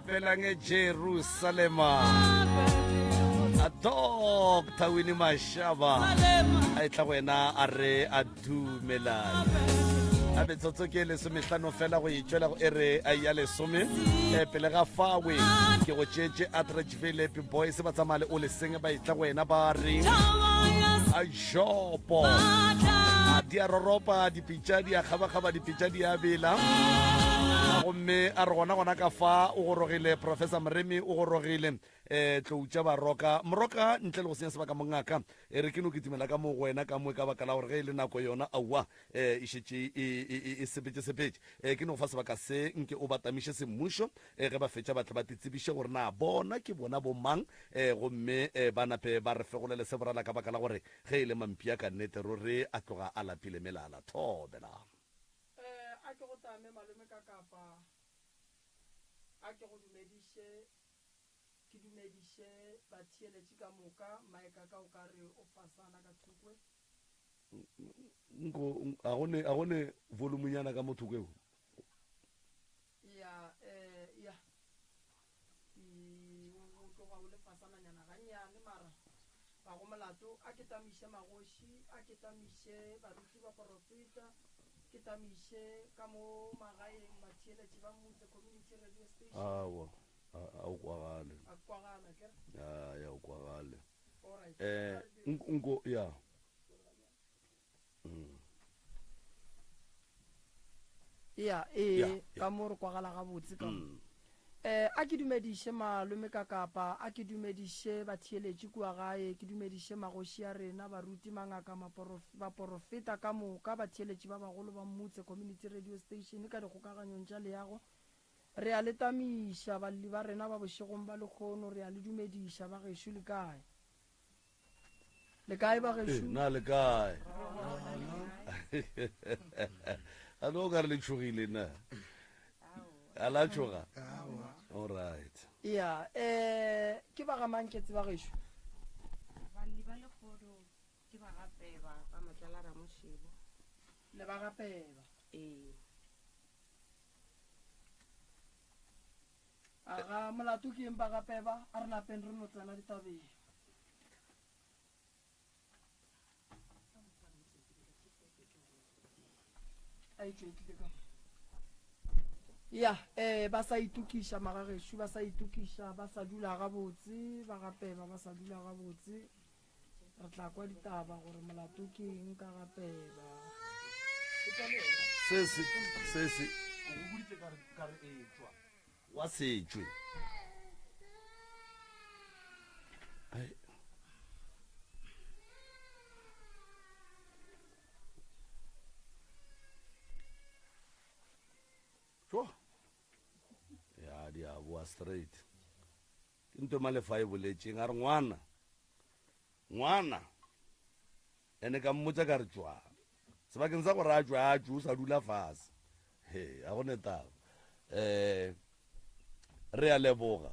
Rapelang Jerusalema. A Dr. Winnie Mashaba a etla go wena a re a dumelane. A metsotso ke lesomehlano fela go itšwela go ere a ya lesome eh, pele ga fawe ke go tšeetše Atteridgeville Happy Boys ba tsamaya le o leseng ba etla go wena ba re a jopo a di a roropa dipitša di a kgabakgaba dipitša di a bela gomme a re gona gona ka fa o gorogile professor moremi o gorogile um tlou tša baroka moroka ntle le go senya sebaka mongaka e re ke no kitimela ka mo go wena ka mo ka baka la gore ge e le nako yona aowa um e šetše e, e, e, e sepetše sepetše um ke no go fa sebaka se nke o batamiše semmušo um ge ba fetša ba tle ba titsebiše gore na bona ke bona bomang um gomme um ba nape ba re fegolele se borala ka baka la gore ge e le mampia ka nnete ruri a tloga a lapile melala thobela. Eh, a ke go tame malome ka kapa, a ke go dumediše, ke dumediše batheeletši ka moka, Mike ka o ka re o fasana ka thokwe. Nko, a go ne, a go ne volume-nyana ka mo thoko eo? Ya, eh, ya. Ke, o, o tloga o le fasananyana gannyane, mara ga go molato. A ke tamiše magoši, a ke tamiše baruti baporofeta, ke tamiše ka mo magaeng batheeletši ba Mmutse Community Radio Station. Aowa, a, a o kwagale. A kwagala, akere? Ya, ya o kwagale. Alright. Eh, A re dire nko, nko, ya. Mm. Ya, ee, Ya, ya. ka mo re kwagala gabotse ka mo. Mm. Eh, a ke dumediše malome ka kapa, a ke dumediše batheeletši kua gae, ke dumediše magoši a rena, baruti, mangaka, maporof-, baporofeta ka moka, batheeletši ba bagolo ba Mmutse Community Radio Station ka dikgokaganyong tša leago. Re a le tamiša, balli ba rena ba bošegong ba lehono, re a le dumediša, bagešo le kae? Le kae Ee, bagešo? na le kae? A no ka re le tšhogile na? A la tšhoga? All right. Ya, eh, ke ba ga mang ke tseba gešo? Balli ba lekgodo ke ba ga Peba ga Matlala Ramošebo. Le ba ga Peba. Ee. Aga, molato ke eng ba ga Peba? A re napeng re no tsena ditabeng. A e tšwetlile ka mo. Ya, eh, ba sa itokiša magagešo, ba sa itokiša, ba sa dula gabotse, ba ga Peba ba sa dula gabotse. Re tla kwa ditaba gore molato ke eng ka ga Peba. Se se, se se. O go boditše ka re, ka re etšwa. Wa setšwe. Ai. Tšo. Ya, di a boa straight. Ke nto malefa e boletšeng a re ngwana ngwana ene ka mmotsa ka re tswa sebakeng sa gore a tswe a tswe o sa dula fase he a go ne taba um re a leboga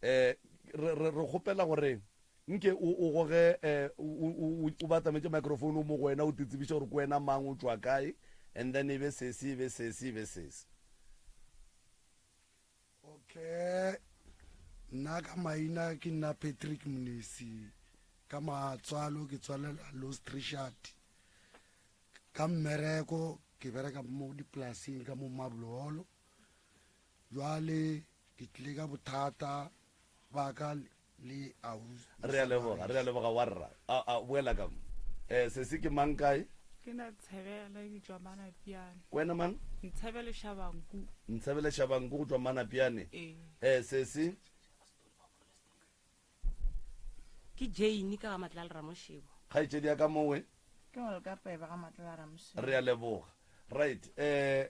um re kgopela gore nke o goge um o batametše microphone o mo go wena o titsebiše gore ke wena mang o tswa kae and then e be sesi e be sesi e be sesi Okay, nna ka maina ke nna Patrick Mnisi, ka matswalo ke tswalelwa Lost Richard. Ka mmereko ke bereka mo dipolaseng ka mo Marble Jwale ke tlile ka bothata ba ka le ausi. Re a leboga, re a leboga warra. A, a, boela ka mo. Eh, sesi ke mang kae? Ke na Tshebele ke tšwa Manapiane. Wena mang? Ntshebele Shabanku. Ntshebele Shabanku go tšwa Manapiane. Ee. Eh, sesi? Ke Jane ka ga Matlala Ramoshebo. Kgaetšedi ya ka mowe? Ke Olga Peba ga Matlala Ramoshebo. Re a leboga. Right, eh,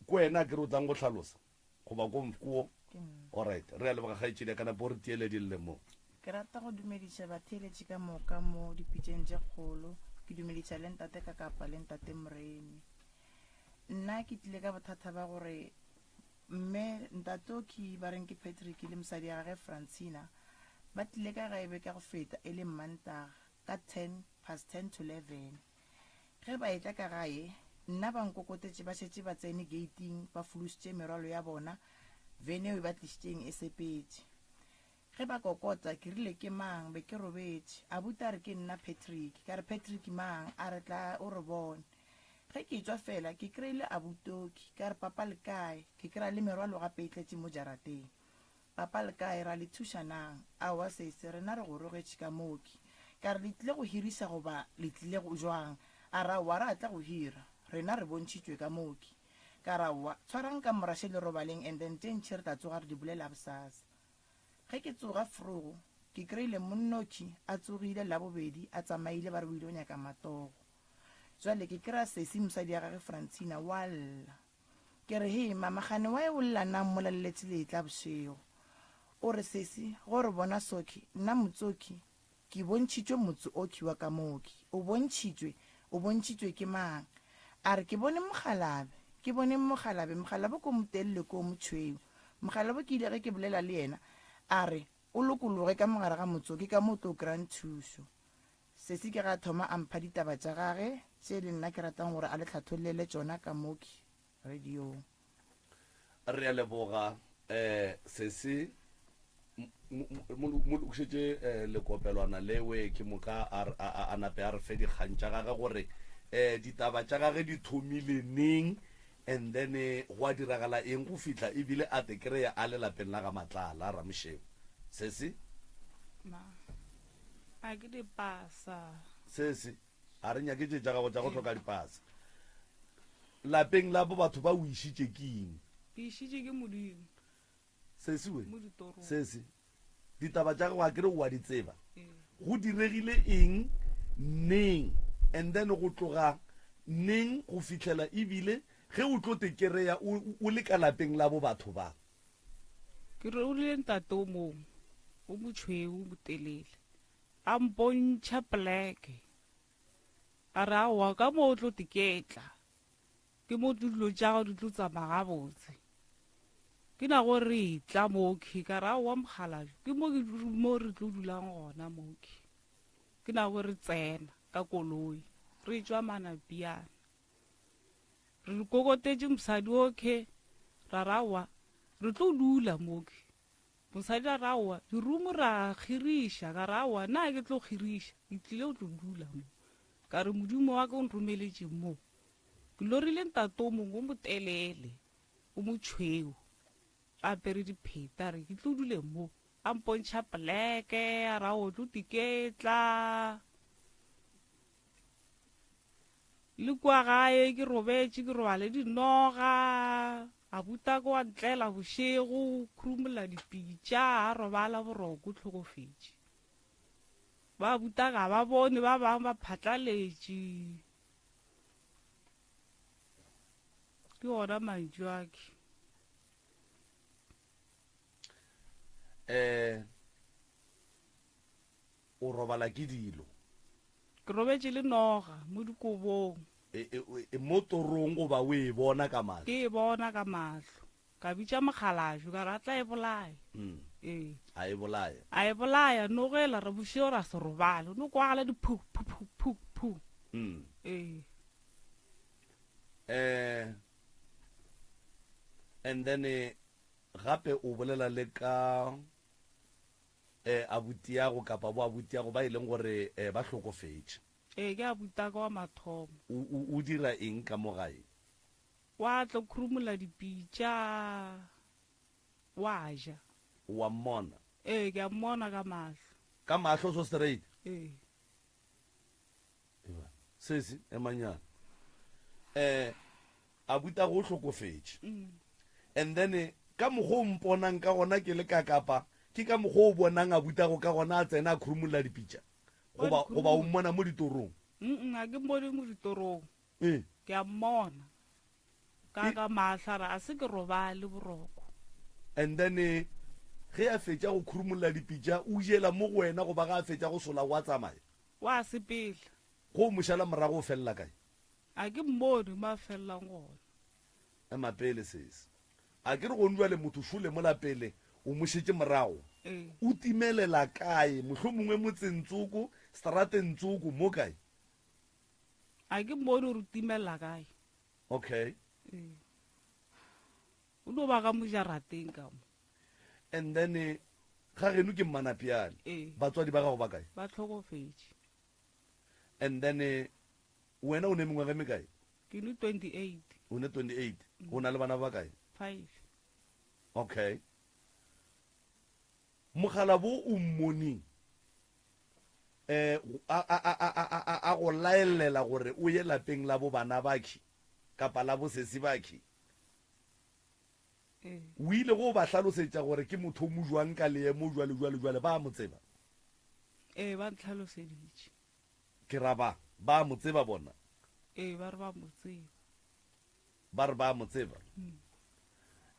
ke wena ke re o tlang go hlalosa? Goba ko mfkuo? Ke nna. Alright, re a leboga kgaetšedi ya ka napo o re tiele di lle mo. Ke rata go dumediša batheeletši ka moka mo dipitšeng tše kgolo. Ke dumediša le ntate Kakapa le ntate Moremi. Nna ke tlile ka bothata ba gore mme ntate Oki ba reng ke Patrick le mosadi ya gage Francina ba tlile ka gae beke ya go feta e le Mmantaga ka ten past ten to eleven. Ge ba etla ka gae, nna ba nkokotetše ba šetše ba tsene geiting ba folositše merwalo ya bona. Vene eo e ba tlišitšeng e sepetše. Ge ba kokota, ke rile, Ke mang? Be ke robetše. Abuti a re, Ke nna Patrick. Ka re, Patrick mang? A re, Tla o re bone. Ge ke etšwa fela, ke kry-ile abutoki. Ka re, Papa le kae? Ke kry-a le merwalo gape e tletše mo jarateng. Papa le kae? Ra le thuša nang? Aowa sesi, rena re gorogetše ka mooki. Ka re, Le tlile go hiriša goba le tlile go jwang? A re, Aowa, ra tla go hira. Rena re bontšhitšwe ka mooki. Ka re, Aowa, tshwarang ka moraše le robaleng and then tše ntši re tla tsoga re di bolela bosasa. Ge ke tsoga frogo, ke kry-ile monnoši a tsogile Labobedi a tsamaile ba re o ile go nyaka matogo. Jwale ke kry-a sesi mosadi ya gage Francina wa lla. Ke re, Hee mama gane why o lla nang mola le letše le etla bošego? O re, Sesi, go re bona soki, nna motsoki ke bontšhitšwe motse okhwi wa ka mokhwi. O bontšhitšwe? O bontšhitšwe ke mang? A re, Ke bone mokgalabe. Ke bone mokgalabe. Mokgalabe ko motelele ko motšhweu. Mokgalabe ke ile ge ke bolela le yena, a re, O lokologe ka mogare ga motse wo, ke ka mo o tlo kry-ang thušo. Sesi ke ge a thoma a mpha ditaba tša gage, tše le nna ke ratang gore a le hlathollele tšona ka mokhwi radiong. Re a leboga um sesi mo lokišetše eh, lekopelwana lewe ke moka a nape a re fe dikgang tša gage gore um ditaba tša gage di thomile neng and then eh, gwa diragala eng go fihla ebile a te kry-a a le lapeng la ga Matlala Ramošeu. Sesi? Ma, a ke dipasa. Sesi, a re nyake tše tša gago tša go hloka dipasa. Lapeng la bo batho ba o išitše ke eng? Ke išitše ke Modimo. Sesi we, Mo ditorong. sesi, ditaba tša gago a ke re o a di tseba. Go diregile eng, neng, and then go tloga neng go fihlela ebile ge o tlo te kereya o, o le ka lapeng la bo batho ba? Ke re o rile ntate o mongwe, o motšhweu, o motelele, a mpontšha poleke. A re, Aowa, ka mo o tlo te ketla, ke mo dilo tša gago di tlo tsamaya gabotse. Ke na go re tla mokhwi, ka re, Aowa mokgalabje, ke mo ke mo re tlo dulang gona mokhwi. Ke na go re tsena ka koloi, re tšwa Manapiana. Re kokotetše mosadi okhwe, ra re, Aowa, re tlo dula mokhwi. Mosadi a re, Aowa, dirumo ra kgiriša. Ka re, Aowa, na ke tlo kgiriša? Ke tlile go tlo dula mo. Ka re, Modimo wa ka o nromeletše mo. Ke lorile ntate o mongwe o motelele, o motšhweu, a apere dipheta, a re ke tlo dule mo. A mpontšha poleke, a re, Aowa, o tlo tiketla. Le kua gae ke robetše, ke robale dinoga. Abutako wa ntlela bošego, khurumolla dipitša, a robala boroko, hlokofetše. Ba abuta ga ba bone, ba bangwe ba phatlaletše. Ke ona mantšu a ke. Eh, O robala ke dilo. Ke robetše le noga mo dikobong. E, e, e, mo torong goba o e bona ka mahlo? Ke e bona ka mahlo. Ka bitša mokgalabje ka re a tla e bolaya. Mm. Ee. A e bolaya. A e bolaya, noga ela re bošego ra se robale. No kwagala di phu, phu, phu, phu, phu. Mm. Ee. Eh, and then eh, gape o bolela le ka eh, abutiago kapa bo abutiago ba e leng gore eh, ba hlokofetše. Ee, ke abutaka wa mathomo. O, o, o dira eng ka mo gae? Wa tla khurumola dipitša, wa ja. O a mmona? Ee, ke a mmona ka mahlo. Ka mahlo so straight? Ee. Eba, sesi, emanyana. Eh, abutago o hlokofetše. And then eh, ka mokgwa o mponang ka gona ke le ka kapa, ke ka mokgwa o bonang abutago ka gona a tsena a khurumulla dipitša? Goba, goba o mmona mo ditorong? Mm, ga ke mmone mo ditorong. Eh. Ke a mmona. Ka ka mahlo a re, a se ke robale boroko. And then eh, ge a fetša go khurumulla dipitša, o jela mo go wena goba ga a fetša go sola o a tsamaya? Wa sepela. Go o mo šala morago o felela kae? A ke mmone mo a felelang gona. Ema pele sesi. A ke re gone bjale motho šole mola pele o mo šetše morago. Ee. O timelela kae? Mohlomongwe motseng tsoko, strateng tsoko, mo kae? A ke mmone gore o timelela kae. Okay. Ee. O no ba ka mo jarateng ka mo. And then ga geno ke Mmanapiane. Ee. Batswadi ba gago ba kae? Ba hlokofetše. And then wena o ne mengwaga e mekae? Ke ne 28. O ne 28. O na le bana ba bakae? Five. Okay. Mogala bo o mmoneng eh a a a a a a a go laelela gore o ye lapeng la bo bana bakhi kapa la bo sesi bakhi. Ee. O ile go ba hlalosetša gore ke motho o mo jwang ka leemo jwale jwale jwale ba mo tseba? Ee, ba ntlhaloseditše. Ke ra ba, ba mo tseba bona? Ee, ba re ba mo tseba. Ba re ba mo tseba.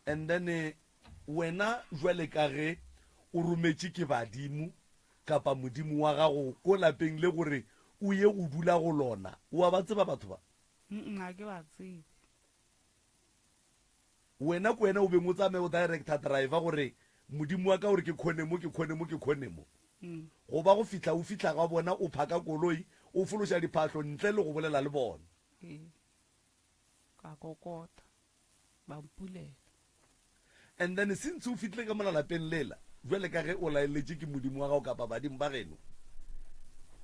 And then eh, wena jwale ka ge o rometše ke badimo kapa modimo wa gago ko lapeng le gore o ye go dula go lona, o a ba tseba batho ba? Mm, ga ke ba tsebe. Wena ko wena o beng o tsamaye o director driver gore modimo wa ka o re ke khone mo, ke khone mo, ke khone mo. Go ba go fihla o fihla ga bona o phaka koloi o fološa diphahlo ntle le go bolela le bona. Ee. Ka kokota. Ba mpulela. And then since o fihlile ka mola lapeng lela, bjale ka ge o laeletše ke modimo wa gago kapa badimo ba geno,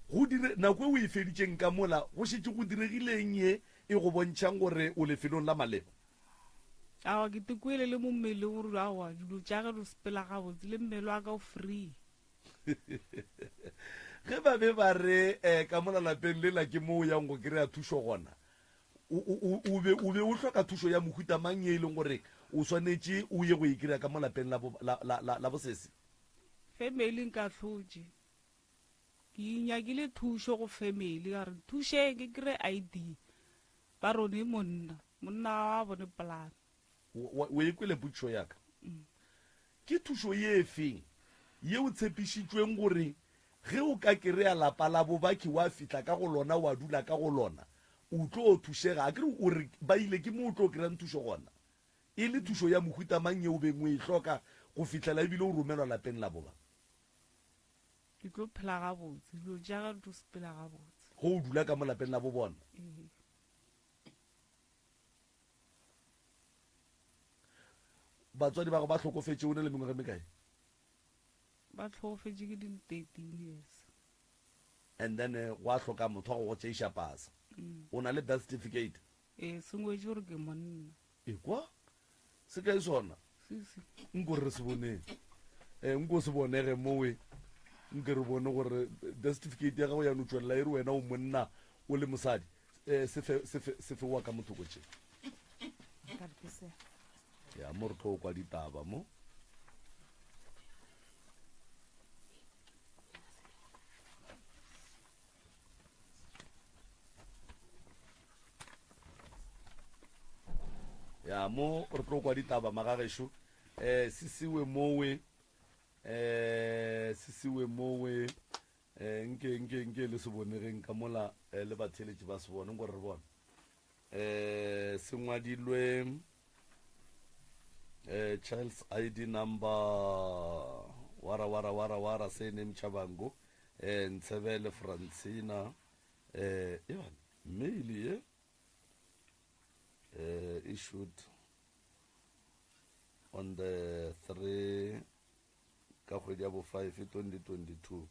go dire nako e o e feditšeng ka mola go šetše go diregileng ye e go bontšhang gore o lefelong la maleba? Aowa, ke tekwele le mo mmeleng gore aowa, dilo tša ge di sepela gabotse, le mmele wa ka o free. Ge ba be ba re eh, ka mola lapeng lela ke mo o yang go kry-a thušo gona, o, o, o be, o be o hloka thušo ya mohuta mang ye e leng gore o swanetše o ye go e kry-a ka mo lapeng la, bo, la, la, la, la bosesi? Family nkahlotše. Ke nyakile thušo go family, ka re nthušeng ke kry-e ID. Ba re o ne monna, monna wa bone polane. O e kwele potšišo ya ka? Ke thušo ye feng ye o tshepišitšweng gore ge o ka kereya lapa la bobakhi wa fihla ka go lona wa dula ka go lona o tlo thušega? Akere o re ba ile ke mo o tlo kereyang thušo gona? E le thušo ya mohuta mang ye o beng o e hloka go fihlela ebile o romelwa lapeng la boba? Ke tlo phela gabotse, dilo tša ka di tlo sepela gabotse. Ge o dula ka mo lapeng la bobona? Ee. Batswadi ba go ba hlokofetše o ne le mengwaga e mekae? Ba hlokofetše ke di 13 years. And then eh, gwa hloka motho wa go go tšeiša pasa. Mm. O na le birth certificate? Ee, se ngwetše gore ke monna. Ekwa? Se kae sona? Sisi. Nko re se boneng. Eh, nko se bonege mowe. Nke re bone gore birth certificate ya gago ya no tšwelela e re wena o monna o le mosadi. Eh, se fe, se fe, se fe wa ka mothoko tše. Ya, mo re tlo kwa ditaba mo. Ya, mo re tlo kwa ditaba magagešo. Eh, se siwe mowe. Eh, se siwe mowe. Eh, nke, nke, nke le se bonegeng ka mola, eh, le batheeletši ba se bone, nko re bone. Eh, se ngwadilwe, eh, Child's ID number, wara, wara, wara, wara, surname Chabango, eh, Ntshebele Francina, eh, eban, mail ye, eh, issued on the 3 ka kgwedi ya bo 5 2022.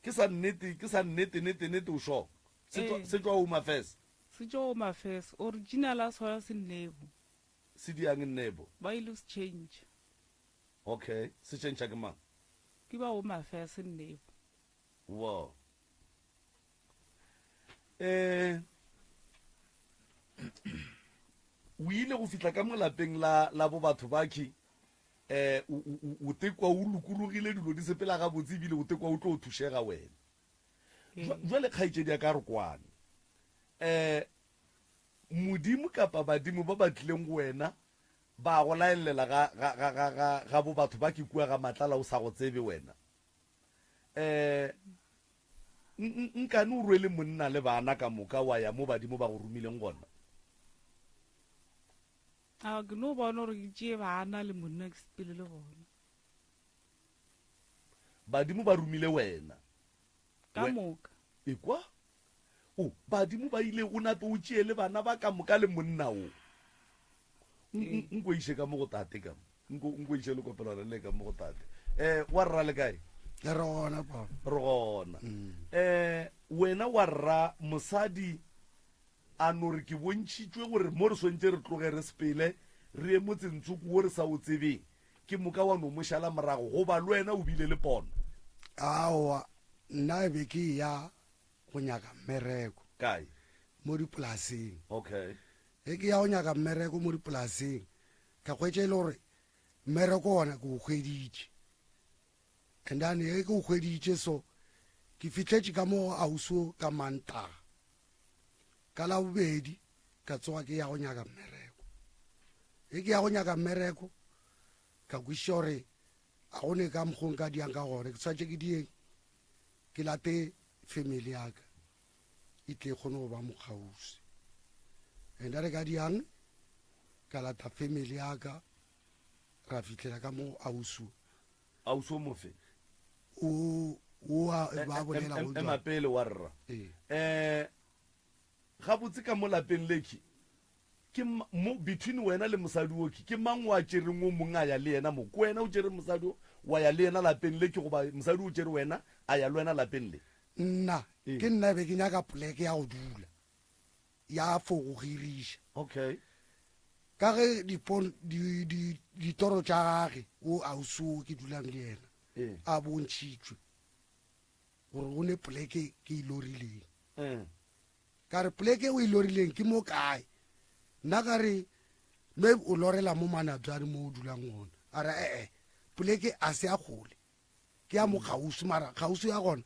Ke sa nnete, ke sa nnete, nete, nete, o sure? Se tšwa, Ee. se tšwa Home Affairs? Se tšwa Home Affairs. Original a sona se nnebo. Se diang nnebo? Ba ile se change. Okay, se change ke mang? Ke ba Home Affairs nnebo. Wow. Eh, o ile go fihla ka mo lapeng la, la bo batho bakhi, eh, o, o, o, o tekwa o lokologile, dilo di sepela gabotse, ebile o tekwa o tlo thušega wena. Ee. Jwale kgaetšedi ya ka re kwane. Eh, Modimo kapa badimo ba ba tlileng go wena ba go laelela ga, ga, ga, ga, ga, ga bo batho ba ke kua ga Matlala o sa go tsebe wena. Eh, nkane o rwele monna le bana ka moka wa ya mo badimo ba go romileng gona? A ke no bona gore ke tšee bana le monna ke sepele le bona. Badimo ba romile wena. Ka moka. Ekwa? O, badimo ba ile o nape o tšee le bana ba ka moka le monna o. Nko iše ka mo go tate ka mo. Nko nko iše lekopelwana le ka mo go tate. Eh wa rra le kae? Re gona papa. Re gona. Eh wena wa rra mosadi a no re ke bontšhitšwe gore mo re swantše re tloge re sepele re ye motseng tsoko wo re sa o tsebeng ke moka wa no mo šala morago goba le wena o bile le pono? Aowa, nna e be ke eya go nyaka mmereko. Kae? Mo dipolaseng. Okay. Ge ke ya go nyaka mmereko mo dipolaseng, ka hwetša e le gore mmereko wona ke o hweditše. And then ge ke o hweditše so, ke fihletše ka mo go ausi wo ka Mantaga. Ka Labobedi ka tsoga ke ya go nyaka mmereko. Ge ke ya go nyaka mmereko, ka kwešiša gore a go ne ka mokgwa o nka diang ka gona, ke swanetše ke dieng, ke late family ya ka e tle e kgone go ba mo kgauswi. And re ka diang, ka lata family ya ka, ra fihlela ka mo ausi. Ausi o mofe? O, o a, ba bolela go Ema pele wa rra. Ee. Eh, gabotse ka mo lapeng lekhi, ke mo between wena le mosadi o ke mang wa tšereng o mong a ya le yena mo? Ke wena o tšere mosadi o wa ya le yena lapeng le ke goba mosadi o tšere wena a ya le wena lapeng le? Nna, Ee. ke nna be ke nyaka poleke ya go dula, ya for go hiriša. Okay. Ka ge dipon, di, di, ditoro tša gage, o ausi o ke dulang le yena, Ee. a bontšhitšwe gore go ne poleke ke e lorileng. Ee. Ka re poleke o e lorileng ke mo kae? Nna ka re maybe o lorela mo Manabjane mo o dulang gona. A re ee, poleke a se ya kgole, ke ya mo kgauswi, mara kgauswi ya gona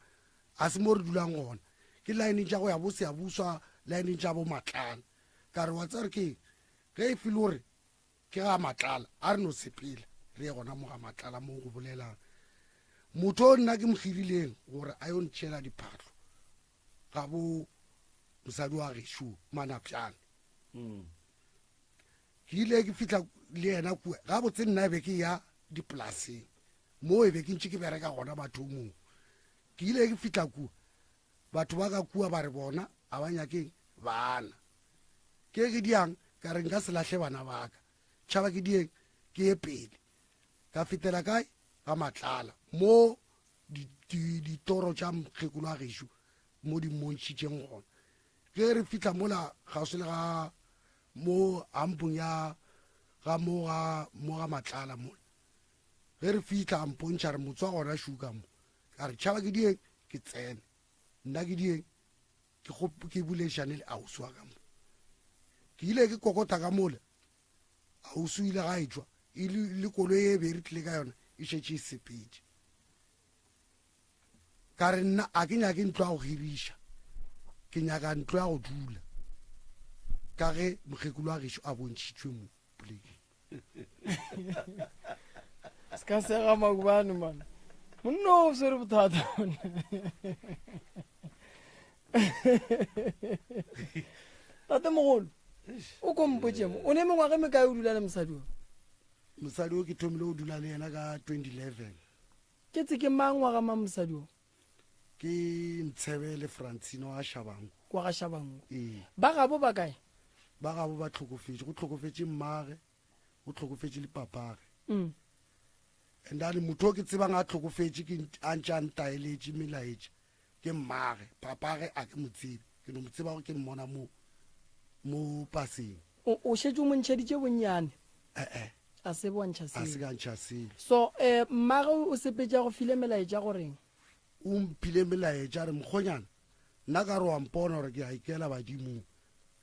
a se mo re dulang gona, ke lineng tša go ya bo Siyabuswa, lineng tša bo Matlala. Ka re wa tseba gore ke eng, ge e feel gore ke ga Matlala, a re no sepela re ye gona mo ga Matlala mo go bolelang. Motho o nna ke mo hirileng gore a yo ntšhela diphahlo ga bo mosadi wa gešo Manapjane. Ke ile ke fihla le yena kua, gabotse nna e be ke ya dipolaseng mo e be ke ntše ke bereka gona bathomong. Ke ile ke fihla kua, batho ba ka kua ba re bona a ba nyakeng bana. Ke ke diang, ka re nka se lahle bana ba ka, tšhaba ke dieng ke ye pele. Ka fetela kae? Ga Matlala mo ditoro tša mokgekolo wa gešo mo di mmontšhitšeng gona. Ge re fihla mola kgauswi le ga mo ampong ya ga mo ga mo ga Matlala mola, ge re fihla a mpontšha re motse wa gona šuka mo. Ka re tšhaba ke dieng ke tsene, nna ke dieng ke ke boledišane le ausi wa ka mo. Ke ile ke kokota ka mola, ausi o ile ga etšwa e le koloi e be re tlile ka yona e šetše e sepetše. Ka re nna a ke nyake ntlo ya go hiriša, ke nyaka ntlo ya go dula, ka ge mokgekolo wa gešo a bontšhitšwe mo polekeng. Se ka sega makubane man, monna o swere bothata. Tate mogolo, o ko mpotše mo, o ne mengwaga e mekae o dula le mosadi o? Mosadi o ke thomile go dula le yena ka 2011. Ke tse ke mang wa ga mang mosadi o? Ke Ntshebe le Francine wa Shabangu. Wa ga Shabangu. Ee. Ba gabo ba kae? Ba gabo ba tlhokofetše, go tlhokofetše mmage, go tlhokofetše le papage. And then motho o ke tsebang a tlhokofetše ke a ntše a ntaeletše melaetša ke mmage, papage a ke mo tsebe, ke no mo tseba gore ke mmona mo mo paseng. O šetše o mo ntšheditše bonnyane? Eh-eh. A se bontšha A se selo. ka ntšha selo. So, mmage o sepetše a go file melaetša goreng? O mphile melaetša a re, Mokgonyana, nna ka re wa mpona gore ke a ikela badimong.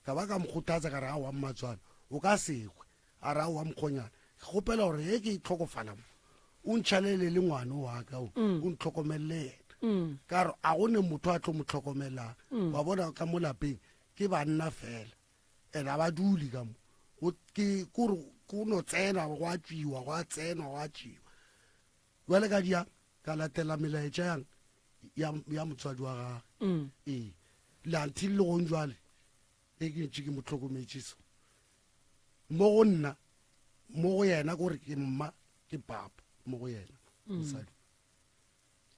Ka ba ka mo kgothatsa ka re, Aowa mmatswale, o ka se hwe. A re, Aowa mokgonyana, ke kgopela gore ge ke tlhokofala mo, o ntšhalele le ngwana wa ka o, o ntlhokomelele yena. Ka re, a go ne motho a tlo mo tlhokomelang. Wa bona ka mo lapeng ke banna fela, and a ba dule ka mo. Go, ke, kore, go no tsena, go a tšwiwa, go a tsenwa, go a tšwiwa. Bjale ka dia, ka latela melaetša yang, ya, ya motswadi wa gagwe. Ee. Le until le gong jwale, e ke ntše ke mo hlokometše so. Mo go nna, mo go yena, kore ke mma, ke papa, mo go yena, mosadi.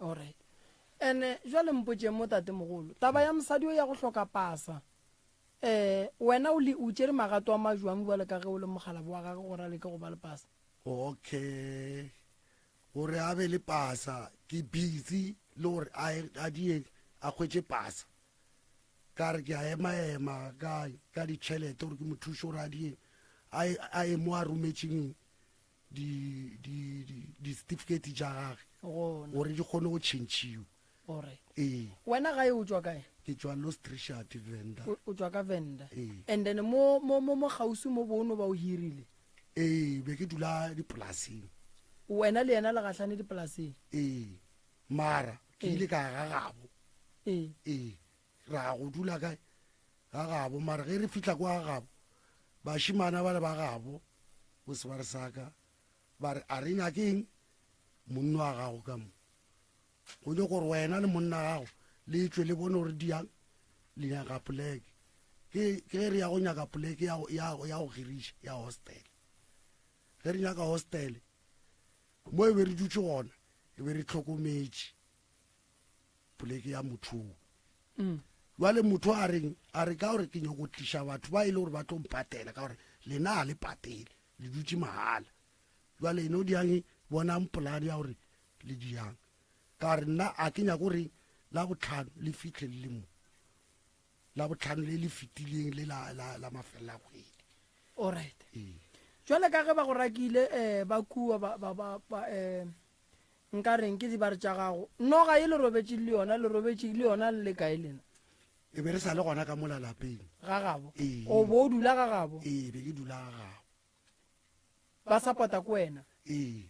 Alright. Ene, jwale mpotšeng mo tatemogolo, taba ya mosadi o ya go hloka pasa. Um wena o le o tšere magato a majwang bjale ka ge o le mokgalabo wa gage gore a leke go ba le pasa? Okay, gore a be le pasa ke busy le gore a die a hwetše pasa. Ka re ke a ema-ema ka ka ditšhelete gore ke mo thuše gore a die a ye mo a rometšeng di di di di-certificate tša gage gore di kgone go tšhentšhiwa. Alright. Ee. Wena gae o tšwa kae? Ke tšwa Lost Richard, Venda. O tšwa ka Venda. Ee. And then mo mo mo mo kgauswi mo bo o no ba o hirile? Ee, be ke dula dipolaseng. Wena le yena le gahlane dipolaseng? Ee. Mara ke ile ka ya ga gabo. Ee. Ee. Ra go dula kae? Ga gabo. Mara ge re fihla kwa ga gabo, bašemana bale ba gabo, bo sebare sa ka, ba re, a re nyakeng monna wa gago ka mo. Go nyaka gore wena le monna gago le tšwe le bone gore diang le nyaka poleke. Ke ge re ya go nyaka poleke ya go hiriša ya hostel. Ge re nyaka hostel, mo e be re dutše gona, e be re hlokometše poleke ya motho o. Jwale motho a reng, a re ka gore ke nyako go tliša batho ba e le gore ba tlo mpatela, ka gore lena ga le patele, le dutše mahala. Jwale eno diang bonang polane ya gore le diang. Ka re nna a ke nyako gore la botlhano le fihle le le mo. La botlhano le le fetileng le la, la, la mafelelo a kgwedi. Alright. Ee. Jwale ka ge ba go rakile, eh, ba kua, ba, ba, ba, ba, eh, nka reng ke dibare tša gago. Noga ye le robetše le yona, le robetše le yona le le kae lena? E be re sa le gona ka mola lapeng. Ga gabo? Ee. O bo o dula ga gabo? Ee, be ke dula ga gabo. Ba support-a ko wena? Ee.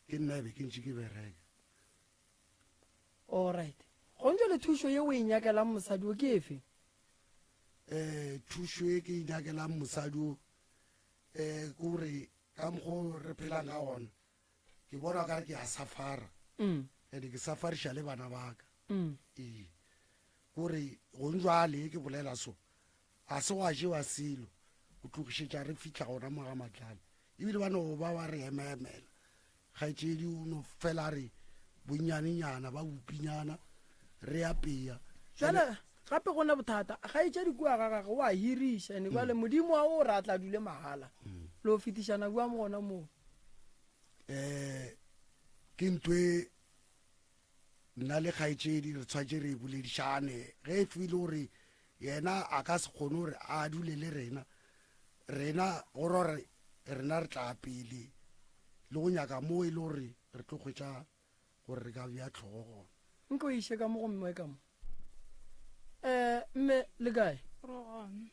Ke nna e be ke ntše ke bereka. Alright. Gong jwale thušo ye o e nyakelang mosadi o ke efe? Eh, thušo e ke e nyakelang mosadi o, eh, ke gore ka mokgo re phelang ka gona, ke bona ka re ke a safara. And ke safariša le bana ba ka. Ee. Gore gong jwale ke bolela so, ga se gwa jewa selo go tlogišetša re fihla gona mo ga Matlala. Ebile ba no ba ba re emaemela. Kgaetšedi o no fela a re bonnyanenyana ba bopinyana re apea. Jwale gape go na bothata, kgaetšedi kua ga gagwe o a hiriša, ene jwale Modimo wa o re a tla dule mahala. Le o fetišana bjang gona moo? Ke ntho e nna le kgaetšedi re tshwanetse re boledišane. Ge e file gore yena a ka se kgone gore a dule le rena, rena go ra gore rena re tla pele le go nyaka mo e le gore re tlo hwetša gore re ka bea tlhogo gona. Nko o iše ka mo go mme ka mo. Mme le kae? Re gona.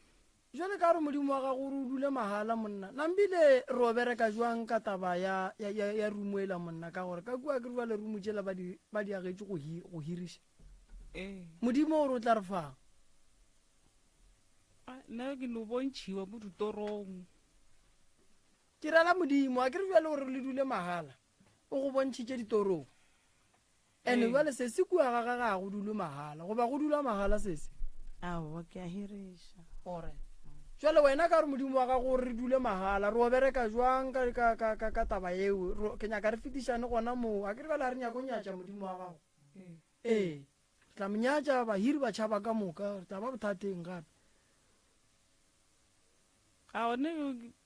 Jwale ka gore Modimo wa gago o re o dule mahala monna, nambile re o bereka jwang ka taba ya, ya, ya, ya rumo ela monna, ka gore ka kua ke re jwale rumo tšela ba di, ba di agetše go hi, go hiriša. Ee. Modimo o re o tla re fang? A, nna ke no bontšhiwa mo ditorong. Ke rela Modimo, a ke re jwale gore le dule mahala, o go bontšhitše ditorong. Ene Ee. jwale sesi kua ga gage ga go dulwe mahala, goba go dulwa mahala sesi? Aowa, ke a hiriša. Ore. Jwale wena ka gore Modimo wa gago o re re dule mahala, re o bereka jwang ka, ka, ka, ka, ka taba yeo? Ro, ke nyaka re fetišane gona moo. A ke re bjale ga re nyake go nyatša Modimo wa gago? Ee. Ee. Re tla mo nyatša, bahiri ba tšhaba ka moka, re tla ba bothateng gape. Ga one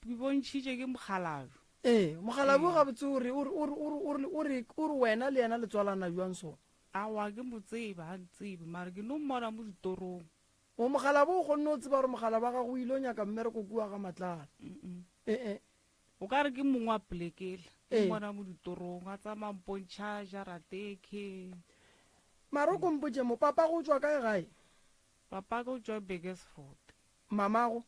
ke bontšhitše ke mokgalabje. Ee, mokgalabje o gabotse o re, o re, o re, o re, o re, o re, o re wena le yena le tswalana bjang so? Aowa, ke mo tseba, ga ntsebe, mara ke no mmona mo ditorong. O mokgalabje o kgonne o tseba gore mokgalabje wa gago o ile o nyaka mmereko kua ga Matlala? Mm-mm. Ee. O ka re ke mongwe wa polekela, ke Ee. mmona mo ditorong, a tsamaya mpontšha jarateke. Mara o ko mpotše mo, papago o tšwa kae gae? Papaka o tšwa Burgersfort. Mamago?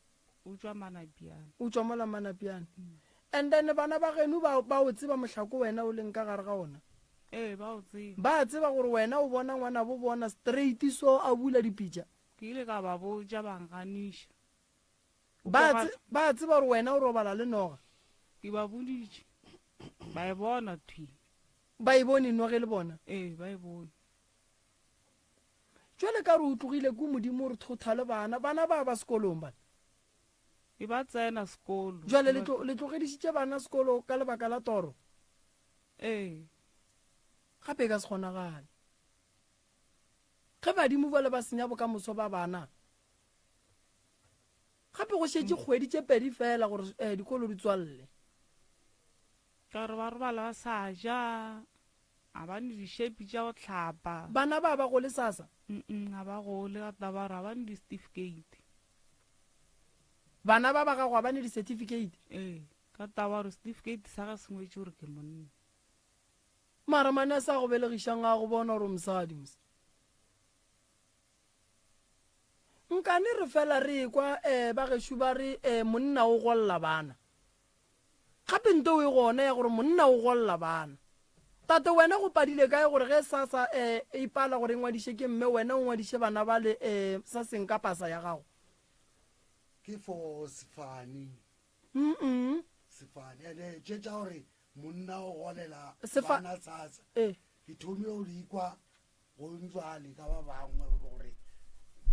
O tšwa Manapiane. O tšwa mola Manapiane. And then bana ba geno ba, ba o tseba mohlako wena o leng ka gare ga ona? Ee, ba o tseba. Ba tseba gore wena o bona ngwanabo bona straight so a bula dipitša? Ke ile ka ba botša ba nganiša. Ba tse, ba tseba gore wena o robala le noga? Ke ba boditše. Ba e bona thwi. Ba e bone noge le bona? Ee, ba e bone. Jwale ka re o tlogile ko Modimo o re thotha le bana, bana ba ba sekolong bana. E ba tsena sekolo. Jwale le tlo, le tlogedišitše bana sekolo ka lebaka la toro? Ee. Gape e ka se kgonagale. Ge badimo bjale ba senya bokamoso ba bana. Gape go šetše kgwedi tše pedi fela gore um dikolo di tswalele. Ka gore ba robala ba sa ja, ga ba ne dišepi tša go hlapa. Bana ba ba gole sasa? Mm ga ba gole ka taba gore ga ba ne di-certificate. Bana ba ba gago ga ba ne di-certificate? Ee, ka taba gore certificate sa ga se ngwetše gore ke monna. Mara mane a sa go belegišang a go bona gore o mosadi mos. Nkane re fela re ekwa um ba gešo ba re um monna o golla bana. Gape nto e gona ya gore monna o golla bana. Tate wena go padile kae gore ge SASSA um e pala gore e ngwadiše ke mme wena o ngwadiše bana bale um sa seng ka pasa ya gago? Ke for sefane. Mm-mm. Sefane. Ene tše tša gore monna o golela Sefa- bana SASSA. Eh. Ke thomile go di kwa go njwale ka ba bangwe gore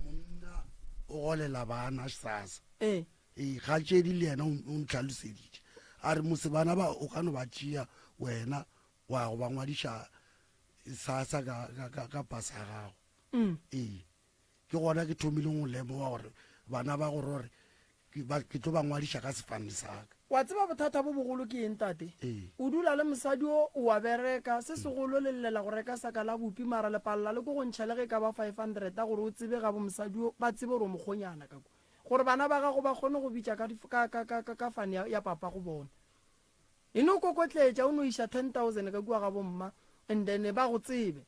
monna o golela bana SASSA. Ee. Ee, kgatšedi le yena o ntlhaloseditše a re mose bana ba o ka no ba tšea wena wa go ba ngwadiša SASSA ka, ka, ka, ka pasa ya gago. Ee, ke gona ke thomileng go lemoga gore bana ba gore gore ke ba- ke tlo ba ngwadiša ka sefane sa ka. Wa tseba bothata bo bogolo ke eng tate? Ee. O dula le mosadi o, o a bereka, se segolo le llela go reka saka la bupi mara le palela le ko go ntšha le ge e ka ba 500 a gore o tsebe gabo mosadi o, ba tsebe gore o mokgonyana ka kwa. Gore bana ba gago ba kgone go bitša ka, ka, ka, ka, ka, ka fane ya, ya papa go bona. E no kokotletša, o no iša 10,000 ka kua gabo mma and then ba go tsebe.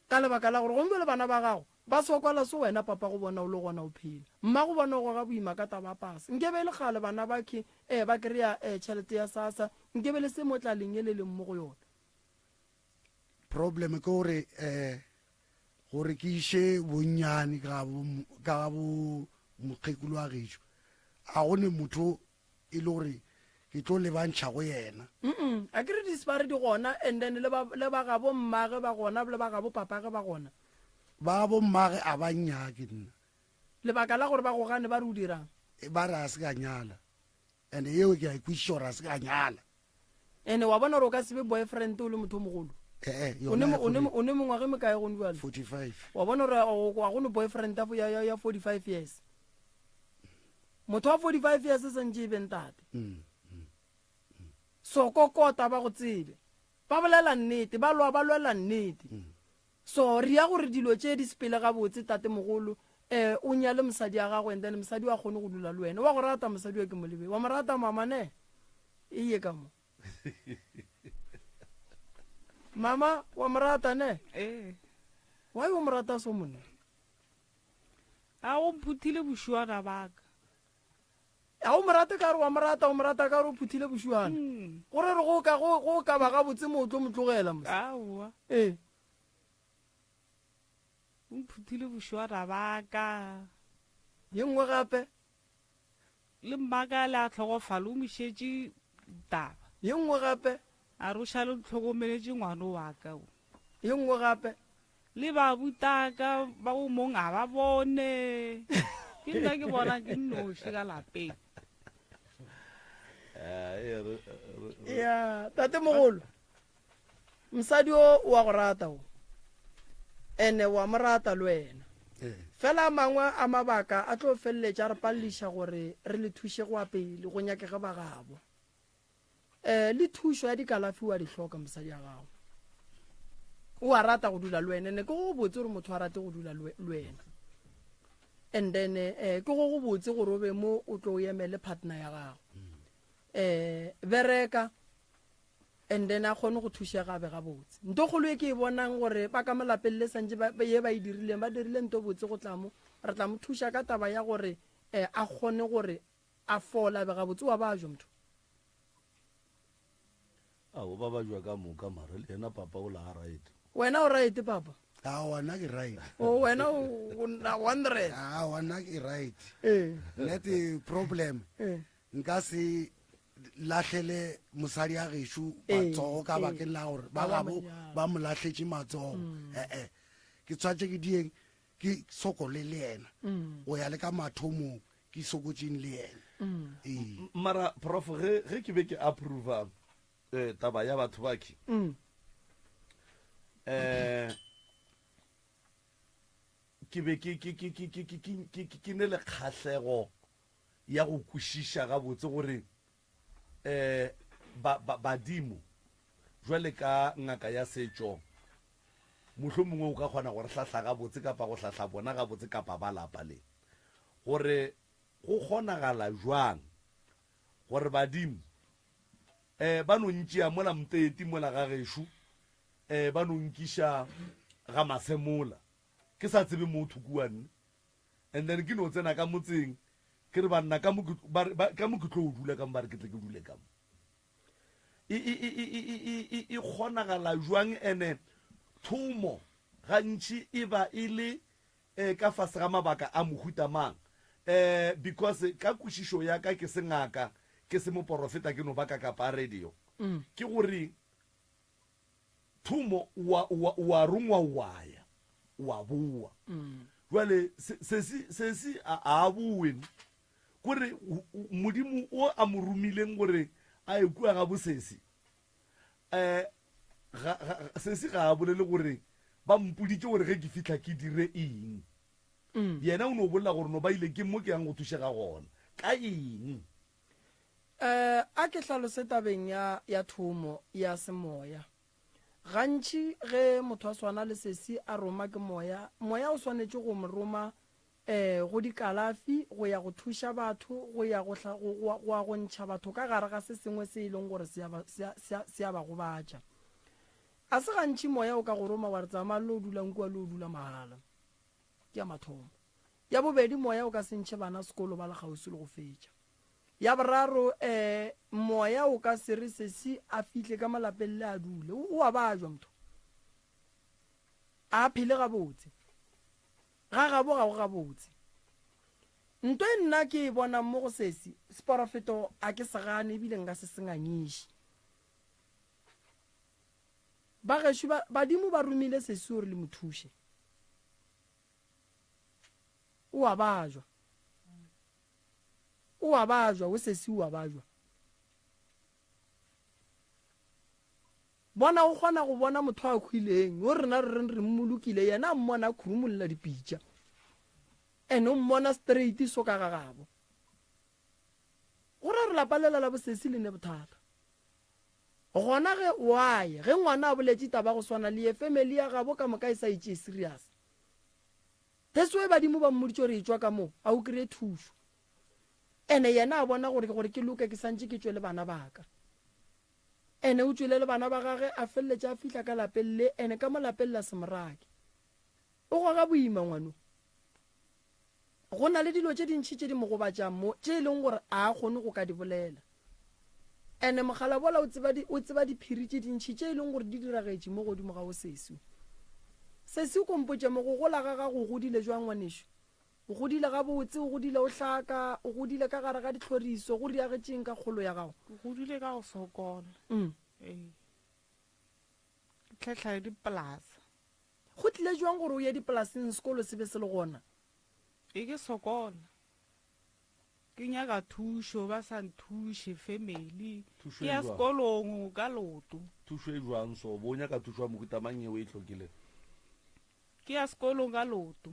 Ka lebaka la gore gomme le bana ba gago ba sokola so wena papa go bona o le gona o phela. Mma go bona o goga boima ka taba ya pasa. Nke be e le kgale bana ba khe eh ba kry-a eh tšhelete ya SASSA nke be le se mo tlaleng ye le leng mo go yona. Problem ke gore eh gore ke iše bonnyane ka bo ka bo mokgekolo wa gešo a go ne motho e le gore ke tlo lebantšha go yena. Mm a ke re disebare di gona and then le ba le ba gabo mmage ba gona le ba gabo papage ba gona. Ba gabo mmage a ba nnyake nna. Lebaka la gore ba go gane ba re o dirang? Ba re a se ka nyala and yeo ke a e kwešiša gore a se ka nyala. Ene wa bona gore o ka se be boyfriend o le motho o mogolo? Eh, eh, O ne o ne o ne mengwaga e mekae gone bjale? 45. Wa bona gore ga go ne boyfriend ya ya ya 45 years. Motho wa 45 years e santše e be ntate. So kokota ba go tsebe. Ba bolela nnete, ba lwa ba lwela nnete. So re ya gore dilo tše di sepele gabotse tatemogolo eh o nyale mosadi ya gago and then mosadi wa kgone go dula le wena. Wa go rata mosadi wa ke molebe. Wa mo rata mama ne? Eye ka mo. Mama wa mo rata ne? Ee. Why o mo rata so monna? A o mphuthile bošuana ba ka. A o mo rate ka re wa mo rata, o mo rata ka re o phuthile bošuana. Mm. Gore re go ka go go ka ba gabotse mo o tlo mo tlogela mos. Aowa. Ee. O mphuthile bošuana ba ka. Ye nngwe gape. Le mmaka le a tlhogofala o mošetše taba. Ye nngwe gape. A re o šale o ntlhokomeletše ngwano wa ka o. Ye nngwe gape. Le babutaka ba o mong a ba bone. Ke nna ke bona ke nnoši ka lapeng. Ya, tate mogolo. Mosadi o o a go rata o. Ene wa mo rata le wena. Fela a mangwe a mabaka a tlo feleletša re paleliša gore re le thuše go ya pele go nyakege ba gabo. Um le thušo ya dikalafi o a di hloka mosadi ya gago. O a rata go dula le wena, ene ke go botse gore motho a rate go dula le wena. And then eh ke go go botse gore o be mo o tlo o emele partner ya gago. Eh bereka and then a kgone go thušega be gabotse. Nto kgolo e ke e bonang gore ba ka mo lapeng le santše ba ye ba e dirileng, ba dirile nto botse go tla mo re tla mo thuša ka taba ya gore eh a kgone gore A fola be gabotse wa bajwa motho. Ao ba bajwa ka moka mara le yena papa o la a right. Wena o right papa? Aowa nna ke right. O wena o na 100. Aowa nna ke right. Ee. Net problem. Ee. Nka se lahlele mosadi ya gešo Ee, matsogo ka ee. bakeng la gore ba Ba ba gabo mo nyala. ba mo lahletše matsogo. Eh eh. Ke tshwantše ke dieng ke sokole le yena. Go ya le ka mathomong ke sokotšeng le yena. Ee. Mara prof ge ge ke be ke approva eh, taba ya batho ba ke eh ke be ke ke ke ke ke ke ke ke ke ne le kgahlego ya go kwešiša gabotse gore um ba, ba, badimo jwale ka ngaka ya setšo mohlomongwe o ka kgona go re hlahla gabotse kapa go hlahla bona gabotse kapa ba lapa le gore go kgonagala jwang gore badimo um ba no ntšea mola mteti mola ga gešo um ba no nkiša ga masemola ke sa tsebe motho kua nne and then ke no tsena ka motseng ke re banna ka mo ka mo ke tlo dula ka mo ba re ke tle ke dule ka mo e e e e e e e kgonagala jwang ene thomo gantši e ba e le eh, ka fase ga mabaka a mohuta mang eh because ka kwešišo ya ka ke se ngaka ke se moporofeta ke no ba ka kapa radio mm. ke gore Thomo, wa, wa, wa rongwa wa ya, wa boa. Jwale, se, sesi, sesi a, a boe. Kore, Modimo o a mo romileng gore a ye kua ga bosesi, eh, ga, ga, sesi ga a bolele gore ba mpoditše gore ge ke fihla ke dire eng. Yena o no bolela gore no ba ile ke mo ke yang go thušega gona. Ka eng? Eh, a ke hlalose tabeng ya, ya thomo ya semoya. Gantši ge motho a swana le sesi a roma ke moya, moya o swanetše go mo roma eh, go dikalafi, go ya go thuša batho, go ya go, go, go, go ya go ntšha batho ka gare ga se sengwe se e leng gore se a ba, se a, se a, se a ba gobatša. A se gantši moya o ka go roma wa re tsamaya le o dulang kua le o dula mahala. Ke ya mathomo. Ya bobedi, moya o ka se ntšhe bana sekolo ba le kgauswi le go fetša. Ya boraro, eh, moya o ka se re sesi a fihle ka mo lapeng le a dule. O, o a bajwa motho. A phele gabotse. Ga gabo ga go gabotse. Nto e nna ke e bonang mo go sesi, seporofeto a ke se gane ebile nka se se ngangiše. Ba gešo ba, badimo ba romile sesi gore le mo thuše. O a bajwa. O a bajwa, o sesi o a bajwa. Bona o kgona go bona motho a hwileng, yo rena re reng re mmolokile, yena a mmona a khurumulla dipitša. And o mmona straight so ka ga gabo. Go ra re lapa lela la bosesi le ne bothata. Gona ge why ge ngwana a boletše taba go swana le ye family ya gabo ka moka e sa e tšee serious. That's why badimo ba mmoditše gore etšwa ka mo, a o kry-e thušo. Ene yena a bona gore gore ke loke ke santše ke tšwe le bana ba ka. Ene o tšwele le bana ba gage a feleletša a fihla ka lapeng le ene ka mo lapeng la se mo rake. O goga boima ngwano. Go na le dilo tše dintši tše di mo gobatšang mo tše e leng gore a a kgone go ka di bolela. Ene mokgalabola o tseba di, o tseba diphiri tše dintši tše e leng gore di diragetše mo godimo ga wo sesi. Sesi o ko mpotše mo, go gola ga gago o godile jwang ngwanešu? O godile gabotse, o godile o hlaka, o godile ka gare ga ditlhoriso, go riagetšeng ka kgolo ya gago? Ke godile ka go sokola. Mm. Ee. Ke tlhahla le dipolasa. Go tlile jwang gore o ye dipolaseng sekolo se be se le gona? E ke sokola. Ke nyaka thušo ba sa nthuše family. Thušo Ke e ya jwang? sekolong ka leoto. Thušo e jwang so? Bo o nyaka thušo ya mohuta mang yeo e hlokilego? Ke ya sekolong ka leoto.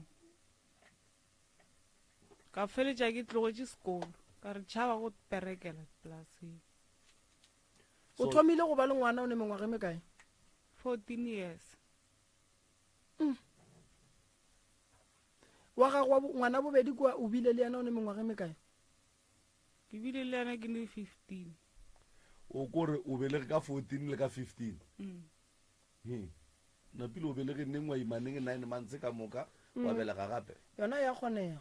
Ka feletša ke tlogetše sekolo ka re tšhaba go perekela dipolaseng. O So- thomile go ba le ngwana o ne mengwaga e mekae? 14 years. Wa gago wa ngwana bobedi kua o bile le yena o ne mengwaga e mekae? Ke bile le yena ke ne 15. O kore o belege ka 14 le ka 15? Mm. Hmm. Napile o belege neng wa ima neng 9 months ka moka wa belega gape? Yona ya kgonega.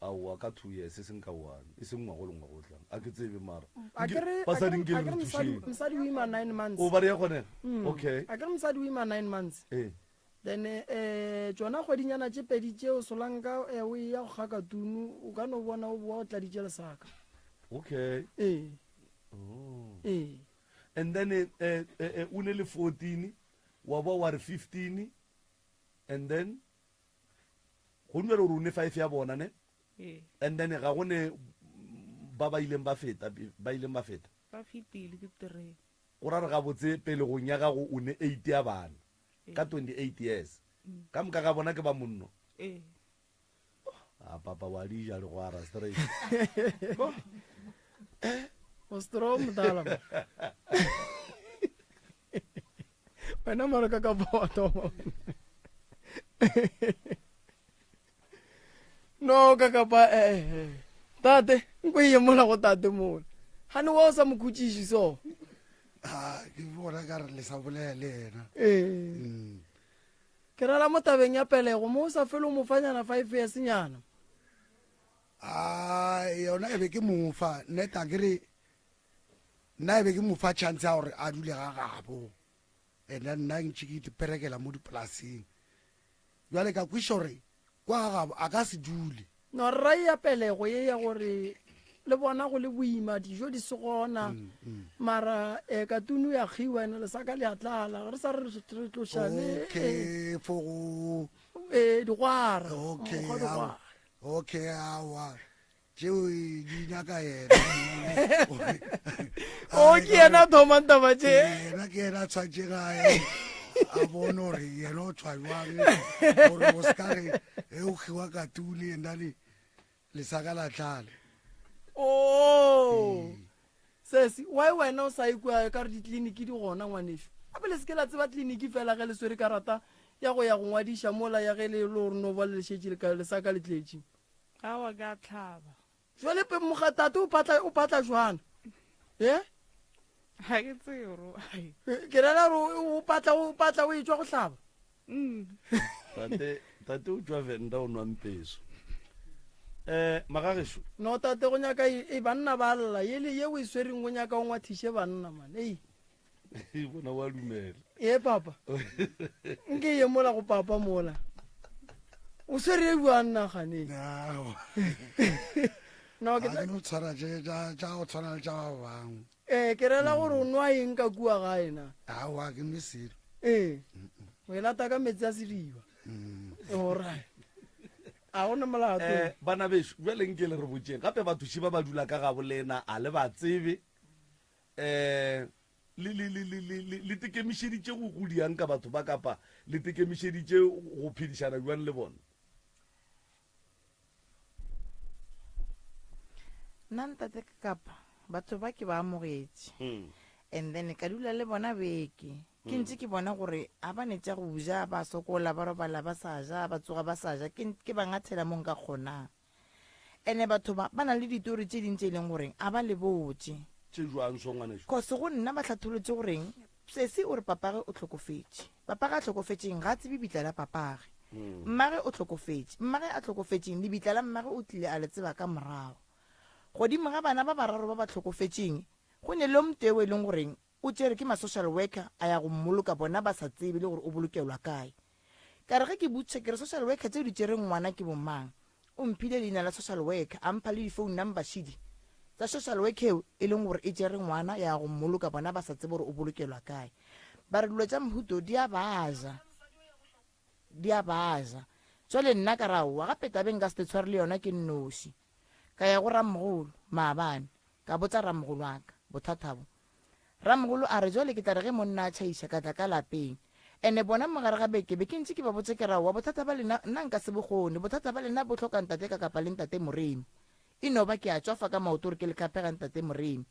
Aowa ka 2 years e seng ka 1, e seng ngwago le ngwago o tlang. A ke tsebe mara. A ke re Basadi nke a le ke re re mosadi thušeng. mosadi o ima 9 months. O ba re ya kgonega? Mm. Okay. A ke re mosadi o ima 9 months. Eh. Then eh tšona kgwedinyana tše pedi tšeo Solanka eh, o eya go kgaka tunu o ka no bona o boa o tladitše lesaka. Okay. Ee. Oh. Ee. And then eh, eh, eh, o ne le 14 wa boa wa re 15 and then go dumela gore o ne 5 ya bona ne? Ee. And then ga go ne ba ba ileng ba feta ba ileng ba feta. Ba fetile ke 3. Go ra re gabotse pelegong ya gago o ne 8 ya bana. Ee. Ka 28 years. Ka moka ga bona ke ba monno. Ee. A papa wa di ja legwara straight. O strong mdala. Wena mara ka ka wa thoma. No ka kapa eh eh. Tate, nko ye mola go tate mola. Gane wa o sa mo khutšiši so. Ah, ke bona ka re le sa bolela le yena. Ee. Ke rela mo tabeng ya pelego mo o sa fele o mo fanyana 5 years nyana. A yona e be ke mo fa neta ke re nna e be ke mo fa chance ya gore a dule ga gabo. And then nna ntše ke iperekela mo dipolaseng. Bjale ka kweša gore kwa ga gabo a ka se dule. No rra ya pelego ye ya gore le bona go le boima dijo di se gona mara eh, katunu ya kgiwa ene lesaka le a tlala re sa re re tloša le Okay, for go eh, digwara Okay, mokgwa digwara. okay, awa. Tšeo di nyaka yena. O ke yena a thomang taba tše. Yena ke yena a tshwantše gae a bone gore yena o tshwa jwang gore o se ka re ge o kgiwa katune ena le lesaka la tlala. Oh. Sesi, why wena o sa ye kua ka re ditleliniki di gona ngwanešu? Gape le se ke la tseba tleliniki fela ge le swere karata ya go ya go ngwadiša mola ya ge le le gore no ba le šetše lesaka le tletše. Awa ke a tlhaba. Jwale pe moga tate o patla o patla jwana. Ye? Ga ke tsebe gore why. Ke rela gore o patla o patla o etšwa go hlaba. Tate tate o tšwa Venda o nwa mpeso. Eh magagešo. No tate go nyaka e banna ba lla yele ye o e swereng go nyaka o ngwathiše banna man. Ei. Bona wa dumela. Ee papa. Nke ye mola go papa mola. O swere e bjang na gane? No ke tla no tshwara tše tša tša go tshwana le tša ba bangwe. Eh ke rela gore o nwa eng ka kua gae na? Aowa ke nwe selo. Ee. O e lata ka metsi a sediba. Alright. A go na molato. Eh bana bešo bjale nke le re botšeng gape bathuši ba ba dula ka gabo lena a le ba tsebe um le, le, le, le, le, le, le tekemišeditše go go diang ka batho ba kapa le tekemišeditše go phedišana bjang le bona? Nna ntate kapa batho ba ke ba amogetše and then ka dula le bona beke ke ntše ke bona gore a ba ne tša go ja ba sokola ba robala ba sa ja ba tsoga ba sa ja ke ke ba ngathela mo nka kgonang. Ene batho ba, ba na le ditori tše ding tše e leng goreng a ba le botše. Tše jwang so ngwanešu? Cause go nna ba hlatholotše goreng sesi o re papage o hlokofetše. Papage a hlokofetšeng ga a tsebe bitla la papage. Mmage o hlokofetše. Mmage a hlokofetšeng lebitla la mmage o tlile a le tseba ka morago. Godimo ga bana ba bararo ba ba hlokofetšeng go ne le o motee o e leng goreng o tšere ke ma social worker a ya go mmoloka bona ba sa tsebe le gore o bolokelwa kae. Ka re ge ke botšiša ke re social worker tšeo di tšereng ngwana ke bomang? O mphile leina la social worker a mpha le di phone number šidi tsa social worker eo e leng gore e tšere ngwana ya go mmoloka bona ba sa tsebe gore o bolokelwa kae. Ba re dilo tša mohuto di a ba ja, di a ba ja. Jwale nna ka re aowa gape tabeng nka se te tshware le yona ke nnoši. Ka ya go ramogolo maabane ka botsa ramogolo wa ka bothata bo. Ramogolo a re, Jwale ke tla re ge monna a tšhaiša ka tla ka lapeng. Ene bona mo gare ga beke be ke ntše ke ba botša ke re, Aowa, bothata ba lena nna nka se bo kgone. Bothata ba lena bo hloka ntate ka kapa le ntate Moremi. E no ba ke a tšwafa ka maoto gore ke le khape ga ntate Moremi.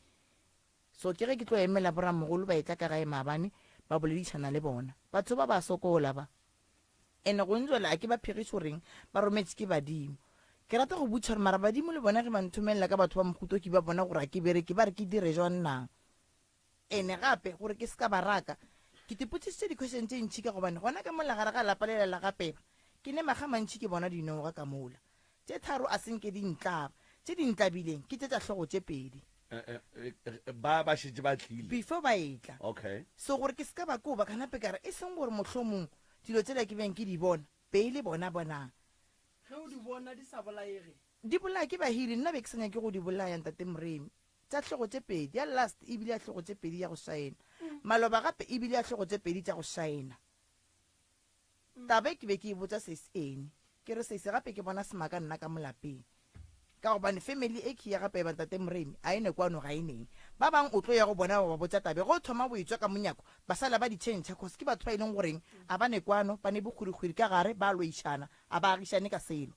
So ke ge ke tlo emela boramogolo ba etla ka gae maabane ba boledišana le bona. Batho ba ba a sokola ba. Ene go njwale a ke ba phegiše goreng ba rometše ke badimo. Ke rata go botšiša gore mara badimo le bona ge ba nthomelela ka batho ba mohuto ke ba bona gore a ke bereke ba re ke dire jwang na? Ene gape gore ke se ka ba raka ke tipotšišitše di-question tše ntši ka gobane gona ka mola gare ga lapa lela la ga Peba ke ne makga mantši ke bona dinoga ka mola. Tše tharo a se nke di ntlaba. Tše di ntlabileng ke tše tša hlogo tše pedi. Ba ba šetše ba tlile. Before ba etla. Okay. So gore ke se ka ba koba ka nape ka re e seng gore mohlomong dilo tšela ke beng ke di bona be e le bona bonang. Ge o di bona di sa bolaege. Di bolaya ke bahiri, nna be ke sa nyake go di bolaya Ntate Moremi. Tša hlogo tše pedi, ya last e bile ya hlogo tše pedi ya go šaena. Maloba gape e bile ya hlogo tše pedi tša go šaena. Taba e ke be ke e botša Sesi Annie. Ke re, Sesi, gape ke bona semaka nna ka mo lapeng. Ka gobane family e khi ya ga Peba Ntate Moremi a e ne kwano ga e neng. Ba bang o tlo ya go bona wa ba botša tabe ge o thoma o etšwa ka monyako ba sala ba di tšhentšha cause ke batho ba e leng goreng a ba ne kwano ba ne bokgwirikgwiri ka gare ba loišana a ba agišane ka selo.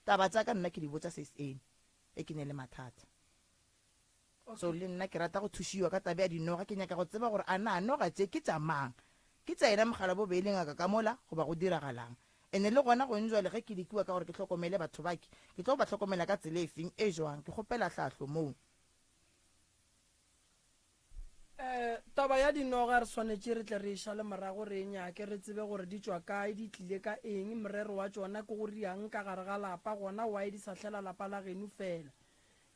Taba tša ka nna ke di botša sis Annie ge ke ne le mathata. So le nna ke rata go thušiwa ka taba ya dinoga, ke nyaka go tseba gore a na noga tše ke tša mang? Ke tša yena mogala bo be e le ngaka ka mola goba go diragalang? Ene le gona gong jwale ge ke lekiwa ka gore ke hlokomele batho ba ke, ke tlo ba hlokomela ka tsela e feng, e jwang? Ke kgopela hlahlo moo. Eh, taba ya dinoga re swanetše re tle re e šale morago re e nyake re tsebe gore di tšwa kae, di tlile ka eng, morero wa tšona ke go riang ka gare ga lapa, gona why di sa hlela lapa la geno fela.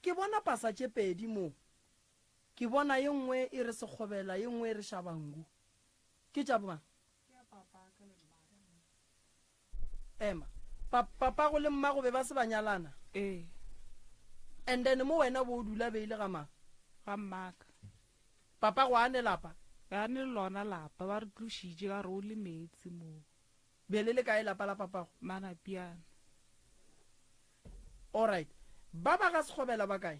Ke bona pasa tše pedi mo. Ke bona ye nngwe e re Sekgobela ye nngwe e re Shabangu. Ke tša bomang? Ema. Pa, papago le mmago be ba se ba nyalana? Ee. And then mo wena o bo o dula be e le ga mang? Ga mmaka. Papago a ne lapa? Ga ne lona lapa, ba re tlošitše ka re o le meetse moo. Be le le kae lapa la papago? Manapiana. Alright. Ba ba ga Sekgobela ba kae?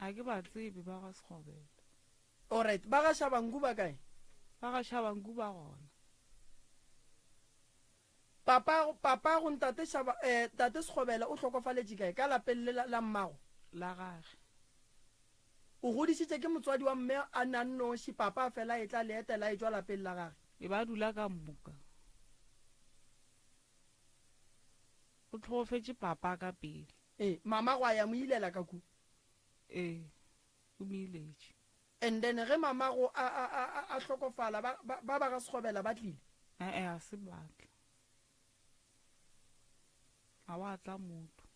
Ga ke ba tsebe ba ga Sekgobela. Alright. Ba ga Shabangu ba kae? Ba ga Shabangu ba gona. Papa, papago ntate Shaba, eh, tate Sekgobela o hlokofaletše kae? Ka lapeng le la, la mmago? La gage. O godišitše ke motswadi wa mme a na nnoši, papa a fela a etla le etela a etšwa lapeng la gage. E ba dula ka mmoka. O hlokofetše papa ka pele. Ee, mama gwa ya mo ilela ka ku. Ee, o mo iletše. And then ge mamago a, a, a, a, a hlokofala, ba, ba, ba ba ga Sekgobela ba tlile? E-e, ga se ba tla. Ga wa tla motho.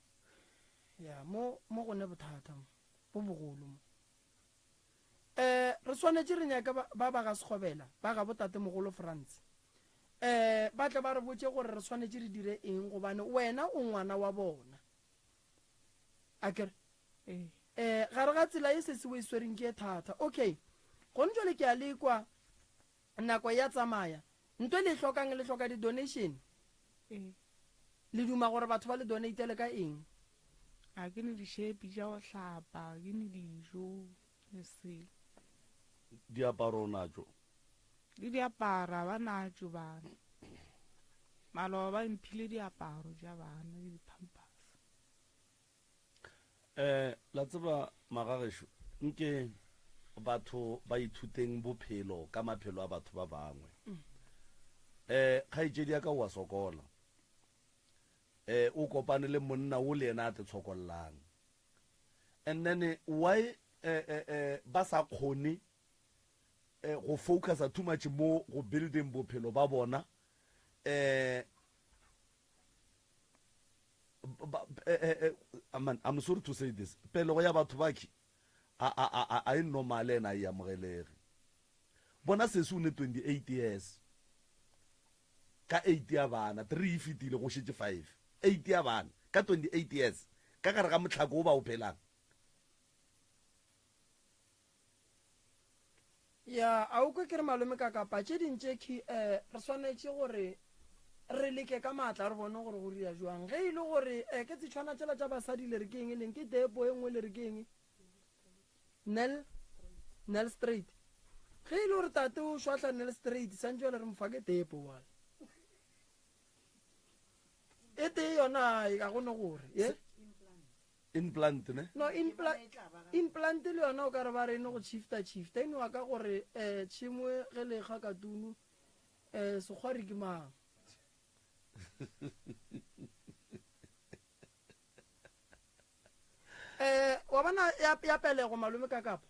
Ya, mo, mo go ne bothata mo, bo bogolo mo. Eh, re swanetše re nyake ba, ba ba ga Sekgobela, ba ga botatemogolo Frans. Eh, ba tle ba re botše gore re swanetše re dire eng, gobane wena o ngwana wa bona. A ke re? Ee. Eh, gare ga tsela ye sesi o e swereng ke e thata. Okay. Gone jwale ke a le kwa, nako ya tsamaya. Nto e le e hlokang, le hloka di-donation. Ee. Le duma gore batho ba le donatele ka eng? Ga ke ne dišepi tša go hlapa, ga ke ne dijo, le selo. Diaparo o natšo? Le diaparo ga ba natšo bana. Maloba ba mphile diaparo tša bana le di-pampers. Um la tseba magagešo, nke batho ba ithuteng bophelo ka maphelo a batho ba bangwe. Um kgaetšedi ya ka o a sokola. Um o kopane le monna o le yena a te tshokollang. And then why eh, eh, eh, ba sa kgone eh, go focusa too much mo go building bophelo ba bona eh Eh, eh, eh, man, I'm sorry to say this pelego ya batho baki a a a a e normal ena e amogelege bona sesi o ne 28 years ka 8 ya bana 3 e fetile go šetše 5 8 ya bana ka 28 years ka gare ga motlhako o ba o phelang Ya, a o kwe ke re malome ka kapa tše ding tše khi eh, re swanetše gore re leke ka maatla re bone gore go dira jwang. Ge e le gore eh, ke tsetšhwana tšela tša basadi le re ke eng e leng ke tepo e nngwe le re ke eng Nel Nel straight. Ge e le gore tate o šwahla Nel straight santše jwale re mo fa ke tepo wale. E tee yona ga go ne gore ye. Implant ne? No, impla implant le yona o ka re ba re e no go shifta shifta e nowa ka gore um tšhemo ge le kga katunu um sekgwari ke mang. Um wa bona ya, ya pelego malome ka kapa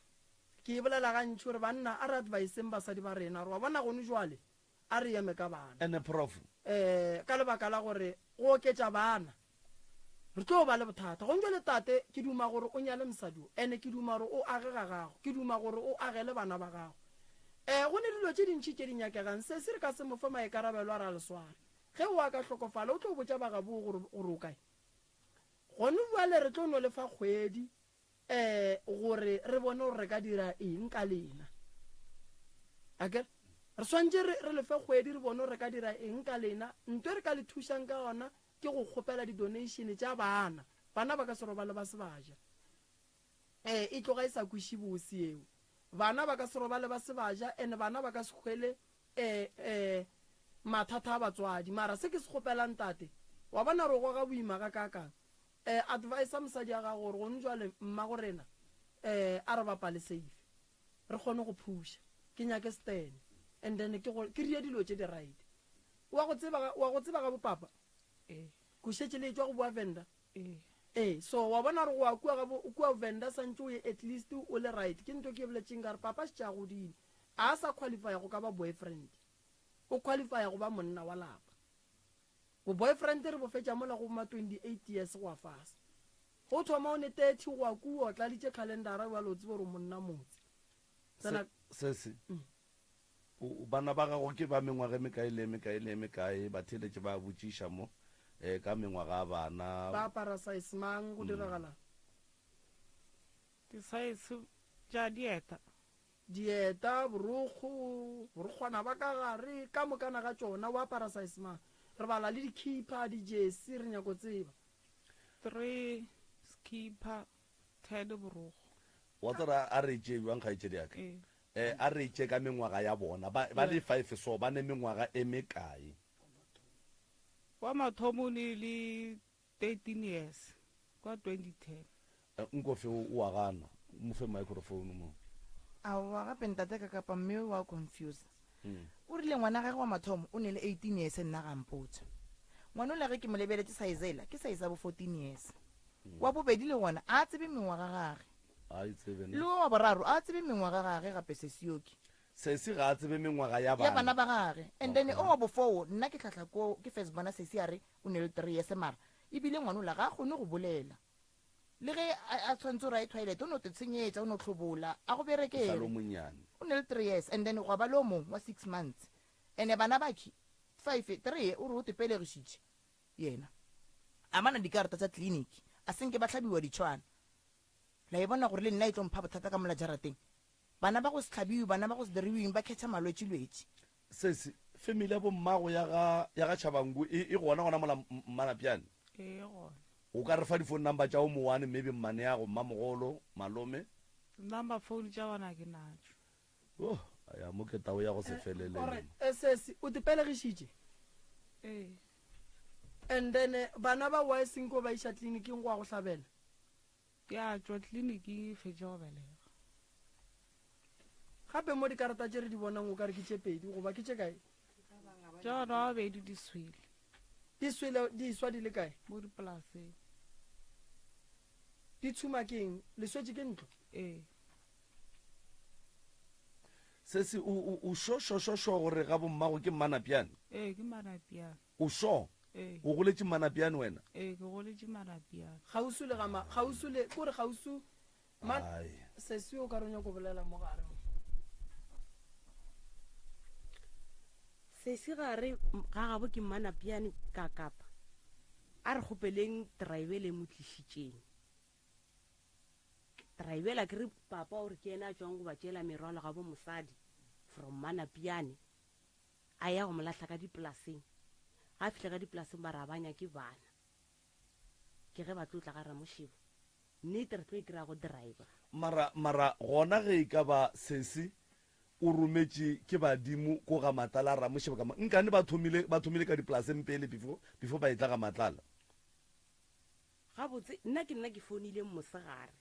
ke e bolela gantši gore banna a re adviseng basadi ba rena gore wa bona gone jwale A re eme ka bana. Ene Prof. Eh, ka lebaka la gore go oketša bana, re tlo ba le bothata. Gong jwale tate, ke duma gore o nyale mosadi o, ene ke duma gore o age ga gago, ke duma gore o agele bana ba gago. Eh, go ne dilo tše dintši tše di nyakegang. Sesi re ka se mo fe maikarabelo a re a le sware. Ge o a ka hlokofala, o tlo botša ba gabo gore, gore o kae? Gone bjale re tlo no le fa kgwedi. um gore re bone gore re ka dira eng ka lena. Akere re swantše re, re lefe kgwedi re bone gore re ka dira eng ka lena. Nto e re ka le thušang ka yona ke go kgopela di-donation tša bana. Bana ba ka se robale ba se ba ja. Um e tloga e sa kweše bose eo. Bana ba ka se robale ba se ba ja and bana ba ka se hwele um um mathata a batswadi. Mara se ke se kgopelang tate, wa bona re goga boima gakaakang. Eh, advisa mosadi ya gago gore gone jwale mmago rena eh a re bapale safe re kgone go phusha ke nyake stene and then ke go ke rie dilo tše di right wa go tseba wa go tseba ga bopapa Ee. ko šetše le etšwa go boa venda Ee. Ee, so wa bona gore go ya kua ga bo kua venda santše o ye at least o le right ke ntho ke e boletšeng ka re papa šetše a godile a sa qualifya go ka ba boyfriend o qualifya go ba monna wa lapa Bo boyfriend re bo fetša mola go ma 28 years go ya fase. Go thoma o ne 30 go ya kua o tladitše calendara bjale o tsebe gore o monna motse. Tsena Se, sesi, o, o, bana ba gago ke ba mengwaga e mekae le e mekae le e mekae? Batheeletši ba a botšiša mo, eh, ka mengwaga ya bana. Ba apara size mang? Go diragalang? Di size tša dieta. Dieta, borokgo, borokgwana ba ka gare, ka mokana ga tšona, o apara size mang? Re bala le dikhipha, dijesi, re nyako tseba. Three skipper, ten borokgo. Wa tseba a re e tšee bjang, kgaetšedi ya ka? Ee. Eh, a re e tšee ka mengwaga ya bona. Ba, ba le five so, ba ne mengwaga e mekae? Wa mathomo o ne le 13 years kwa 2010. Nkofe o a gana. Mo fe microphone mo. Aowa gape ntate ka kapa mme wa confuse. O rile ngwana gage wa mathomo o ne le 18 years nna ga mpotša. Ngwana ola ge ke mo lebeletše size ela ke size ya bo 14 years. Wa bobedi le gona a tsebe mengwaga gage. A e tsebe ne. Le wo wa boraro a tsebe mengwaga gage gape sesioki. Sesi ga a tsebe mengwaga ya Ya bana. bana ba gage. And then o wa bofoo nna ke hlahla ko ke first bona sesi a re o ne le 3 years mara ebile ngwanola ga a kgone go bolela. Le ge a, a tshwanetse gore a ye toilet, o no te tshenyetša, o no hlobola, a go berekele. Sa le o monnyane. O ne le 3 years and then gwa ba le o mongwe wa 6 months. And bana bakhi, 5, 3 o re o te pelegišitše yena. A bana dikarata tša clinic, a se nke ba hlabiwa ditšhwana. La e bona gore le nna e tlo mpha bothata ka mola jarateng. Bana ba go se hlabiwe, bana ba go se diriweng ba khetha malwetši-lwetši. Sesi, family ya bommago ya ga, ya ga Tshabangu e, e gona gona mola Mmanapjane? Ee, e gona. O ka re fa di-phone number tša o mowane, maybe mmaneago, mmamogolo, malome? Number phone tša bona ke natšo. Oh, ya mo ke tao ya go se felele. Alright, eh, sesi, o te pelegišitše? Ee. And then eh, bana ba why senko ba iša tleliniking go ya go hlabela? Ke a tšwa tleliniking e fetše go belega. Gape mo dikarata tše re di bonang o ka re ke tše pedi goba ke tše kae? Tša bana ba babedi di swele. Di swele di swa di le kae? Mo dipolaseng. Di tshuma ke eng? Le swetše ke ntlo? Ee. Sesi o o o sho sho sho sho gore ga bommago ke Mmanapjane? Ee, ke Mmanapjane. O sho? Ee. O goletše Mmanapjane wena? Ee, ke goletše Mmanapjane. Kgauswi le ga ma, kgauswi le, ke gore kgauswi, ma, Ai. Sesi o ka re o nyako bolela mo gare mo. Sesi ga re ga gabo ke Mmanapjane ka Kapa, a re kgopeleng draibele e mo tlišitšeng. Draibela ke re papa o re ke yena a tšwang go ba tšeela merwalo gabo mosadi from Mmanapjane. A ya go mo lahla ka dipolaseng. Ga a fihla ka dipolaseng ba re a ba nyake bana. Ke ge ba tlo tla ga Ramošebo. Nnete re tlo e kry-a go driver. Mara, mara gona ge e ka ba sesi o rometše ke badimo ko ga Matlala a Ramošebo ka mo, nkane ba thomile, ba thomile ka dipolaseng pele before, before ba etla ga Matlala? Gabotse nna ke nna ke founileng mosegare.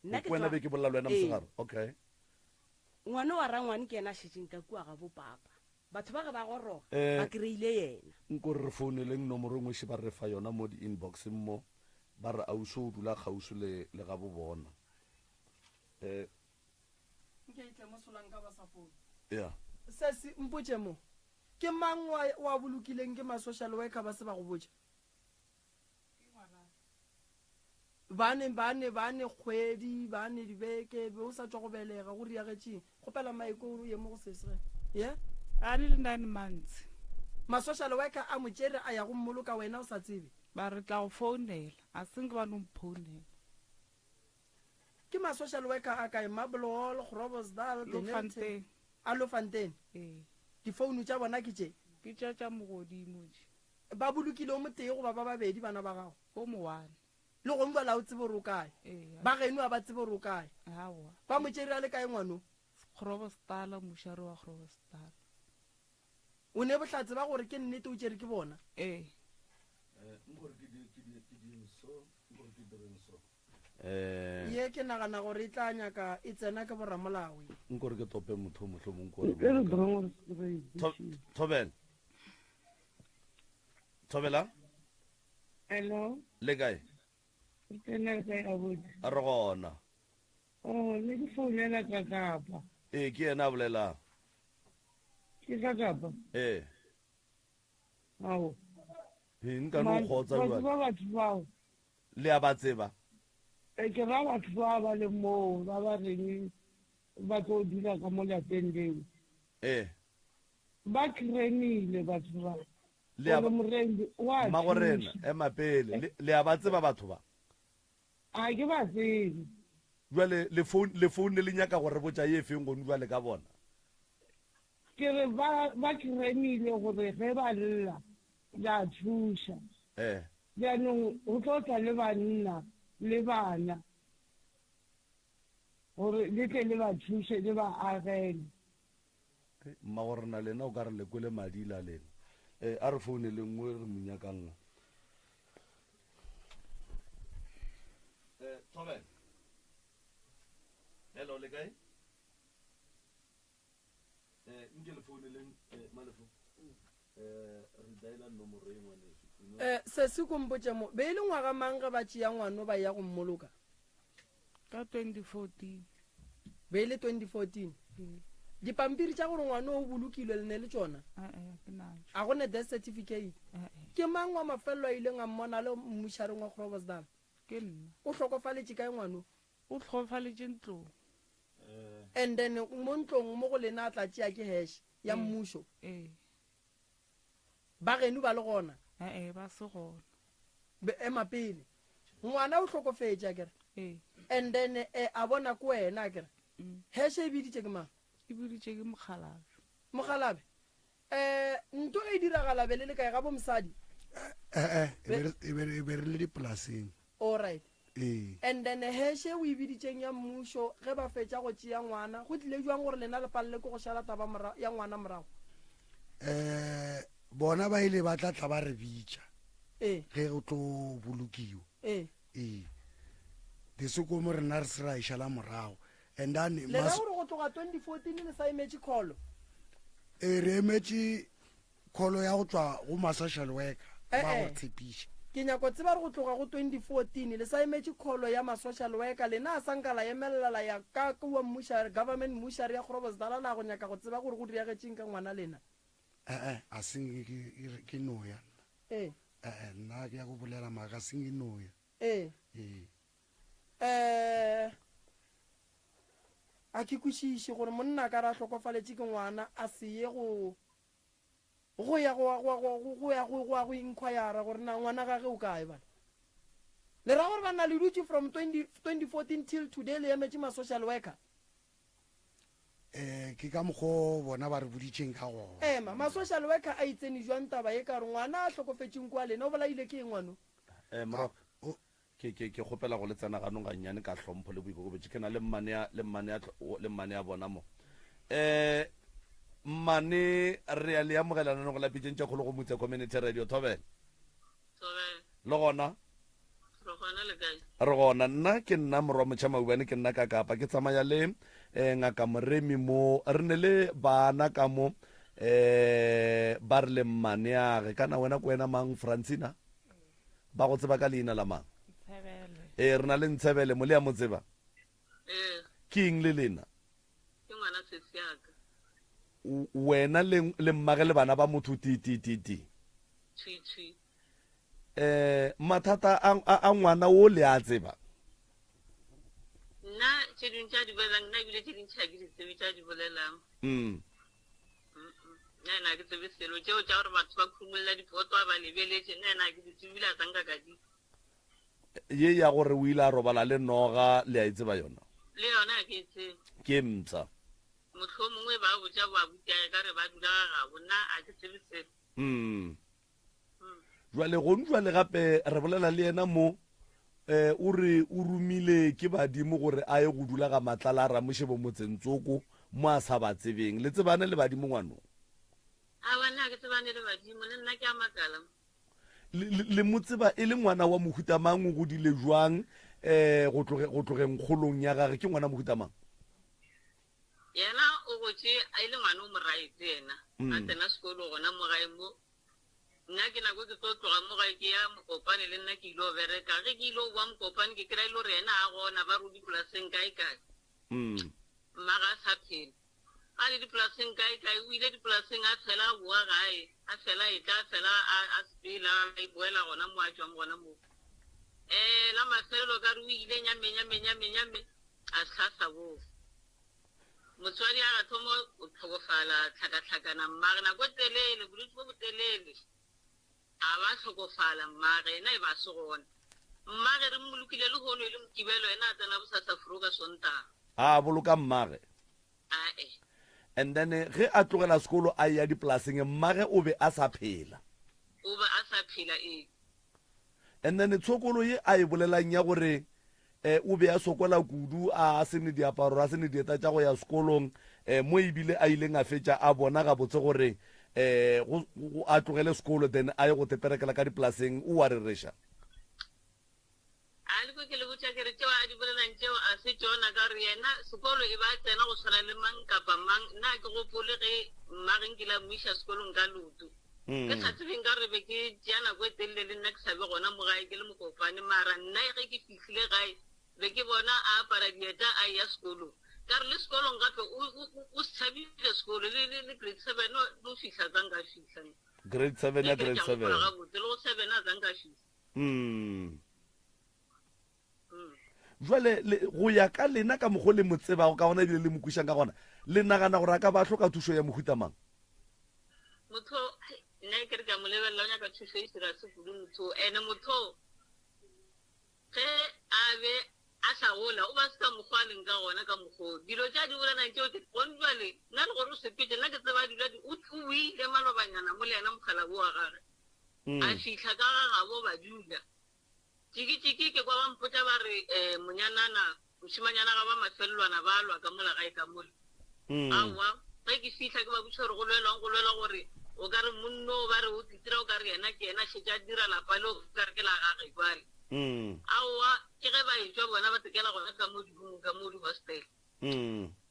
Nna ke Wena tšwa be ke bolela le wena Ee. mosegare? Okay. Ngwana wa rangwane ke yena a šetšeng ka kua ga bo papa. Batho ba ge ba goroga, Eh, ba kry-ile yena. Nko re re founeleng nomoro e nngwe še ba re fa yona mo di-inboxeng mo, ba re ausi o dula kgauswi le, le ga bo bona. Eh, Nke e tle mo solang ka ba sa foune. yeah. Sesi, mpotše mo, ke mang wa, wa bolokileng ke ma-social worker ba se ba go botša? Ba ne, ba ne, ba ne kgwedi, ba ne dibeke, be o sa tšwa go belega, go riagetšeng? Kgopela Mike o ye mo go sesi ge. Ye? A ne le 9 months. Ma-social worker a mo tšere a ya go mmoloka wena o sa tsebe? Ba re tla go founela, a se nke ba no mphounela. Ke ma-social worker a kae? Marble Hall, Groblersdal, Dennilton? Lofontein. A Lofontein? Ee. Difounu tša bona ke tše? Ke tša tša mogodimo tše. Ba bolokile o motee goba ba babedi bana ba gago? O mowane. Le gong bjale ga o tsebe gore o kae. Ee. Ba geno ga ba tsebe gore o kae. Aowa. Ba mo tšere a le kae ngwano? Groblersdal, mošare wa Groblersdal. O ne bohlatse ba gore ke nnete o tšere ke bona? Ee. Eh, Ye ke nagana gore e tla nyaka e tsena ke boramolao ye. Nko re ke tope motho mohlomong ko re E re boloka. drong gore se re e Tho- bušitše. Thobela. Thobela, Hello, le kae? re tsena le kae abuti? Re gona. Oh, ne ke founela ka Kapa. Ee, ke yena a bolelang. Ke ka Kapa? Ee. Ao. Ee, nka no kgotsa Wa jwale. tseba batho bao? Le a ba tseba? E, ke ra batho ba ba leng moo ba ba reng ba tlo dula ka mo lapeng leo. Ee. Ba krenile batho ba. Le a ba Gore morembi o a Mmagorena, thuša. ema pele. Le, le a ba tseba batho ba? A ke ba tsebe. Jwale le phone, le foune le nyaka go re botša ye feng gonu jwale ka bona? Ke re ba, ba krenile gore ge ba lla le a thuša. Ee. Bjanong go tlo tla le banna le bana gore le tle le ba thuše le ba agele. Mmagorena lena o ka re le kwele madi la lena. Eh, a re founele nngwe re mo nyakang. Eh, Thobela. Hello, le kae? Eh, nke le founeleng eh, Malefo. Eh, re dialer nomoro e ngwaneso. You know? Eh, sesi ko mpotše mo, be e le ngwaga mang ge ba tšea ngwano ba ya go mmoloka? Ka 2014. Be e le 2014. Ee. Dipampiri tša gore ngwano o bolokilwe le ne le tšona? Eh, eh, ke natšo. A go ne death certificate? Eh, eh. Ke mang wa mafelelo a ileng a mmona a le mmušareng wa Groblersdal? Ke nna. O hlokofaletše kae ngwano? O hlokofaletše ntlong. And then mo ntlong mo go lena a tla tšea ke hash ya Ee. mmušo? Ee. Ba geno ba le gona? Eh, eh, ba se gona. Be, ema pele. Ngwana o hlokofetše akere? Ee. And then eh, a bona ke wena akere? Mm. Hash e biditše ke mang? E biditše ke mokgalabje. Mokgalabje. Eh, nto e diragala be le le kae ga bo mosadi? Eh, eh, e be re, e be re, e be re le dipolaseng. All right. Ee. And then heshe o e biditšeng ya mmušo ge ba fetša go tšea ngwana, go tlile bjang gore lena le palele ke go šala taba mora, ya ngwana morago? Eh, bona ba ile ba tla tla ba re bitša. Ee. Ge go tlo bolokiwa. Ee. Ee. Disekomo rena re se ra e šala morago. And then Le ra mas- gore go tloga 2014 le sa emetše kholo? Ee, re emetše kholo ya go tšwa go ma social worker Eh, ba go eh. re tshepiša. Ke nyako tseba gore go tloga go 2014 le sa emetše kholo ya ma social worker, lena a sa nka la emelela la ya ka kua mmušare, government mmušare ya Groblersdal la go nyaka go tseba gore go diragetšeng ka ngwana lena? Eh, eh, a se nke ke, ke, ke no ya nna. Eh. Eh, eh, nna ke ya go bolela maaka, a se nke no ya. Eh. Ee. Eh, a ke kwešiše gore monna a ka re a hlokofaletše ke ngwana a se ye go, go ya go, go, go, go, go ya go, go ya go inquire gore na ngwana gage o kae bana. Le ra gore banna le dutše from 20, 2014 till today le emetše ma social worker? Eh, ke ka mokgo bona ba re boditšeng ka gona. Ema, ma social worker a itsene jwang taba ye ka gore ngwana a hlokofetšeng kwa lena o bolaile ke eng ngwano? Eh, Morok, ke, ke, ke kgopela go le tsena ganong gannyane ka hlompho le boikokobetšo. Ke na le mmane ya, le mmane ya, le mmane ya bona mo. Eh, mmane, re a le amogela lenaneo la Pitšeng tša Kgolo go Motse Community Radio. Thobela. Thobela. Le gona? Re gona le kae? Re gona. Nna ke nna Morwa Motšha Maubane, ke nna ka Kapa. Ke tsamaya le eh, Ngaka Moremi mo. Re ne le bana ka mo, eh, ba re le mmaneage. Kana wena ke wena mang, Francina? Ba go tseba ka leina la mang? Ntshebele. Ee, re na le Ntshebele mo, le a mo tseba? Ee. Ke eng le lena? Ke ngwana sesi ya ka. Wena le, le mmage le bana ba motho ti, ti, ti, ti. Thwi, thwi. Eh, mathata a, a, a ngwana wo le a tseba? Nna tše dingwe tša di bolelang, nna ebile tše dintši ga ke di tsebe tša di bolelang. Nna ena ga ke tsebe selo. Tšeo tša gore batho ba khumulla dipoto a ba lebeletše, nna ena ga ke di tsebe ebile a sa nka ka di. Ye ya gore o ile a robala le noga, le a e tseba yona? Le yona ga ke e tsebe. Ke e mpsha. Mohlomongwe ba botša boabutiae ka re ba dula ga gabo, nna ga ke tsebe selo. Jwale gong jwale gape re bolela le yena mo, eh, o re o romile ke badimo gore a ye go dula ga Matlala a Ramošebo motseng tsoko mo a sa ba tsebeng. Le tsebane le badimo ngwano? Aowa, nna ga ke tsebane le badimo, le nna ke a makala. Le mo tseba e le ngwana wa mohuta mang, o godile jwang um go tloge, go tlogeng kgolong ya gage, ke ngwana mohuta mang? Yena o gotše e le ngwana o moraete yena, a tsena sekolo gona mo gae mo. Nna ke nako ke tlo tloga mo gae ke ya Mokopane le nna ke ilo bereka. Ge ke ilo boa Mokopane ke kry-a e le gore yena a gona, ba re o dipolaseng kae kae. Mma ga a sa phela. A le dipolaseng kae kae, o ile dipolaseng a fela a boa gae, a fela a etla, a fela a a sepela a boela gona mo a tšwang gona moo. Um la mafelelo ka re o ile nyame nyame nyame nyame a se a sa boa. Motswadi a ga thoma go hlokofala tlhakatlhakana mmage nako e telele, bolwetši bo botelele. A ba hlokofala mmage, yena e ba se gona. Mmage re mmolokile lehono e le Mokibelo, yena a tsena bosasa furu ka Sontaga. A boloka mmage. Ae. And then ge a tlogela sekolo a eya dipolaseng, mmage o be a sa phela. O be a sa phela, ee. And then tshokolo ye a e bolelang ya gore eh, o be a sokola kudu, a se ne diaparo, a se ne dieta tša go ya sekolong, eh, mo ebile a ileng a fetša a bona gabotse gore eh, go, go, a tlogele sekolo then a ye go teperekela ka dipolaseng, o a rereša. A le kwe ke le botša ke re tšeo a di bolelang tšeo a se tšona, ka gore yena sekolo e ba a tsena go swana le mang kapa mang. Nna ga ke gopole ge mmage nkile a mo iša sekolong ka leoto. Ke sa tsebeng ka gore be ke tšea nako e telele le nna ke sa be gona mo gae ke le mokopane, mara nna ge ke fihlile gae be ke bona a apara dieta a eya sekolong. Ka re le sekolong gape o, o, o, o se tshabile sekolo, le, le, le grade seven o no fihla tsa nka fihla. Grade seven Ge ya ke re grade ke a gopola seven. gabotse, le go seven a tsa nka fihla. Mm. Jwale le, go ya ka lena ka mokgo le mo tsebago ka gona ebile le mo kwišang ka gona, le nagana gore a ka ba a hloka thušo ya mohuta mang? Motho, nna ke re ke a mo lebelela, o nyaka thušo e serious kudu motho. Ene motho ge a be a sa gola o ba se ka mokgwa a leng ka gona ka mokgo dilo tša di bolelang tšeo ke gone jwale nna le gore o sepetse nna ke tseba a dula o boile malobanyana mo le yena mokgalabo wa gage A fihla ka ga gabo ba dula. Tšiki-tšiki ke kwa ba mpotša ba re, eh, monyanana, mošemanyana ga ba mafelelwana ba lwa ka mola gae ka mola. Aowa, ge ke fihla ke ba botšiša gore go lwelwang, go lwelwa gore o ka re monno o ba re o titira o ka re yena ke yena šetše a dira lapa le o ka re ke la gage jwale. Aowa, ke ge ba etšwa bona ba tekela gona ka mo dihomong ka mo di-hostel.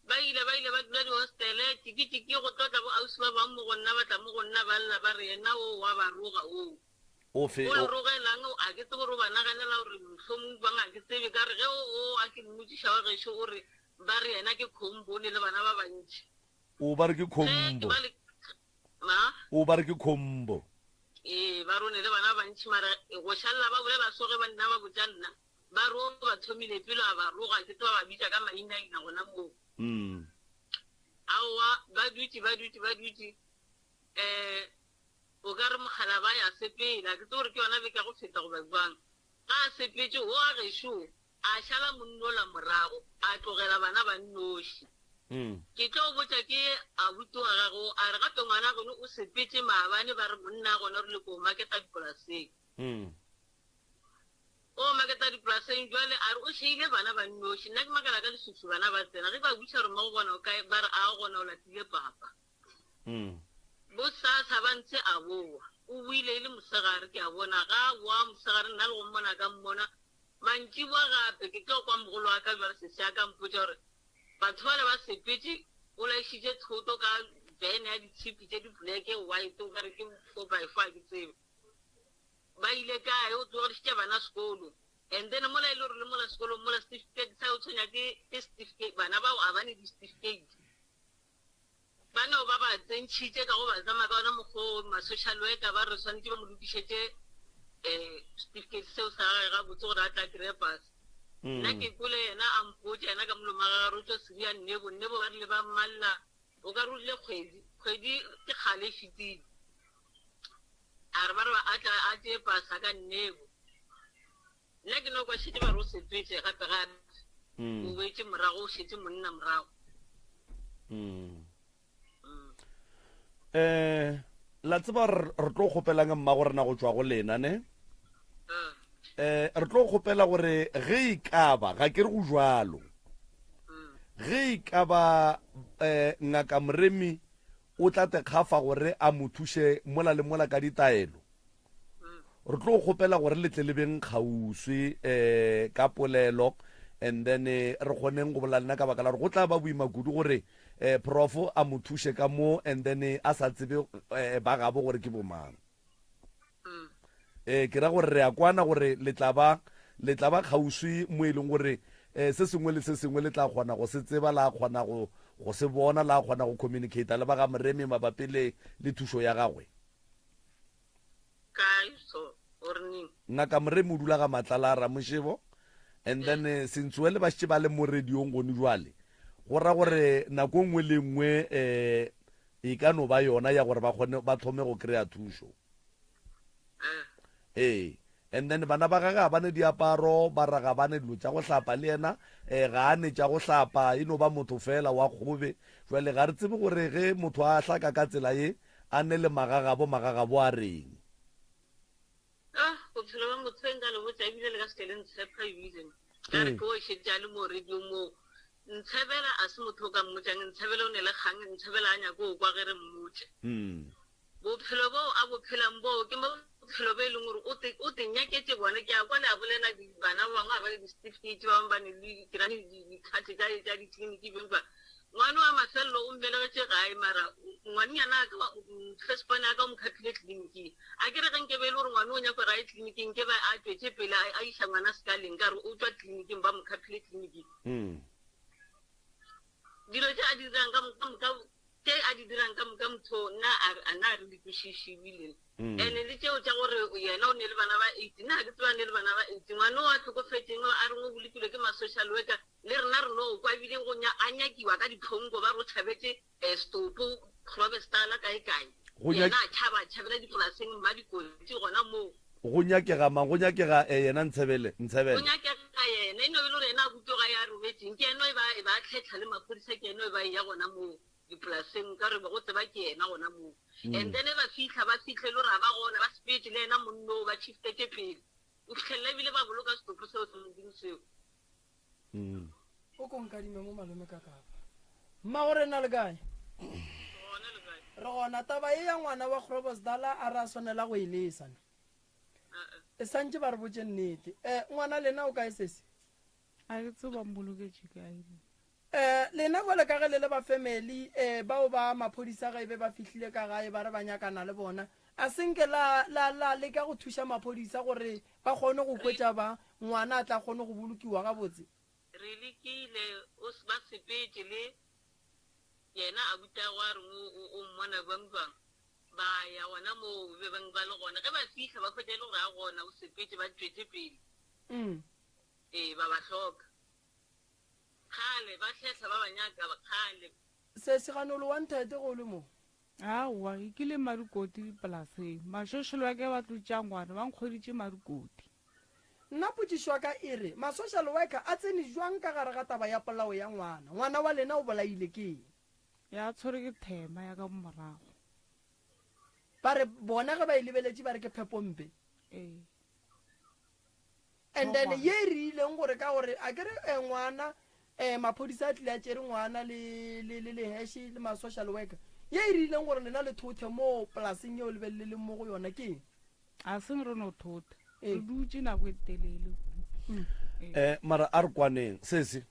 Ba ile, ba ile ba dula dihostele, tšiki-tšiki go tlo tla bo ausi ba bang mo go nna, ba tla mo go nna ba lla ba re, Yena wo wa ba roga wo. Ofe, O le rogelang? A ke tsebe gore o ba naganela gore mohlomong bang, a ke tsebe. Ka re ge o, o a ke mmotšiša wa gešo o re, ba re yena ke khombo, o ne le bana ba bantši. O ba re ke Ge ke khombo. ba le, ma? O ba re ke khombo. Ee, ba re o ne le bana ba bantši, mara go šalela ba bolela so ge ba nna ba botša nna. Ba re o ba thomile pele a ba roga, ke tseba ba bitša ka mainaina gona moo. Aowa, ba dutše, ba dutše, ba dutše, um o ka re mokgalaba a ya sepela, ke tsebe gore ke yona beke ya go feta goba bjang. Ga a sepetše, wo wa gešo a šala monnola morago, a tlogela bana ba nnoši. Ke tlo botša ke abuti wa gagwe, a re gape ngwana geno o sepetše maabane, ba re monna gona o rile ko maketa dipolaseng. O maketa dipolaseng bjale, a re o šeile bana ba nnoši. Nna ke makala ka leswiswi bana ba tsena. Ge ba botšiša gore mmago bona o kae, ba re a gona o latile papa. Bosasa ba ntshe a boa. O boile e le mosegare, ke a bona. Ga a boa mosegare nna le go mmona ka mmona. Mantšiboa gape ke tlo kwa mogolo wa ka bjale sesi a ka mpotša gore batho bale ba sepetše, o laišitše thoto ka vene ya ditshipi tše di black, white, o ka re ke four by four a ke tsebe. Ba ile kae? O tlogedišitše bana sekolo and then mola e le gore le mola sekolong mola certificate sa o tshwenya ke ke certificate bana bao a ba ne di-certificate ba no ba ba tsentšhitše ka go ba tsamaya ka ona mokgwa o ma-social worker ba re swanetše ba mo lokišetše um certificate seo sa gage gabotse gore a tla kry-e pasa. Nna ke kwele yena a mpotša yena ka molomo wa gage re o tšwa Siria nnebo nnebo ba rile ba mmalla o ka re o rile kgwedi kgwedi ke kgale e fetile. A re ba re a tla a tšee pasa ka nnebo. Nna ke no kwa šetše ba re o sepetše gape gape. O boetše morago o šetše monna morago. Eh, la tseba re re tlo kgopelang mmago rena go tšwa go lena ne? Eh, re tlo kgopela gore ge e ka ba ga ke re go jwalo. Ge e ka ba eh ngaka Moremi O tla te kgafa gore a mo thuše mola le mola ka ditaelo. Re tlo kgopela gore le tle le beng kgauswi um ka polelo and then re kgoneng go bolela lena ka baka la gore go tla ba boima kudu gore um prof a mo thuše ka mo and then a sa tsebe um ba gabo gore ke bomang. Ee, ke ra gore re a kwana gore le tla ba le tla ba kgauswi mo e leng gore um se sengwe le se sengwe le tla kgona go se tseba, la kgona go go se bona, la kgona go communicate le ba ga Moremi mabapi le le thušo ya gagwe. Kae so or neng? Ngaka Moremi o dula ga Matlala a Ramošebo and then eh, Sentsoe ba šetše ba le mo radiong gone jwale. Go ra gore nako e nngwe le e nngwe um e ka no ba yona ya gore ba kgone ba thome go kry-a thušo. Ee, and then bana ba gage ga ba ne diaparo, ba ra ga ba ne dilo tša go hlapa le yena um ga a ne tša go hlapa, e no ba motho fela wa kgobe. Jwale ga re tsebe gore ge motho a hlaka ka tsela ye a ne le magagabo, magagabo a reng. Ah, bophelo ba motho e nka le botša ebile le ka seke le ntshepa ebile ka re ke o šetše a le mo radio moo. Ntshebela a se motho o ka mmotšang, Ntshebela o ne le kgang, Ntshebela a nyake go kwa ge re mmotša. Bophelo boo a bo phelang boo ke bophelo bo e leng gore o te, o te nyaketše bona. Ke a kwa le a bolela di, bana ba bangwe ga ba le di-certificate, ba bangwe ba ne le ke ra di-card tša, tša ditleliniki beng ba. Ngwana wa mafelelo o mmelegetše gae mara ngwannyana a ka, first born ya ka o mo khaphile tleliniking. A ke re ge nke be e le gore ngwana o nyaka gore a ye tleliniking nke be a tšwetše pele a, a iša ngwana sekaleng ka re o tšwa tleliniking ba mo khaphile tleliniking. Dilo tše a di dirang ka moka Tše a di dirang ka moka motho nna a a na re di kwešiše ebile. Ene le tšeo tša gore yena o ne le bana ba eight, nna ga ke tsebe a ne le bana ba eight. Ngwana o a hlokofetšeng a reng o bolokilwe ke ma-social worker, le rena re no kwa ebile go nya a nyakiwa ka diphonko ba re o tšhabetše stopo Grobestala kae kae. Go Yena a tšhaba a tšhabela dipolaseng Mmadikotsi gona moo. Go nyakega mang? Go nyakega yena Ntshebele, Go Ntshebele. nyakega yena, e no be e le gore yena a butoga ya robetšeng, ke yena e ba e ba tlhetlha le maphodisa, ke yena e ba eya gona moo dipolaseng, nkare be go tseba ke yena gona moo. And then ba fihla, ba fihle e le gore ga ba gona, ba sepetše le yena monna oo, ba shiftetše pele, o fihlelela ebile ba boloka setopo seo sa Modimo seo. O ko nkadime mo malome ka kapa. Mmago rena le kae? Gona le kae? Re gona. Taba ye ya ngwana wa Grobosdala a ra swanela go e lesa ne. E santše ba re botše nnete. Eh, ngwana lena o kae sesi? A ke tsebe ba mmoloketše kae. Eh, lena jwale ka ge le le ba family, eh, bao ba maphodisa ge e be ba fihlile ka gae ba re ba nyakana le bona, a se nke la, la, la leka go thuša maphodisa gore ba kgone go hwetša ba ngwana a tla kgone go bolokiwa gabotse? Re lekile, o, ba sepetše le yena abutagwe a reng o, o, o mmona bjang bjang. Ba ya gona moo be bang ba le gona. Ge ba fihla ba hwetša e le gore a gona, o sepetše, ba tšwetše pele. Ee, ba ba hloka. Kgale, ba hlehla ba ba nyaka kgale. Sesi Ganolo wa nthete ge o le mo. Aowa, e kile Madikoti dipolaseng. Mašošolo a ka ba tlo tšea ngwana, ba nkgweditše Madikoti. Nna potšišo ya ka e re, ma-social worker a tsene jwang ka gare ga taba ya polao ya ngwana? Ngwana wa lena o bolaile ke eng? Ya tshwere ke thema ya ka morago. Ba re bona ge ba e lebeletše ba re ke phepompe. Ee. And then ye e re ileng gore ka gore a ke re eh, ngwana eh, maphodisa a tlile a tšere ngwana le le le le hash le ma social worker ye e re ileng gore lena le thothe mo polaseng yeo le be le leng mo go yona ke eng? A seng re no thotha. Ee. Re dutše nako e telele kudu. Eh, mara a re kwaneng sesi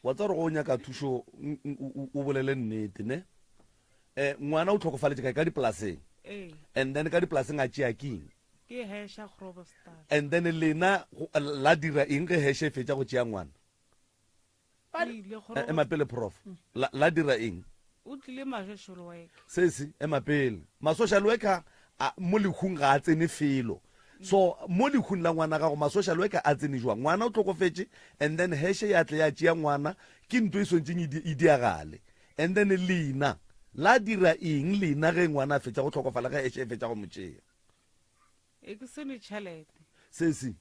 wa tsa gore go nyaka thušo o bolele nnete ne eh ngwana o tlhokofaletše kae ka dipolaseng Ee. and then ka dipolaseng a tšea keng Ke hesha Groblersdal. And then lena la dira eng ge hesha e fetša go tšea ngwana? O ile Eh, ema pele prof. La, la dira eng? O tlile ma-social worker. Sesi, ema pele. Ma-social worker a, mo lehung ga a tsene felo. So mo lehung la ngwana gago ma-social worker a tsene jwang? Ngwana o hlokofetše and then heshe ya tle ya tšea ngwana, ke nto e swantšeng e di, e diagale. And then lena la dira eng lena ge ngwana a fetša go hlokofala ge heshe e fetša go mo tšea? E ke se ne tšhelete. Sesi,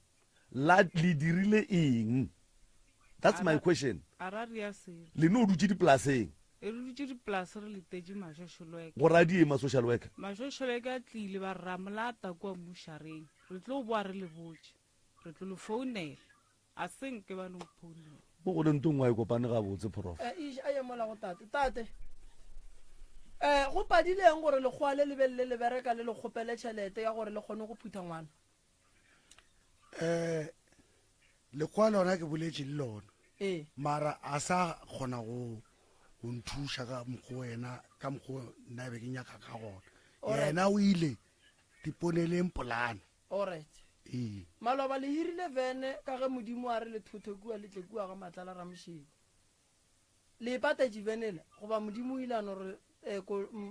la le dirile eng? That's my question. A ra ria selo. Le no dutše dipolaseng. E re dutše dipolase re letetše ma-social worker. Go ra di eng ma-social worker? Ma-social worker a tlile ba re ra mo lata kua mmušareng. Re tlo boa re le botše. Re tlo le founela. A se nke ba no mphounela. Mo go le nto nngwe a e kopane gabotse, Prof. Eh, eish, a ye mola go tate. Tate, eh, go padile eng gore lekgowa le le be le le bereka le le kgopele tšhelete ya gore le kgone go phutha ngwana? Um lekgowa lona ke boletše le lona ee mara a sa kgona go go nthuša ka mokgwa wena ka mokgwa nna be ke nyaka ka gona Alright. yena o ile diponeleng polane alright ee maloba le hirile vene ka ge modimo a re le thothe kua le tle kua ga matlala ramošebo le e patetše venela goba modimo o ile a no re eh,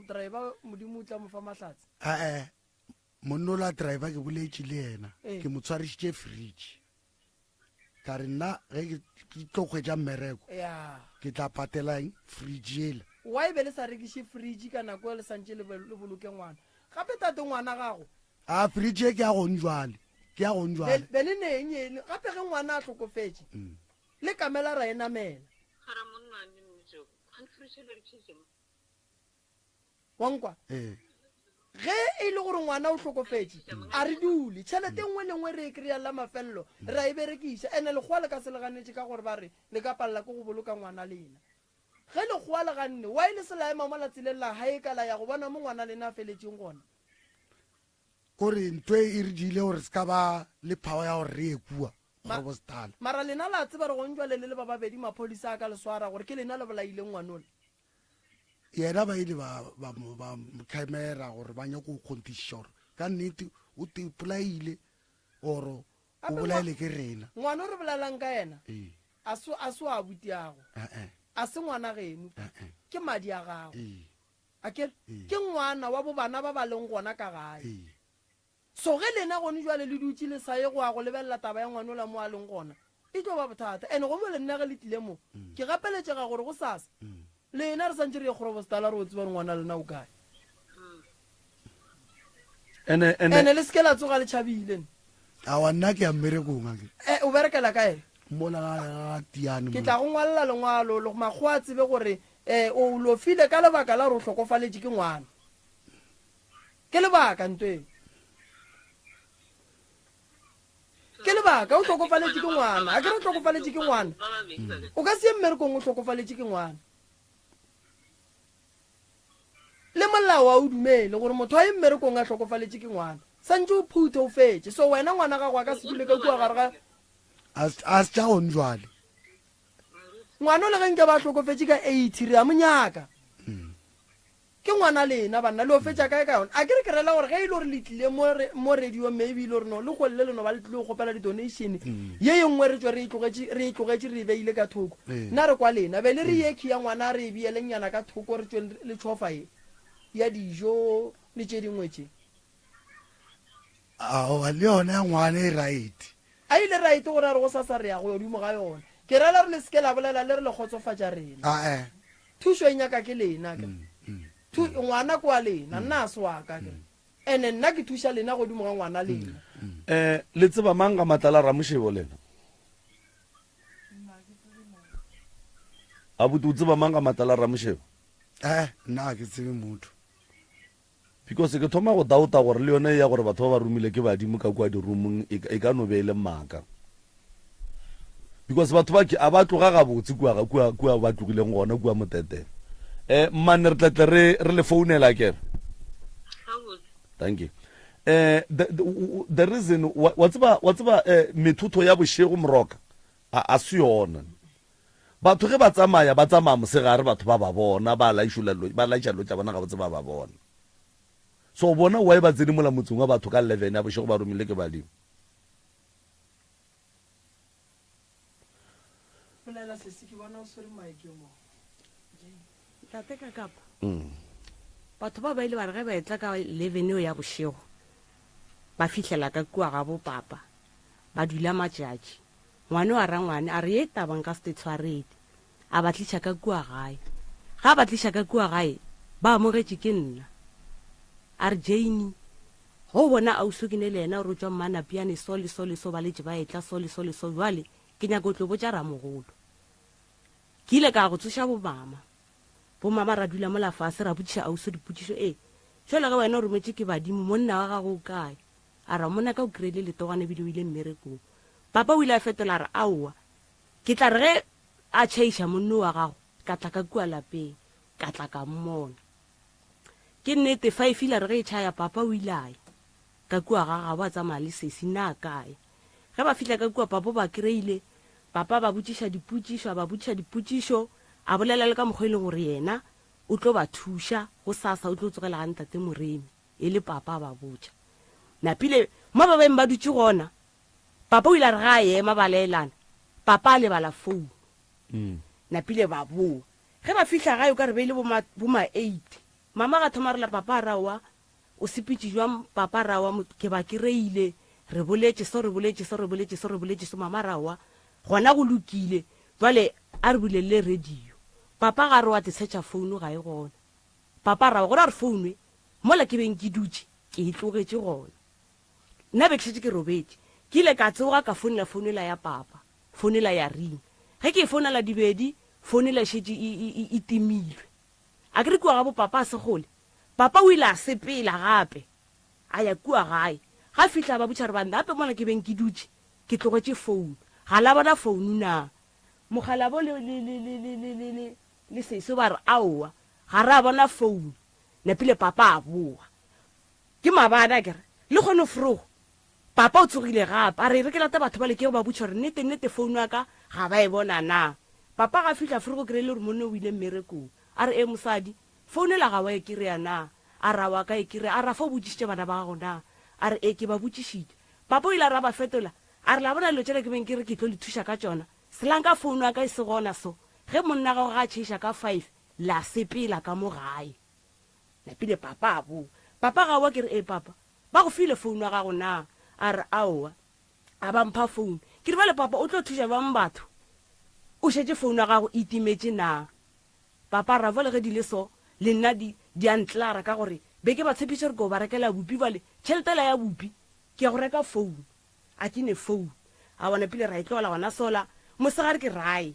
driver modimo o tla mo fa mahlatse ae monna o la driver ke boletše le yena Ee. ke mo tshwarišitše fridge ka re nna ge ke tlo kgwetša mmereko ya ke tla patelang fridge ela wa e be le sa rekiše fridge ka nako e le santše le boloke ngwana gape tate ngwana gago a fridge e ke ya gong jwale ke ya gong jwale be le neng ene gape ge ngwana a hlokofetše mm. le kamela ra e namela wa nkwa ee ge e le gore ngwana o hlokofetše a re dule tšhelete nngwe le nngwe re e kry-ang la mafelelo re a e berekiša ene lekgowa le ka se le ganetše ka gore ba re le ka palela ke go boloka ngwana lena ge lekgowa le ganne wa e le se la ema mola tseleng la gae ka la ya go bona mo ngwana lena a feletšeng gona kore ntho e re diile gore se ka ba le power ya gore re ye kua kgorobostala mara lena la tseba re gong jwale le le ba babedi maphodisa a ka le swara gore ke lena le bolaileng ngwanole yena ba ile ba ba ba camera gore ba nyako go kgonthišiša gore ka nnete o te polaile oro o bolaile ke rena ngwana o re bolelang ka yena ee a se a se wa abutiago eh a se ngwana geno eh ke madi a gago ee a kere Ee. ke ngwana wa bobana ba ba leng gona ka gae ee so ge lena gone jwale le dutse le sa ye go ya go lebelela taba ya ngwanola mo a leng gona e tlo ba bothata and go le nna ge le tlile mo ke gapeletšega gore go sasa lena re santse re ye kgorobostala re o tseba gore ngwana lena o kae ene ene ene le seke la tsoga le tšhabile awa nna ke ya mmerekong ake Eh, o berekela kae mola ga ga tiane ke tla go ngwalela lengwalo le makgowa a tsebe gore um o lofile ka lebaka la gore o hlokofaletše ke ngwana ke lebaka ntweng ke lebaka o hlokofaletše ke ngwana a ke re o hlokofaletše ke ngwana o ka se ye mmerekong o hlokofaletše ke ngwana le molao a o dumele gore motho a ye mmerekong a hlokofaletše ke ngwana santse o phuthe o fetše so wena ngwana gago a ka se dule ka kua gare ga a se tša gone jwale ngwana o le ge nke ba hlokofetše ka 80 re a mo nyaka ke ngwana lena banna le o fetša kae ka yona a ke re ke rela gore ge e le gore le tlile mo re- mo radio maybe e le gore no le golle le no ba le tlile go kgopela di-donation ye ye nngwe re tswe re e tlogetše re e tlogetše re e beile ka thoko Ee. nna re kwa lena be le re ye ya ngwana re e beelenyana ka thoko re tswe le tšhofa ye ya dijo le tše dingwe tše aowa le yona ya ngwana e right a ile right gore a re go sasa re ya go godimo ga yona ke rela re le seke la bolela le re le kgotsofatša rena ae thušo e nyaka ke lena ke Thu- ngwana ke wa lena nna a se wa ka ke ene nna ke thuša lena godimo ga ngwana lena eh le tseba mang ga matlala ramošebo lena abuti o tseba mang ga matlala ramošebo eh nna ga ke tsebe motho because ke thoma go doubta gore le yone ya gore batho ba ba romile ke badimo ka kua dirumong e ka- e ka no be e le maaka because batho ba ke a ba tloga gabotse kua ga- kua kua ba tlogileng gona kua moteteng um mmane re tlatle re re le founela kere Gabotse. thank you eh the, the, the reason wa wa tseba wa tseba eh methotho ya bošego moroka a a se yona batho ge ba tsamaya ba tsamaya mosegare batho ba ba bona ba laišola ba laiša dilo tša bona gabotse ba ba bona so bona why ba tsene mola motseng wa batho ka 11 ya bošego ba romile ke badimo bolela sesi ke bona o swere maeke mo tate ka kapa batho ba ba ile ba re ge ba etla ka 11 eo ya bošego ba fihlela ka kua ga bopapa ba dula matšatši Ngwane wa rangwane a re, Ye taba nka se te tshwarele. A ba tliša ka kua gae. Ge a ba tliša ka kua gae, ba amogetše ke nna. A re, Jane, ge o bona ausi ke ne le yena gore o tšwa Mmanapiane so le so le so ba letše ba etla so le so le so, bjale ke nyaka o tlo botša ramogolo. Ke ile ka ya go tsoša bomama. Bomama ra dula mola fase ra botšiša ausi dipotšišo, Ee, jwale ge wena o rometše ke badimo, monna wa gago o kae? A re, Monna ka o kry-ile letogwana ebile o ile mmerekong. Papa o ile a fetola a re, Aowa, ke tla re ge a tšhaiša monno wa gago, ka tla ka kua lapeng, ka tla ka mmona. Ke nnete, five ile a re ge e tšhaya, papa o ile a ya ka kua ga gabo a tsamaya le sesi, nna a ka ya. Ge ba fihla ka kua papa o ba kry-ile, papa a ba botšiša dipotšišo, a ba botšiša dipotšišo, a bolela le ka mokgwa e leng gore yena o tlo ba thuša, gosasa o tlo tsogela ga ntate Moremi, e le papa a ba botša. Napile mo ba beng ba dutše gona, papa o ile a re ge a ema ba laelana, papa a lebala founu. Napile ba boa. Ge ba fihla gae o ka re be e le bo ma, bo ma eight. Mama ga thoma a rela papa a re aowa, O sepetše bjang papa rawa ke ba kereile re boletše so re boletše so re boletše so re boletše so mama rawa gona go lokile jwale a re bulelele radio papa ga re wa tetshetša founu ga e gona papa rawa gona re founu e mola ke beng ke dutše ke e tlogetše gona nna be ke šetše ke robetše ke ile ka tsoga ka founela founu ela ya papa founu ela ya ring ge ke e founela dibedi founu ela e šetše e, e, e, e timilwe a ke re kua ga bo papa a se kgole Papa o ile a sepela gape a ya kua gae. Ga fihla a ba botša gore banna gape mola ke beng ke dutše ke tlogetše founu. Ga la bona founu na? Mokgalabo le, le, le, le, le, le, le, le, le Seiso ba re aowa, ga ra bona founu. Napile papa a boa. Ke maabane akere, lehono vroeg papa o tsogile gape a re e re ke late batho bale ke ye go ba botša gore nnete nnete founu ya ka ga ba e bona na. Papa ga fihla vroeg o kry-ile gore monna o ile mmerekong. A re ee mosadi, Founela ga wa e kereya na? A re, Aowa ka e kereya. A re, Afa o botšišitše bana ba gago na? A re, Ee, ke ba botšišitše. Papa o ile a re a ba fetola, a re, La bona dilo tšela ke beng ke re ke tlo le thuša ka tšona? Selang ka founo ya ka e se gona so. Ge monna gago ga a tšheiša ka five, la sepela ka mo gae. Napile papa a boa. Papa ga wa? Ke re, Ee papa. Ba go file founo ya gago na? A re, Aowa. A ba mpha founo. Ke re, Bjale papa o tlo thuša bjang batho o šetše founo ya gago e timetše na? Papa ra bjale ge di le so, le nna di, di a ntlara ka gore be ke ba tshepiša gore ke o ba rekela bupi bjale tšhelete yela ya bupi ke ya go reka phone, a ke ne phone. A bona pele ra e tlogela gona sola, mosegare ke rae.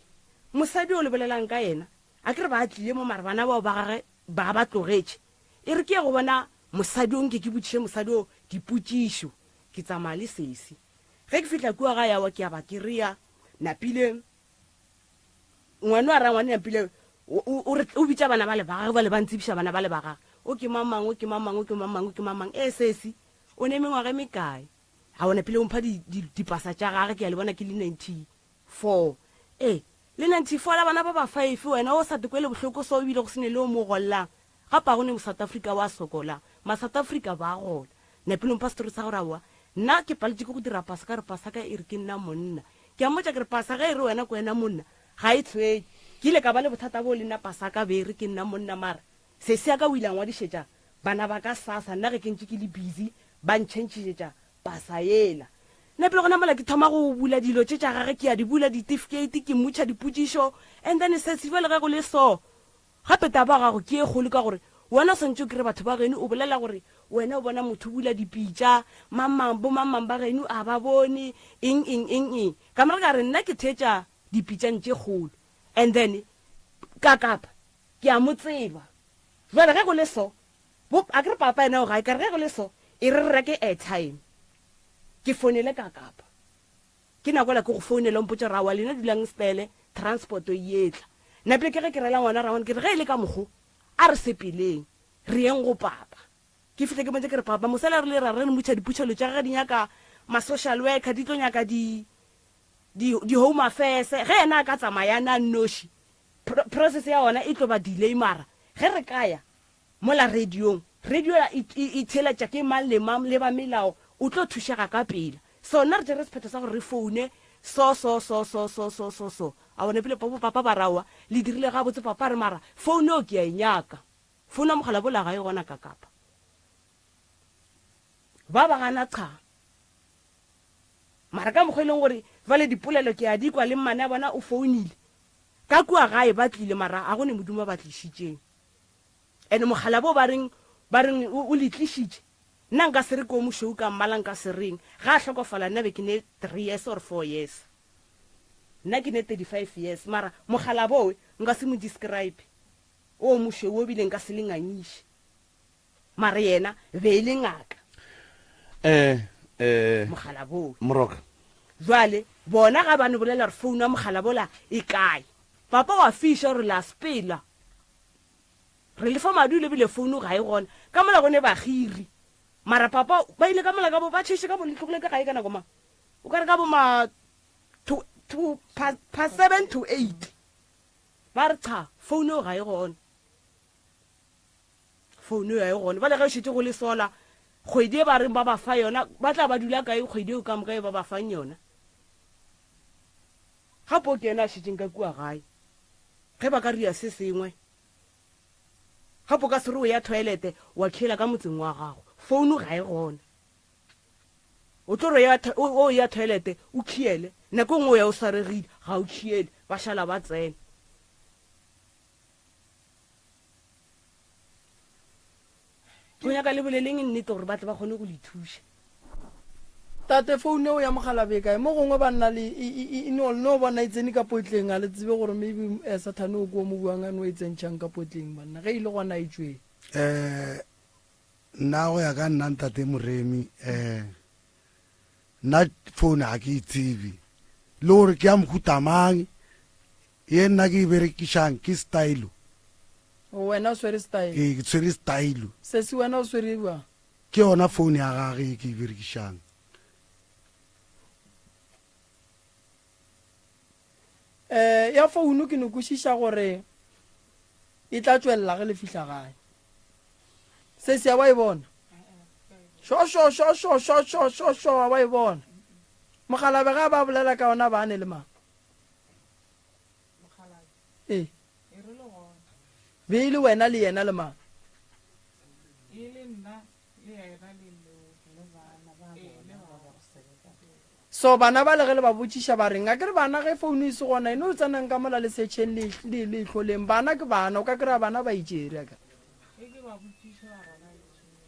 Mosadi yo le bolelang ka yena, a ke re ba tlile mo mara bana bao ba gage ba ba tlogetše. E re ke ye go bona mosadi yo nke ke botšiše mosadi yo dipotšišo. Ke tsamaya le sesi. Ge ke fihla kua gae aowa ke a ba kereya, napile Ngwano a ra ngwane Nampile o re o bitša bana ba le ba gagwe bale ba ntsebiša bana ba le ba gagwe. O ke mang mang, o ke mang mang, o ke mang mang, o ke mang mang. Ee sesi, o ne mengwaga e mekae? A o Napile o mpha di, di, dipasa tša gage ke a le bona ke le 94. Ee, le 94 la bana ba ba five wena o sa te kwele bohloko so ebile go se ne le o mo gollang. Gape ga go ne mo-South Africa wa sokolang. Ma-South Africa ba gola. Napile o mpha story sa gore aowa nna ke paletše ke go dira pasa ka gore pasa ka e re ke nna monna. Ke a mmotša ke re pasa ge e re wena ke wena monna ga e tshwenye. Ke ile ka ba le bothata boo le nna pasa ka be e re ke nna monna mara sesi ya ka o ile a ngwadišetša bana ba ka sasa nna ge ke ntše ke le busy ba ntšhentšhišetša pasa yela. Napile gona mola ke thoma go bula dilo tše tša gage ke a di bula ditifikheiti ke mmotšha dipotšišo and then sesi bjale ge go le so Gape taba ya gago ke ye kgolo ka gore wena o swanetše o kry batho ba geno o bolela gore wena o bona motho o bula dipitša, mang mang, bo mang mang ba geno a ba bone, eng eng eng eng. Ka morago ka re nna ke theetša dipitšang tše kgolo and then ka kapa ke a mo tseba. Jwale ge go le so, bo, a ke re papa yena o gae, ka re ge go le so e re re reke airtime ke founele ka kapa. Ke nako yela ke go founela o mpotša gore aowa lena dulang stele transport e etla. Napile ke ge ke rela ngwana rangwane ke re ge e le ka mokgo a re sepeleng re yeng go papa. Ke fihle ke mmotše ke re papa mosela re le ra re re motšha diputšhelo tša gage di nyaka ma social worker di tlo nyaka di di di home affairs ge yena a ka tsamaya a na nnoši process ya ona e tlo ba delay mara ge re ka ya Mola radiong, radio e, e, e theeletša ke mang le mang le ba melao, o tlo thušega ka pela. So nna re tšere sephetho sa gore re foune so, so, so, so, so, so, so, so. A bona pele bo papa ba re aowa, le dirile gabotse papa a re mara founu eo ke a e nyaka. Founu ya mogala bola ga e gona ka kapa. Ba ba gana cha. Mara ka mokgwa e leng gore jwale dipolelo ke a di kwa le mmane a bona o founile. Ka kua gae ba tlile mara ga go ne modumo ba tlišitšeng. And mokgalabje o ba reng ba reng o le tlišitše nna nka se re ke o mošweu ka mmala nka se reng ga a hlokofala nna be ke ne 3 years or 4 years nna ke ne 35 years mara mokgalabje owe nka se mo describe o mošweu o bile nka se le ngangiše mara yena be e le ngaka eh eh mokgalabje owe moroka jwale bona ga ba no bolela gore founu ya mokgalabje ola e kae papa wa fiša gore la sepela Re lefa madi o lebile founu ga e gona. Ka mola go ne bagiri. Mara papa ba ile ka mola ka bo ba tšheiše ka bo le tlogile ka gae ka nako mang? O ka re ka bo ma to, to, pa, past 7 to 8. Ba re cha, phone eo ga e gona. Phone eo ga e gona. Bale ge šetše go le sola, kgwedi e ba reng ba ba fa yona, ba tla ba dula kae kgwedi eo ka moka e ba ba fang yona? Gape o ke yena a šetšeng ka kua gae. Ge ba ka ria se sengwe, gape o ka se re o ya toilete wa khiela ka motseng wa gago. Phone ga e gona. O tlo re o ya toilete o khiele, nako e nngwe o ya o swaregile ga o khiele, ba šala ba tsena. Go nyaka le boleleng nnete gore ba tle ba kgone go le thuša. Tate, phone eo ya mogalabe e kae? Mo gongwe banna le e, e, e, e no, no bona e tsene ka potleng, a le tsebe gore maybe eh, Sathane o ko mo buang a no e tsentšhang ka potleng, banna. Ge e le gona e tšweng. Eh, nna go ya ka nna ntate Moremi, eh, nna phone ga ke e tsebe le gore ke ya mohuta mang. Ye nna ke e berekišang ke stylo. Wena o swere style? Ee, ke tshwere stylo. Sesi wena o swere bjang? Ke yona phone ya gage ye ke e berekišang. Eh, ya phone ke no kwešiša gore e tla tšwelela ge le fihla gae. Sesi a wa e bona? Sho sho sho sho sho sho sho sho a wa e bona? Mogalabe ga ba bolela ka ona ba ne le mang? Ee. Be e le wena le yena le mang? So bana ba le ge le ba botšiša ba reng? A ke re bana ge founu e se gona e no tsenang ka mola le setšheng le le le hloleng. Bana ke bana, o ka kry-a bana ba itšere a kere.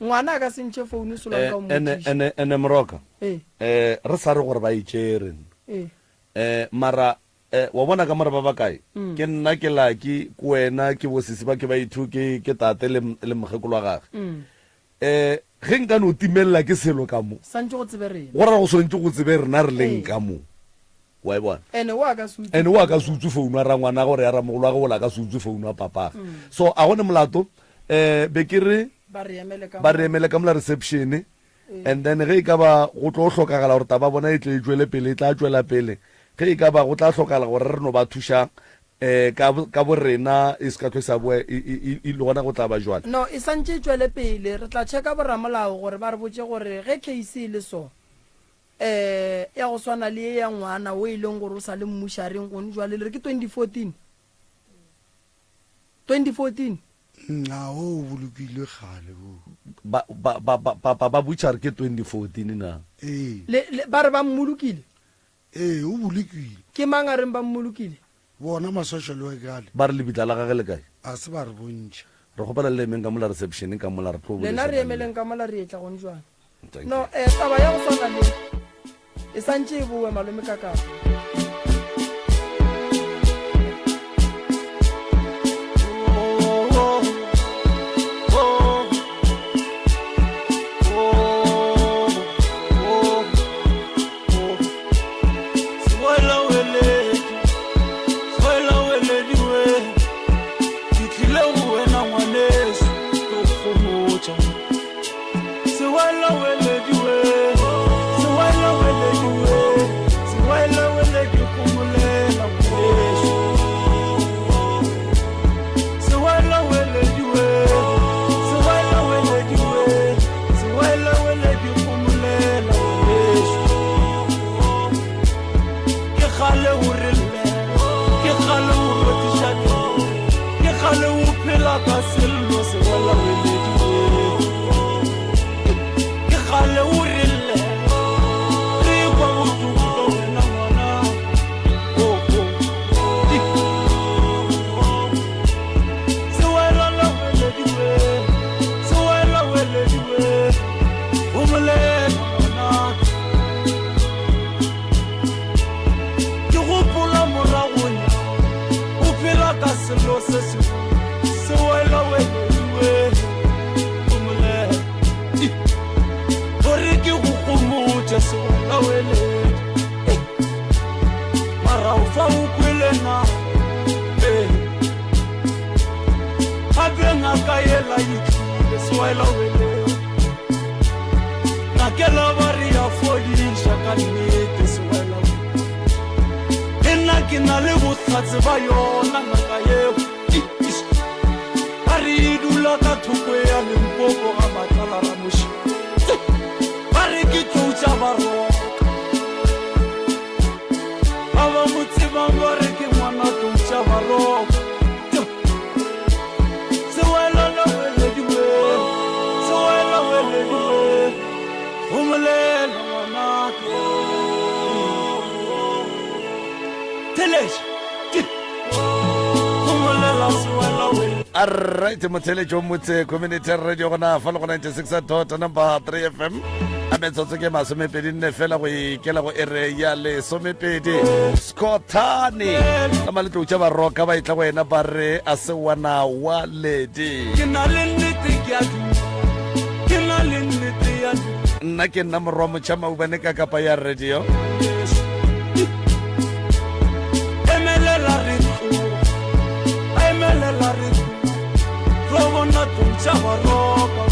Ngwana a ka se ntšhe founu solanka o Ene mmotšiša. ene ene Moroka. Ee. Eh re sa re gore ba itšere. Ee. Eh mara eh wa bona ka more ba ba kae? Ke nna ke Lucky, ke wena, ke bosisi ba ke ba ithu, ke ke tate le le mokgekolo wa gage. Eh ge nka no timelela ke selo ka mo. Santše go tsebe rena. Go ra go swantše go tsebe rena re leng Ee. ka mo. Wa e bona? Ene o a ka se utswe. Ene o a ka se utswe founu ya rangwana gore ya ramogolo wa ge ola a ka se utswe founu ya papage. So a go ne molato eh be ke re Ba re emele ka ba mo. re emele ka mola reception. And then ge e ka ba go tlo hlokagala gore taba ya bona e tle e tšwele pele, e tla tšwela pele. Ge e ka ba go tla hlokagala gore re no ba thuša um ka, ka borena, e se ka hlwe sa boa e, e, e, e, le gona go tla ba jwale. No, e santše e tšwele pele. Re tla checka boramolao gore ba re botše gore ge case e le so, um ya go swana le ye ya ngwana o e leng gore o sa le mmušareng gone jwale, le re ke 2014? 2014? Nna o bolokilwe kgale o. Ba, ba, ba, ba, papa ba botša re ke 2014 na? Ee. Le, le, ba re ba mmolokile? Ee, o bolokile. Ke mang a reng ba mmolokile? Bona ma-social worker ale. Ba re lebitla la gage le kae? A se ba re bontšha. Re kgopela le emeng ka mola reception ka mola re tlo Lena re boledišana le. emeleng ka mola re etla gone jwale. Thank No, you. eh, taba ya go swana le e santše e boe malome kakapa. ke na le bohlatse ba yona ngaka yeo. Ba re e dula ka thoko ya Limpopo ga Matlala Ramoši. Ba re ke tlou tša Baroka. Ba ba mo tsebang ba re ke ngwana tlou tša Baroka. Sewela welediwe, sewela welediwe, gomolela ngwanaka. Theletša, gomolela sewela welediwe. Alright, motheletšo motse community radio gona fa le go 96 dot number 3 fm a metsotso ke masomepedi nne fela go ikela go ere ya lesomepedi scothane ka maletlou tša baroka ba etla go yena ba re a se wana wa ledi Ke na le nnete ke a duma, ke na le nnete ya duma. nna ke nna morwa motšha maubane ka kapa ya radio Emelela re tloga, emelela re tloga, tlo bona tlou tša baroka.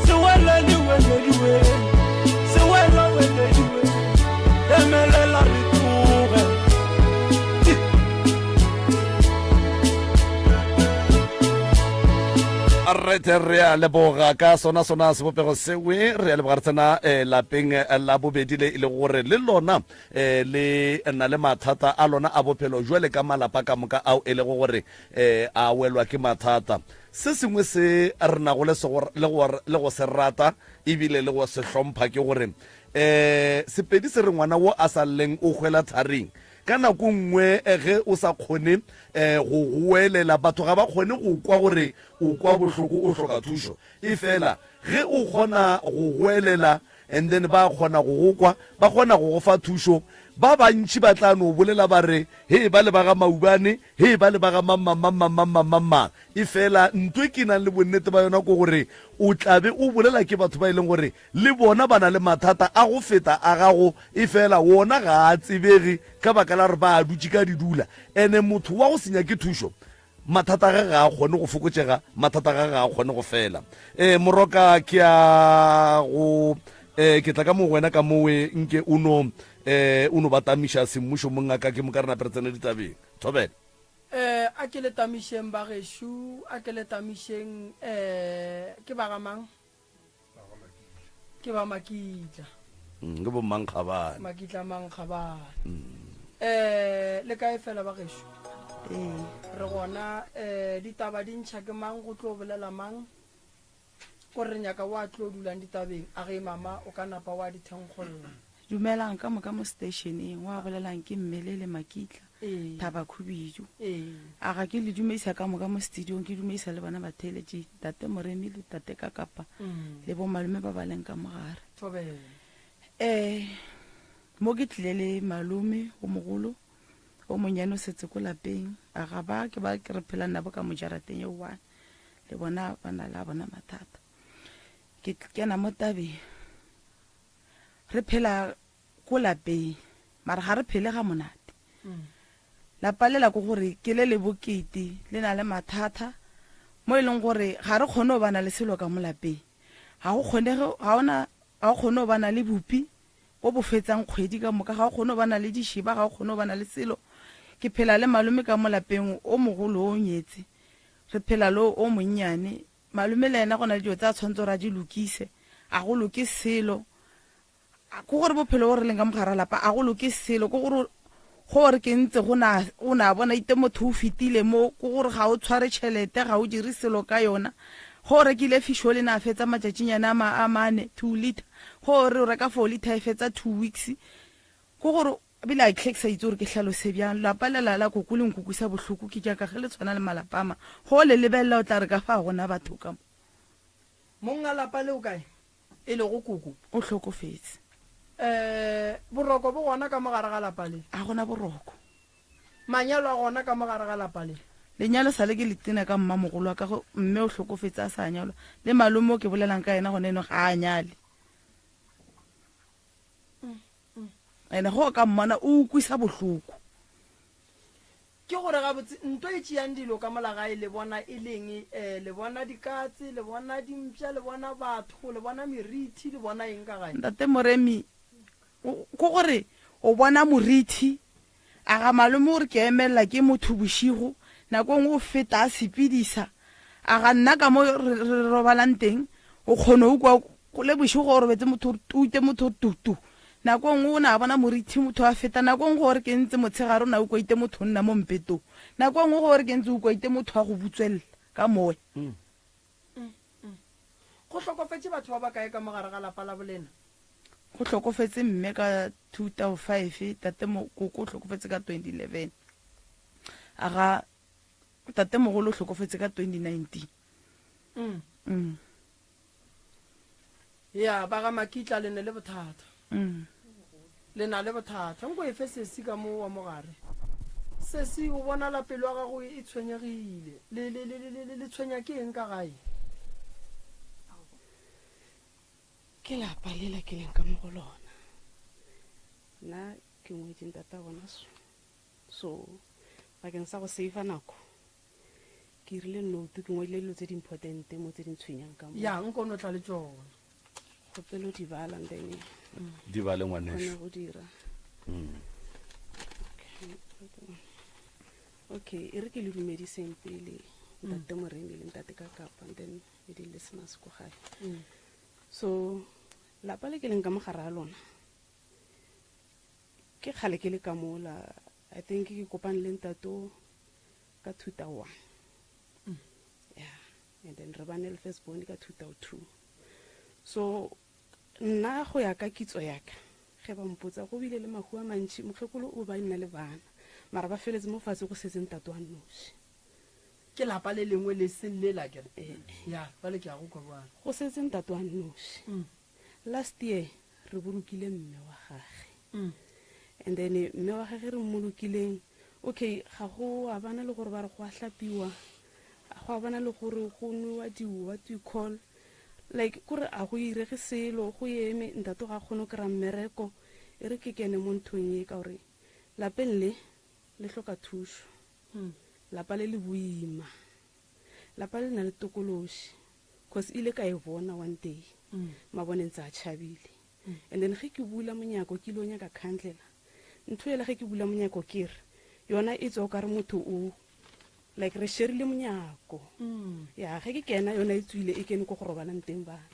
Sewela di wele di wele, sewela wele di wele, emelela re tloge. Alright, re a leboga ka sona sona sebopego sewe re a leboga re tsena eh, lapeng eh, la bobedi le e le gore le lona eh, le na le mathata a lona a bophelo jwale ka malapa ka moka ao e lego gore eh, a welwa ke mathata Se sengwe se re nago le, le, go, le go se rata ebile le go se hlompha ke gore um Sepedi se re ngwana wo a sa lleng o hwela tharing. Ka nako nngwe ge o sa kgone um go goelela, batho ga ba kgone go kwa gore o kwa bohloko o hloka thušo. Efela ge o kgona go goelela and then ba kgona go go kwa, ba kgona go go fa thušo. Ba bantši ba tla no bolela ba re, Hee, bale ba ga Maubane, hee, bale ba ga mang-mang-mang-mang-mang-mang-mang. Efela nto e ke nang le bonnete ba yona ke gore o tla be o bolela ke batho ba e leng gore le bona ba na le mathata a go feta a gago, efela wona ga a tsebege ka baka la gore ba a dutše ka didula. Ene motho wa go se nyake thušo, mathata a gage ga a kgone go fokotšega, mathata a gage ga a kgone go fela. Ee, Moroka, ke a go, ee, ke tla ka mo go wena ka mowe, nke o no, ee, o no ba tamiša semmušo mongaka, ke moka re nape re tsene ditabeng. Thobela. Ee, a ke le tamišeng bagešo, a ke le tamišeng, ee, ke ba ga mang? Ke ba Makitla. Ke bo Mankgabane. Makitla Mankgabane. Eh, le kae fela ba gešo? Ee. Re gona eh ditaba di ntšha ke mang go tlo bolela mang? Ko re nyaka wa tlo dulang ditabeng a ge mama o ka napa wa di thenkgolla. Dumelang ka moka mo stationeng, wa bolelang ke Mmelele Makitla, Ee. Thaba Khubidu. Ee. A ga ke le dumedisa ka moka mo studiong, ke dumedisa le bona batheeletši, Tate Moremi le Tate Kakapa le bo malome ba ba leng ka mo gare. Thobela. Eh, mo ke tlile le malome o mogolo, o monnyane o setse ko lapeng. A ga ba ke ba ke re phelang nabo ka mo jarateng e one, le bona ba na le a bona mathata. Ke kena mo tabeng. Re phela ko lapeng mara ga re phele ga monate. Lapa lela ke gore ke le le bokete, le na le mathata mo e leng gore ga re kgone go bana le selo ka mo lapeng. Ga go kgonege, ga ona, ga o kgone go bana le bupi bo bo fetsang kgwedi ka moka, ga o kgone go bana le dišeba, ga o kgone go bana le selo. Ke phela le malome ka mo lapeng, o mogolo o nyetse, re phela le o monnyane. Malome le yena go na le dilo tse a tshwanetse gore a di lokise, a go loke selo. Ke gore bophelo bo re leng ka mo gare ga lapa a go loke selo, ke gore go re ke ntse go na o na bona ite motho o fetile mo, ke gore ga o tshware tšhelete, ga o dire selo ka yona. Go o rekile fish o le na fetsa matšatšinyana a ma a mane, 2 litre, go o re o reka 4 litre e fetsa 2 weeks. Ke gore Ebile a hle ke sa itse gore ke hlalose bjang. Lapa lela la koko le nkukwisa bohloko ke tša ka ge le tshwana le malapa a mang. Ge o le lebelela o tla re ka fa ga go na batho ka mo. Mong a lapa le o kae? E lego koko. O hlokofetse. Eh, boroko bo gona ka mo gare ga lapa le? Ga go na boroko. Manyalo a gona ka mo gare ga lapa le? Lenyalo sa le ke le tena ka mmamogolo wa ka ge mme o hlokofetse a sa nyalwa. Le malome o ke bolelang ka yena gona eno ga a nyale. Ene ge o ka mmona o ukwisa bohloko. Ke gore gabotse nto e tšeang dilo ka mola gae le bona e leng? E, le bona dikatse, le bona dimpša, le bona batho, le bona merithi, le bona eng ka gae? Ntate Moremi, Ke gore O bona morithi. A ga malome o re ke emelela ke motho bošego, nako e nngwe o feta a sepedisa. A ga nna ka mo re re robalang teng, o kgona o kwa go le bošego o robetse motho o re tute, motho o re tu tu. Nako e nngwe o na bona morithi motho a feta, nako e nngwe go re ke ntse motshegare o na o kwaite motho o nna mo mpetong. Nako e nngwe go re ke ntse o kwaite motho a go butswelela ka moya. Go hlokofetše batho ba bakae ka mo gare ga lapa la bolena? Go hlokofetse mme ka 2005, tate koko o hlokofetse ka 2011. A ga tate mogolo o hlokofetse ka 2019. Mm. Mm. Ya, ba ga Makitla le ne le bothata. Mm. Le na le bothata. Nko efe sesi ka mo wa mogare. Sesi o bonala pelo ya gago e tshwenyegile. Le le le le le tshwenya ke eng ka gae? Ke lapa lela ke leng ka mo go lona. Nna ke ngwetše ntata bona so. So bakeng sa go save nako ke rile note ke ngwadile dilo tse di important mo tse di ntshwenyang ka mo. Ya, nko no tla le tšona. Kgopelo di bala and then Di bale ngwanešu. Kgone go dira. Okay, e re ke le dumediseng pele ntate Moremi le ntate Kakapa and then le di-listeners ko gae. So lapa le ke leng ka mogare a lona ke kgale ke le ka mola I think ke kopane le ntato ka 2001. Yeah, and then re bane le first born ka 2002. So nna go ya ka kitso ya ka ge ba mpotsa go bile le mahu a mantši mokgekolo o ba nna le bana mara ba feletse mo fatshe go setse ntate wa noši. Ke lapa le lengwe le seng le la kere? Ya, bjale ke a go kwa bjale. Go setse ntate wa noši. Last year re bolokile mme wa gage. And then mme wa gage re mmolokileng, okay, ga go a bana le gore ba re go a hlapiwa, go a bana le gore go nwewa di what you call, like kore a go irege selo, go eme, ntate ga a kgone go kry-a mmereko. E re ke kene mo nthong e ka gore lapeng le le hloka thušo. Lapa le le boima. Lapa le na le tokološi. Cause ile ka e bona one day. Mabone ntse a tšhabile. And then ge ke bula monyako ke ile nyaka candlela. Ntho ela ge ke bula monyako ke re yona e tswa o kare motho o like re sherile monyako. Ya ge ke kena yona e tswile e kene ko go robalang teng bana.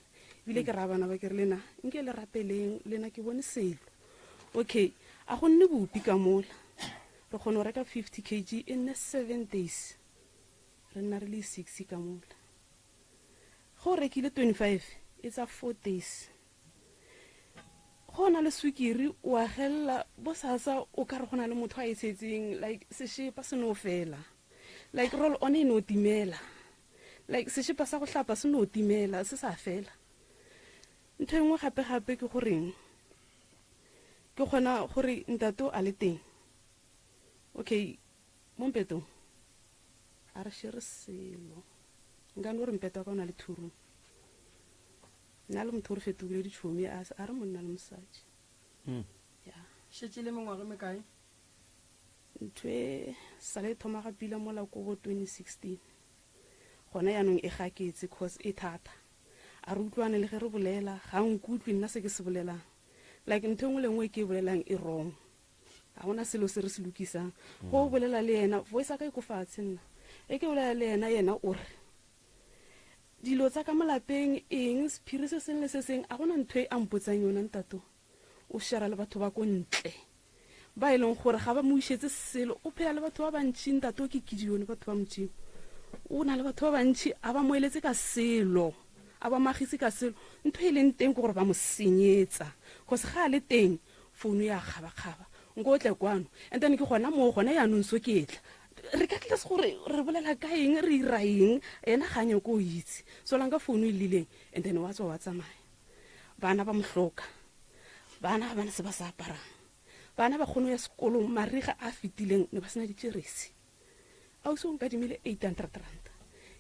Ebile ke raya bana ba ke re lena nke le rapeleng lena ke bone selo. Okay, a go nne bopi ka mola. Re kgona go reka 50 kg e nne 7 days. Re nna re le 6 ka mola. Ge o rekile 25 e tsa 4 days. Go na le swikiri o agella bo sasa o ka re go na le motho a e tshetseng like seshepa se no fela. Like roll on e no timela. Like seshepa sa go hlapa se no timela se sa fela. Ntho e nngwe gape gape ke goreng ke kgona gore ntate a le teng. Okay, mo mpetong a re shere selo. Nka no re mpeto wa ka o na le two room. Nna le motho o re fetogile ditšhomi a a re monna le mosadi. Ya. Šetše le mengwaga e mekae? Ntho e sale e thoma ga pila mola ko bo 2016. Gona yaanong e gaketse cause e thata. A re utlwane le ge re bolela, ga nkutlwe nna se ke se bolelang. Like ntho e nngwe le nngwe e ke e bolelang e wrong. Ga gona selo se re se lokisang. Go bolela le yena, voice ya ka e ko fatshe nna. E ke bolela le yena, yena o re dilo tsa ka mo lapeng eng, sephiri se seng le se seng, a gona ntho e a mpotsang yona ntato. O share le batho ba ko ntle ba e leng gore ga ba mo išetse selo. O phela le batho ba bantši ntato, ke Gideon, batho ba Modimo. O na le batho ba bantši, a ba mo eletse ka selo, a ba magise ka selo. Ntho e leng teng ke gore ba mo senyetsa, cause ga a le teng founu ya kgabakgaba, nko o tle kwano. And then ke gona moo gona yaanong so ke etla re ka tlase gore re bolela ka eng, re ira eng, yena ga a nyake o itse. So lang ka founu e lileng, and then wa tswa wa tsamaya. Bana ba mo hloka, bana ga bana se ba sa aparang, bana ba kgone go ya sekolong. Mariga a fetileng ne ba sena ditšeresi. Ausi o nkadimile 800 rand,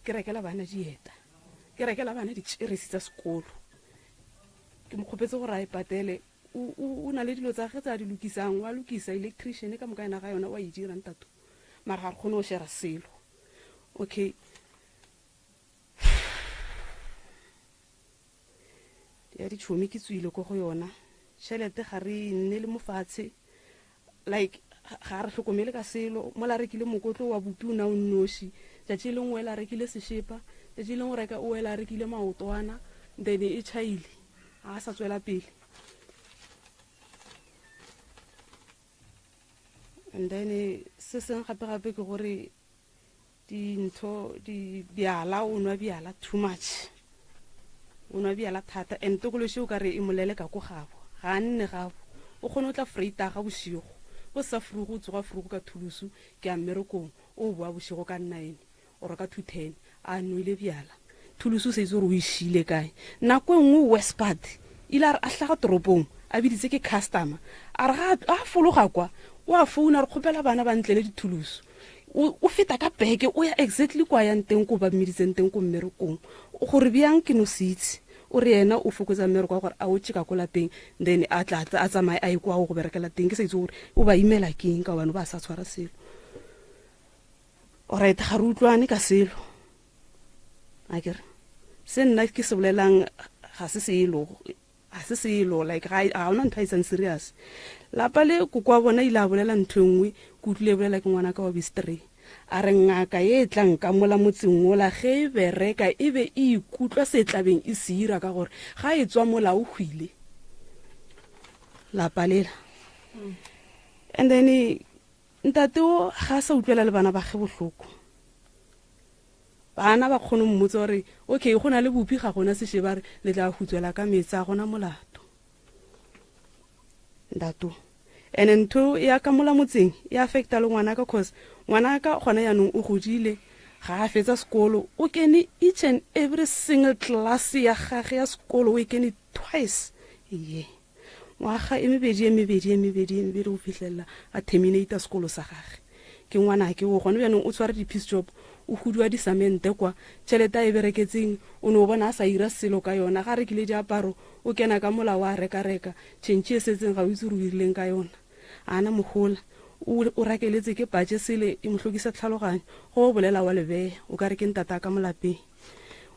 ke rekela bana dieta, ke rekela bana ditšeresi tsa sekolo. Ke mo kgopetse gore a e patele. O na le dilo tsa ge tsa di lokisang, wa lokisa electrician ka moka yena ga yona wa e dira ntato, mara ga re kgone go share selo. Okay, ya ditšhomi ke tswile ko go yona tšhelete, ga re nne le mofatshe. Like ga a re hlokomele ka selo. Mola a rekile mokotlo wa bupi o na o nnoši. Tšatši le lengwe o ela a rekile sešepa, tšatši le lengwe o reka o ela a rekile maotwana, then e tšhaile. Ga a sa tswela pele. And then se seng gape gape ke gore dintho di bjala o nwa bjala too much o nwa bjala thata and tokološi o ka re e molele ka ko gabo ga a nne gabo o kgone o tla freitaga bošego go sa frugo o tsoga frugo ka thulusu ke ya mmerekong o boa bošego ka nine or ka 2:10 a nwele bjala Thulusu o sa itse gore o e šiile kae. Nako e nngwe Westpart ile a re a hlaga toropong a biditse ke customer a re ga a fologa kwa o a founa a re kgopela bana ba ntlele dithulusu. O, o feta ka beke o ya exactly kwa yang teng ko ba mmiditseng teng ko mmerekong. Gore bjang ke no se itse. O re yena o fokotsa mmereko wa gore a o tšeka ko lapeng then a tla a tsamaye a ye kwa go berekela teng. Ke sa itse gore o ba imela keng ka gobane o ba sa tshwara selo. Alright, ga re utlwane ka selo. A ke re se nna ke se bolelang ga se selo, ga se selo like ga ga ona ntho a etsang serious. Lapa le koko wa bona ile a bolela ntho e nngwe ke utlwile e bolela ke ngwana ka wa bistri. A re ngaka ye e tlang ka mola motseng wola ge e bereka e be e ikutlwa se tlabeng e se ira ka gore ga e tswa mola o hwile lapa lela. And then Ntate o ga a sa utlwela le bana ba ge bohloko. Bana ba kgone mmotsa gore okay go na le bopi ga gona sešeba ba re le tla hutswela ka meetse a gona molato. Ntato. Ene ntho ya ka mola motseng e affecta le ngwana ka cause ngwana ka gona yaanong o godile ga a fetsa sekolo o kene each and every single class ya gage ya sekolo o e kene twice a year. Ngwaga e mebedi, e mebedi, e mebedi, e mebedi go fihlelela a terminata sekolo sa gage. Ke ngwanake o gone bjanong o tshware di-piece job, o huduwa disamente kwa, tšhelete a e bereketseng o no bona a sa ira selo ka yona. Ga a rekile diaparo o kena ka mola wa reka-reka, tšhentšhi e setseng ga o itse gore o irileng ka yona. A na mohola, o, o rakeletse ke patše sele e mo hlokisa tlhaloganyo. Go o bolela wa lebeya, o ka re ke ntataka mo lapeng.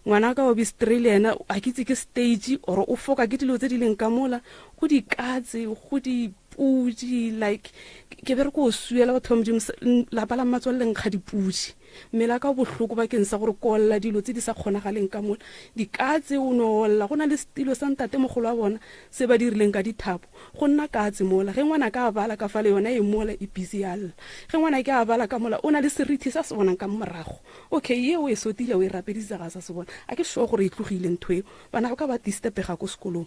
Ngwana ka wa bistri le yena a ke itse ke stage or o foka ke dilo tse di leng ka mola go dikatse go dipudi like ke be re ko suela batho ba modimo lapa la mmatswale le nkga dipudi mmele ka bohloko bakeng sa gore kolla dilo tse di sa kgonagaleng ka mola dikatse o no olla go na le setilo sa ntate mogolo wa bona se ba dirileng ka dithapo go nna katse mola ge ngwana ka a bala ka fale yona e mola e busy ya lla ge ngwana ke a bala ka mola o na le serithi sa se bonang ka morago Okay, ye o e sotile o e rapeditse ga a sa se bona. A ke sure gore e tlogile ntho eo. Bana ba ka ba disturbega ko sekolong.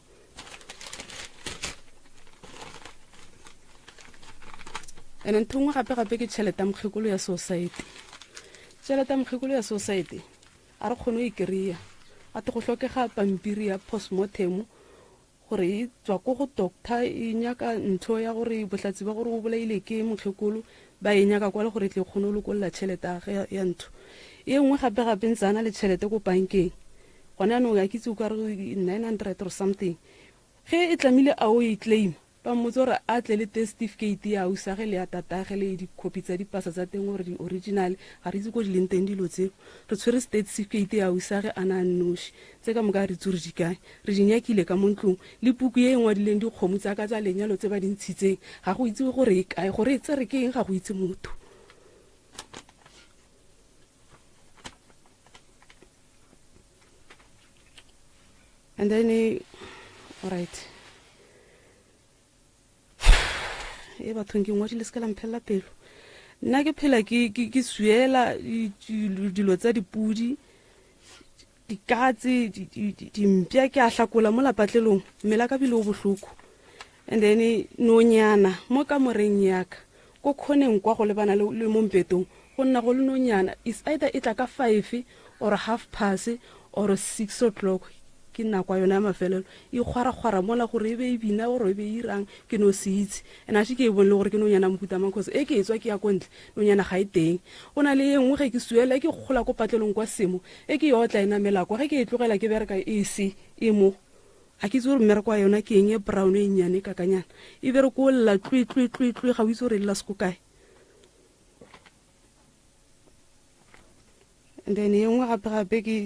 Ene ntho nngwe gape gape ke tšhelete ya mokgekolo ya society. Tšhelete ya mokgekolo ya society a re kgone go e kry-a. A te go hlokega pampiri ya postmortem Gore e tswa ko go doctor e nyaka ntho ya gore bohlatse ba gore o bolaile ke mokgekolo ba e nyaka kwa le gore e tle e kgone go lokolola tšhelete ya gage ya ntho. E nngwe gape gape ntse a na le tšhelete ko bankeng gone yanong a ke itse o ka re 900 or something ge e tlamile a o e claim ba mmotse gore a tle le death certificate ya ausage le ya tatage le dikhopi tsa dipasa tsa teng gore di original ga re itse ko di leng teng dilo tseo re tshwere state certificate ya ausage a na a nnoši Tse ka moka ga re itse gore di kae. Re di nyakile ka mo ntlong. Le puku ye e ngwadileng dikgomo tsa ka tsa lenyalo tse ba di ntshitseng, ga go itsewe gore e kae. Gore e tsere ke eng ga go itse motho. And then, all right. E bathong ke ngwadile se ka la mphelela pelo. Nna ke phela ke ke ke swiela dilo tsa dipudi dikatse dimpša ke a hlakola mo lapatlelong mmele ka bile o bohloko and then nonyana mo kamoreng yaka ko khoneng kwa go lebana le mo mpetong go nna go le nonyana is either e tla ka 5 or half past or 6 o'clock ke nako ya yona ya mafelelo e kgwarakgwara mola gore e be e bina gore e be e irang ke no se itse and a še ke e bone le gore ke nonyana mohuta mang cause e ke e tswa ke ya ko ntle nonyana ga e teng go na le e nngwe ge ke suela e ke gola ko patlelong kwa semo e ke e otla e namela kwa ge ke e tlogela ke bereka e se e mo ga ke itse gore mmereko wa yona ke eng e brown e nnyane e kakanyana e bere ko lla tlwe tlwe tlwe tlwe ga o itse gore e lla seko kae and then e nngwe gape gape ke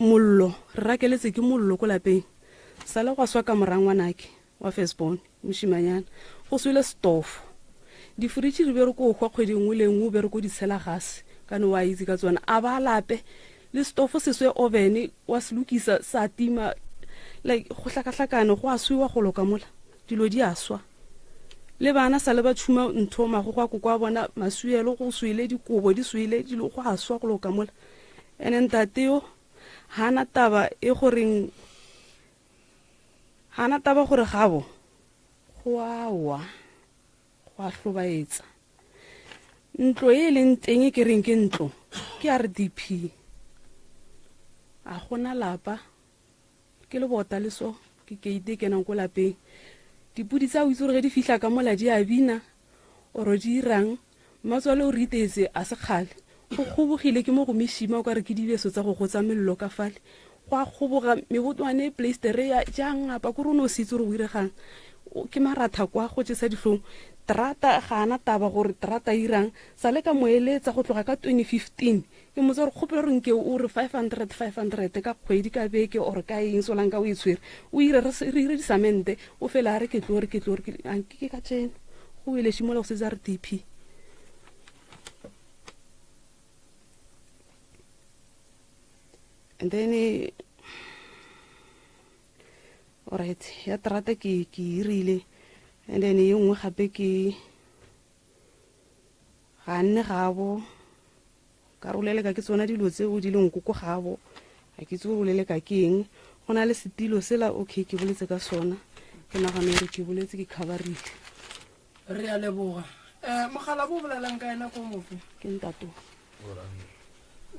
Mollo, re rakeletse ke mollo ko lapeng. Sale gwa swa kamora ngwanake wa firstborn, mošimanyana. Go swele setofo. Difritšhi di bereko hwa kgwedi nngwe le nngwe o bereko di tshela gase ka ne wa itse ka tsona. A ba lape. Le stofo se swe oven wa se lokisa sa tima like go hlakahlakane go a swiwa golo ka mola. Dilo di a swa. Le bana sa le ba tšhuma ntho magogo a koko a bona maswielo go swele dikobo di swele dilo go a swa golo ka mola. Ene ntate yo ga na taba e goreng ga na taba gore gabo go a wa go a hlobaetsa. Ntlo e e leng teng e ke reng ke ntlo ke RDP. A gona lapa ke lebota le so ke keite e kenang ko lapeng. Dipudi tsa o itse gore ge di fihla ka mola di a bina oro di irang. Mmatswale o re itetse a se kgale go kgobogile ke mo go mešima o ka re ke dibeso tsa go gotsa mello ka fale. Go a kgoboga mebotwane playstere ya ja ngapa kore o ne o se itse gore o iregang. Ke maratha kwa go jesa dihlong. Terata ga ana taba gore terata irang. Sa le ka mo eletsa go tloga ka 2015 ke mmotsa gore kgopela gore nke o re 500 500 ka kgwedi ka beke or ka eng solanka o e tshwere. O ire re ire disamente o fele a re ke tlo re ke tlo re ke ke ka tseno. Go wele šimola go setse a re DP. And then alright ya terata ke ke irile and then ye nngwe gape ke ga nne gabo ka roleleka ke tsona dilo tseo di leng koko gabo ga ke itse gore oleleka ke eng. Go na le setilo sela okay ke boletse ka sona ke nagana gore ke boletse ke coverile. Re a leboga. Mogala bo bolelang ka ena ko mofe? Ke ntate.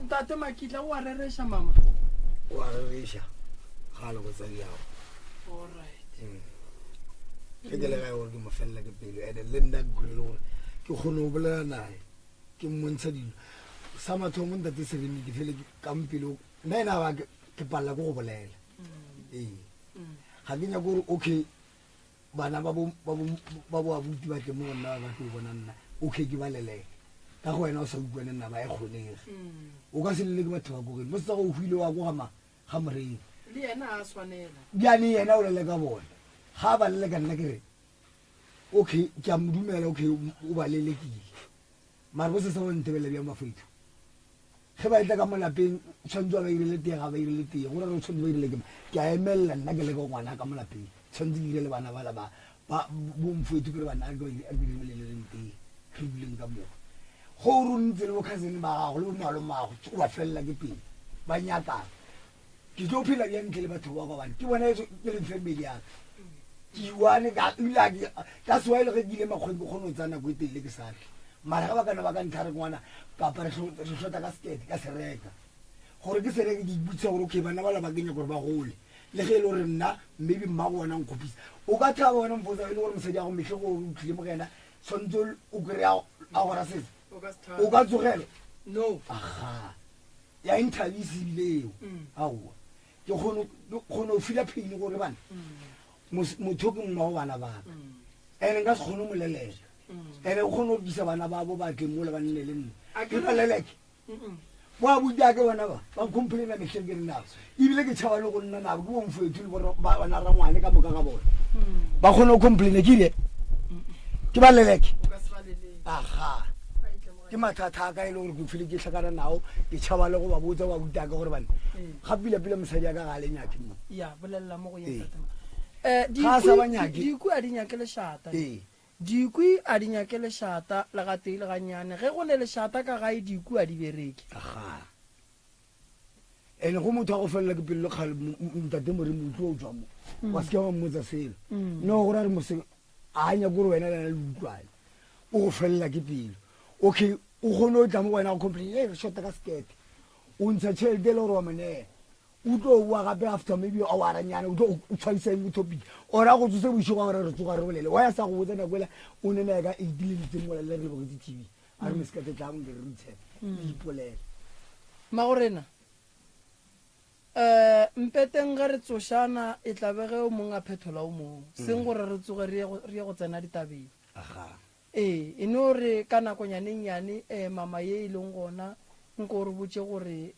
Ntate Makitla o a rereša mama? O a rereša ga le go tsadiago. All right. Ke ke le gae gore ke mo felela ke pelo ene le nna ke kgone le gore ke kgone go bolela naye ke mmontsha dilo. Sa mathomo ntate Seremi ke fele ka mpelo nna ena ba ke palela ke go bolela. Ee. Ga ke nyake gore okay bana ba bo ba bo ba bo abuti ba tle mo go nna ba tlo bona nna okay ke ba leleke ka go wena o sa utlwane nna ba e kgonege. O ka se leleke batho ba kogeng mo setsa go hwile wa ko ga ga morei. Le yena a swanela. Bjane yena o leleka bona. Ga ba leleka nna ke re okay ke a mo dumela okay o ba lelekile. Mara bo se sa ba ntebele bjang bafethu. Ge ba etla ka mo lapeng tshwanetse ba irele tee ga ba irele tee gore re tshwanetse ba irele ke ke a emelela nna ke leka ngwana ka mo lapeng tshwanetse ke irele bana bala ba ba bomfethu ke re bana ke ba ireleleng tee re duleng ka moka. Go o ntse le bo cousin ba gago le bo malomago o ba felela ke pele ba nyakana. Ke tlo phela bjang ntle le batho ba gobane ke bona ke leng family ya ka. Ke iwane ka ebile ka sewa ile ge ke ile makgweng ke kgone go tsaya nako e telele ke sa tle. Mara ge ba kana ba ka ntlha re ngwana papa re hlota ka sekete ka se reka. Gore ke se reke ke ipotšiša gore okay bana bala ba kenya gore ba gole. Le ge e le gore nna maybe mmago wena nkgopisa. O ka thaba wena mfotsa e le gore mosadi ya go mehle go o tlile mo go yena tshwanetse o kry-a a gora setse. O ka tsogela? No. Aga. Ya nthabise ebile eo. Aowa. Ke kgone go feel pain gore bana motho ke mmago bana ba ka. Ene nka se kgone mo leleka. Ene o kgone go bisa bana ba bo ba tle mola ba nne le nna. Ke ba leleke. Bo abuti a ke bona ba ba complaina mehleng ke re nabo. Ebile ke tšhaba le go nna nabo ke bo mfethu le bo bana rangwane ka moka ga bona. Ba kgone go complaina ke ile. Ke ba leleke. Aga. Ke mathata a ka e le gore ke file ke hlakana nao ke tšhaba le go ba botsa ba abuti a ka gore bane ga pila pila mosadi a ka ga a le nyake mo. Ya bolelela mo go yena. Ga a sa ba nyake. Dikwi a di nyake lešata. Dikwi a di nyake lešata le gatee le gannyane. Ge go ne lešata ka gae dikwi a di bereke. Aga. Ene go motho a go felela ke pelo le kgale ntate Moremi o tlo o tswa mo. Wa se ke wa mmotsa selo. No gore a re mose a nyake gore wena le yena le utlwane. O go felela ke pelo. Okay o kgone o tla mo go wena go complain e re shota ka sekete. O ntsha tšhelete e le gore wa mo neela. O tlo boa gape after maybe hour-nyana o tlo o tshwaisa eng topic. Or a go tsose bošego gore re tsoga re bolele. Wa ya sa go botsa nako ela o ne naye ka 8 le letseng mola le re lebogetse TV. A re mosekete tla nke re itshepe. Le ipolele. Magorena, mpeteng ge re tsošana e tla be ge o mong a phethola o mong. Seng gore re tsoge re ye go tsena ditabeng. Aga. Ee, e no re ka nakonyana e nnyane, mama ye e leng gona, nko o re botše gore,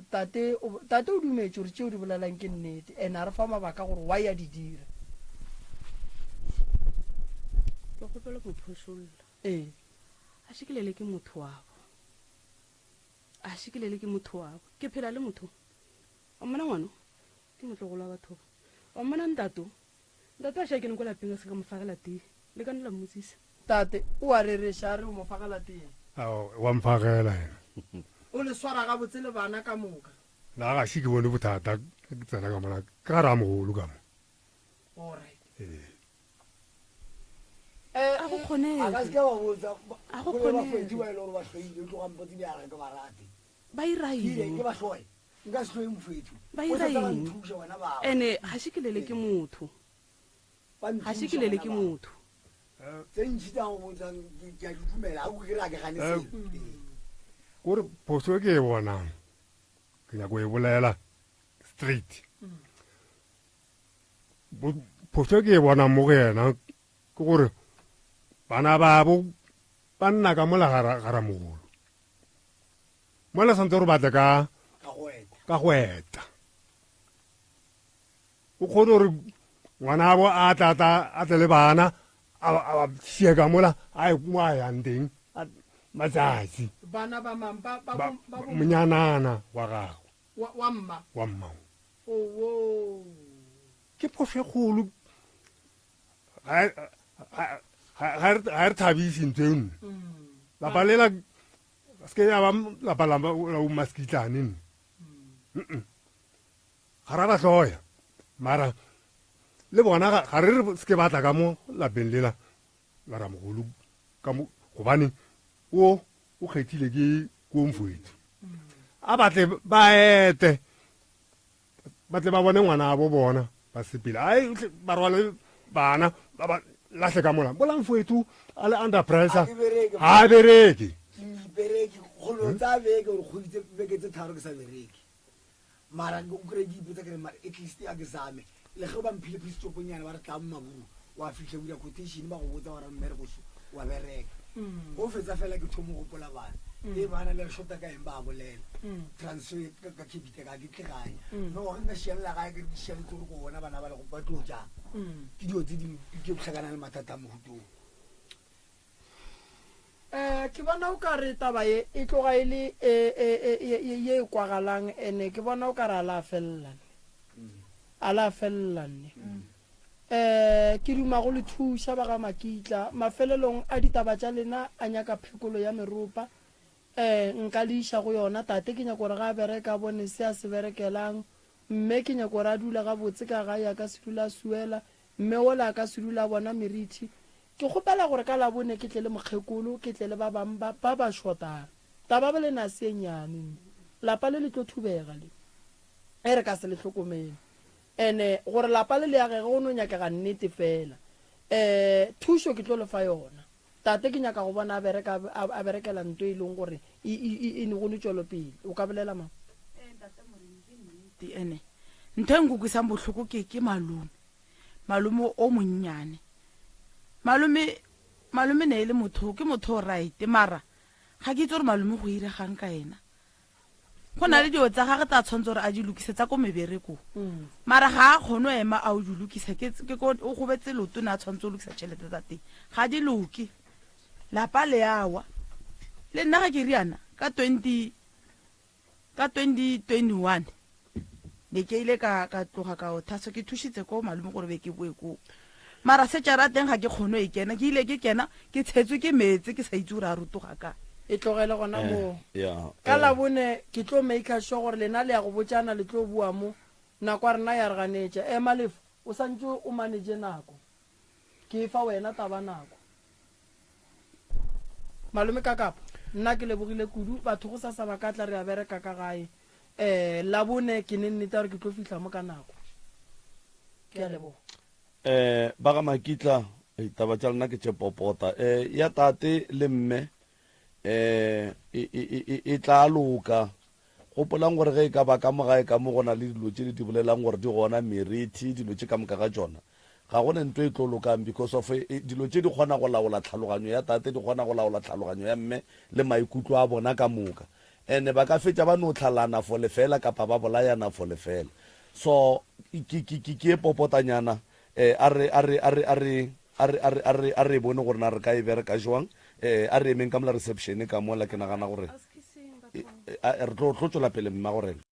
tate, o, tate o dumetše gore tšeo di bolelang ke nnete, and a re fa mabaka gore why a di dira. Ke kgopela go phošolla. Ee. A šikelele ke motho wabo. A šikelele ke motho wabo. Ke phela le motho. Wa mmona ngwano? Ke motlogolo wa batho ba. Wa mmona ntato? Ntate a šakene ko lapeng a se ka mo fagela tee. Le ka no la mmotsisa. Tate, o a rereša a re o mo fagela tee. Ao, wa mfagela yena. O le swara gabotse le bana ka moka. Na ga še ke bone bothata ge ke tsena ka mola, ke ga ramogolo ka mo. Alright. Ee. Eh, A go kgonege. A ka se ke wa botsa. A go Go le kgonege. bafetši ba e le gore ba hloile, o tloga mpotse di a re ke ba rate. Ba ira Ke ile eng? ke ba hloye. Nka se hloye mofethu. Ba O ira sa tla ba eng? nthuša wena bao. Ene ga še ke lele ke motho. Ba Ga še nthuša ke lele wena ke bao. motho. Tse ntši tsa go botsang ke ke a di dumela, ga o ke re a ke gane Eh, selo. Ee. Kore phoso e ke e bonang, ke nyako e bolela straight. Bo- Phoso e ke e bonang mo go yena ke gore bana babo ba nna ka mola gara gara mogolo. Mola santse gore batle ka Ka go eta. ka go eta. O kgone gore ngwanabo a tla tla a tle le bana a ba a ba sie ka mola a ye mo a yang teng a- matsatsi Bana ba mang? Ba, ba, Ba- bo- ba, bo- monyanana wa gagwe wa, wa mma. wa mmao Owo. Ke phoso e kgolo ga e- ga- ga- ga e re- ga e re thabise ntho e nne lapa lela se ke ya ba lapa la la bo maskitlane nne Mm-mm. Ga ra ba hloya mara le bona ga ga re re se ke batla ka mo lapeng lela la ramogolo ka mo gobane o o kgethile ke ko mfoetso a batle ba ete ba tle ba bone ngwana bo bona ba sepele ai tle, ba rwale bana ba ba lahle ka mola bola mfoetso a le under pressure Ha ke bereke. ga a bereke Ke ipereke kgolo tsa beke gore kgwedi tse beke tse tharo ke sa bereke. Mara o kry ke ipotsa ke re mara at least a ke zame. Le ge ba mphile pistoponyana ba re tla mo maburu wa fihla o dira quotation ba go botsa gore mmereko so wa bereka. Go fetsa fela ke thomo go gopola bana. E bana le re shota ka eng ba a bolela. Transfer ka ka Capitec ga ke tle gae. No ge nka šialela gae ke re ke šialetse gore ko bona bana ba le go ba tlo jang. Ke dilo tse dingwe ke tlhakana le mathata a mohutong. Eh, ke bona o ka re taba ye e tloga e le e, e, e, e, e, ye e kwagalang ene ke bona o ka re a la felela nne. A la felela nne. Eh, ke duma go le thuša ba ga Makitla. Mafelelong a ditaba tša lena a nyaka phekolo ya meropa. Eh, nka le iša go yona. Tate ke nyaka gore ga a bereka a bone se a se berekelang. Mme ke nyaka gore a dule gabotse ka gae a ka se dule a suela. Mme wola a ka se dule a bona merithi. Ke kgopela gore ka Labone ke tle le mokgekolo, ke tle le ba bang ba, ba ba šotang. Taba ba lena se e nnyane nne. Lapa le le tlo thubega le, ge re ka se le hlokomele. Ene gore lapa le le agege go no nyakega nnete fela. Um thušo ke tlo le fa yona. Tate ke nyaka go bona a bereka, a, a berekela nto e leng gore e, e, e, e ne go ne tšwelopele. O ka bolela mang? Ee, Ntate Moremi, ke nnete. Ene ntho e nkukwisang bohloko ke, ke malome. Malome o monnyane. Malome, malome ne e le motho, ke motho o right, mara ga ke itse gore malome go iregang ka ena. Go na le dilo tsa gage tsa tshwanetse gore a di lokise tsa ko meberekong. Mara ga a kgone go ema a o di lokisa, ke, ke ko, o gobetse leoto ne a tshwanetse go lokisa tšhelete tsa teng. Ga di loke. Lapa le a wa. Le nna ga ke riana, ka twenty, ka 2021 be ke ile ka ka tloga ka o thaso ke thušitse ko malome gore be ke boe koo. Mara setšara teng ga ke kgone e kena, ke ile ke kena ke tshetswe ke meetse ke sa itse gore a rotoga kae. E tlogele gona Eh, moo. ya, Ka eh. Labone ke tlo maker sure gore lena le ya go botšana le tlo bua mo. Nako ya rena ya re ganetša. Ema Lefo, o santše o manage nako. Ke e fa wena taba nako. Malome Kakapa, nna ke lebogile kudu. Batho go sasa ba ka tla re a bereka ka gae. Eh, Labone ke ne nnete ya gore ke tlo fihla mo ka nako. Ke a leboga. Eh, ba ga Makitla, ditaba tša lena ke tše popota. Eh, ya tate le mme, eh, e, e, e, e, e tla loka. Gopolang gore ge e ka ba ka mo gae ka mo go na le dilo tše le di bolelang gore di gona, merithi, dilo tše ka moka ga tšona, ga go ne nto e tlo lokang because of e, dilo tše di kgona go laola tlhaloganyo ya tate, di kgona go laola tlhaloganyo ya mme le maikutlo a bona ka moka. And ba ka fetša ba no hlalana for lefela kapa ba bolayana for lefela. So ke, ke, ke, ke e popotanyana, eh, a re, a re, a re, a re, a re, a re, a re, a re e bone gore na re ka e bereka jwang. Um a re emeng ka mola reception ka mola ke nagana gore re tlo tlo tšwela pele mma gorena.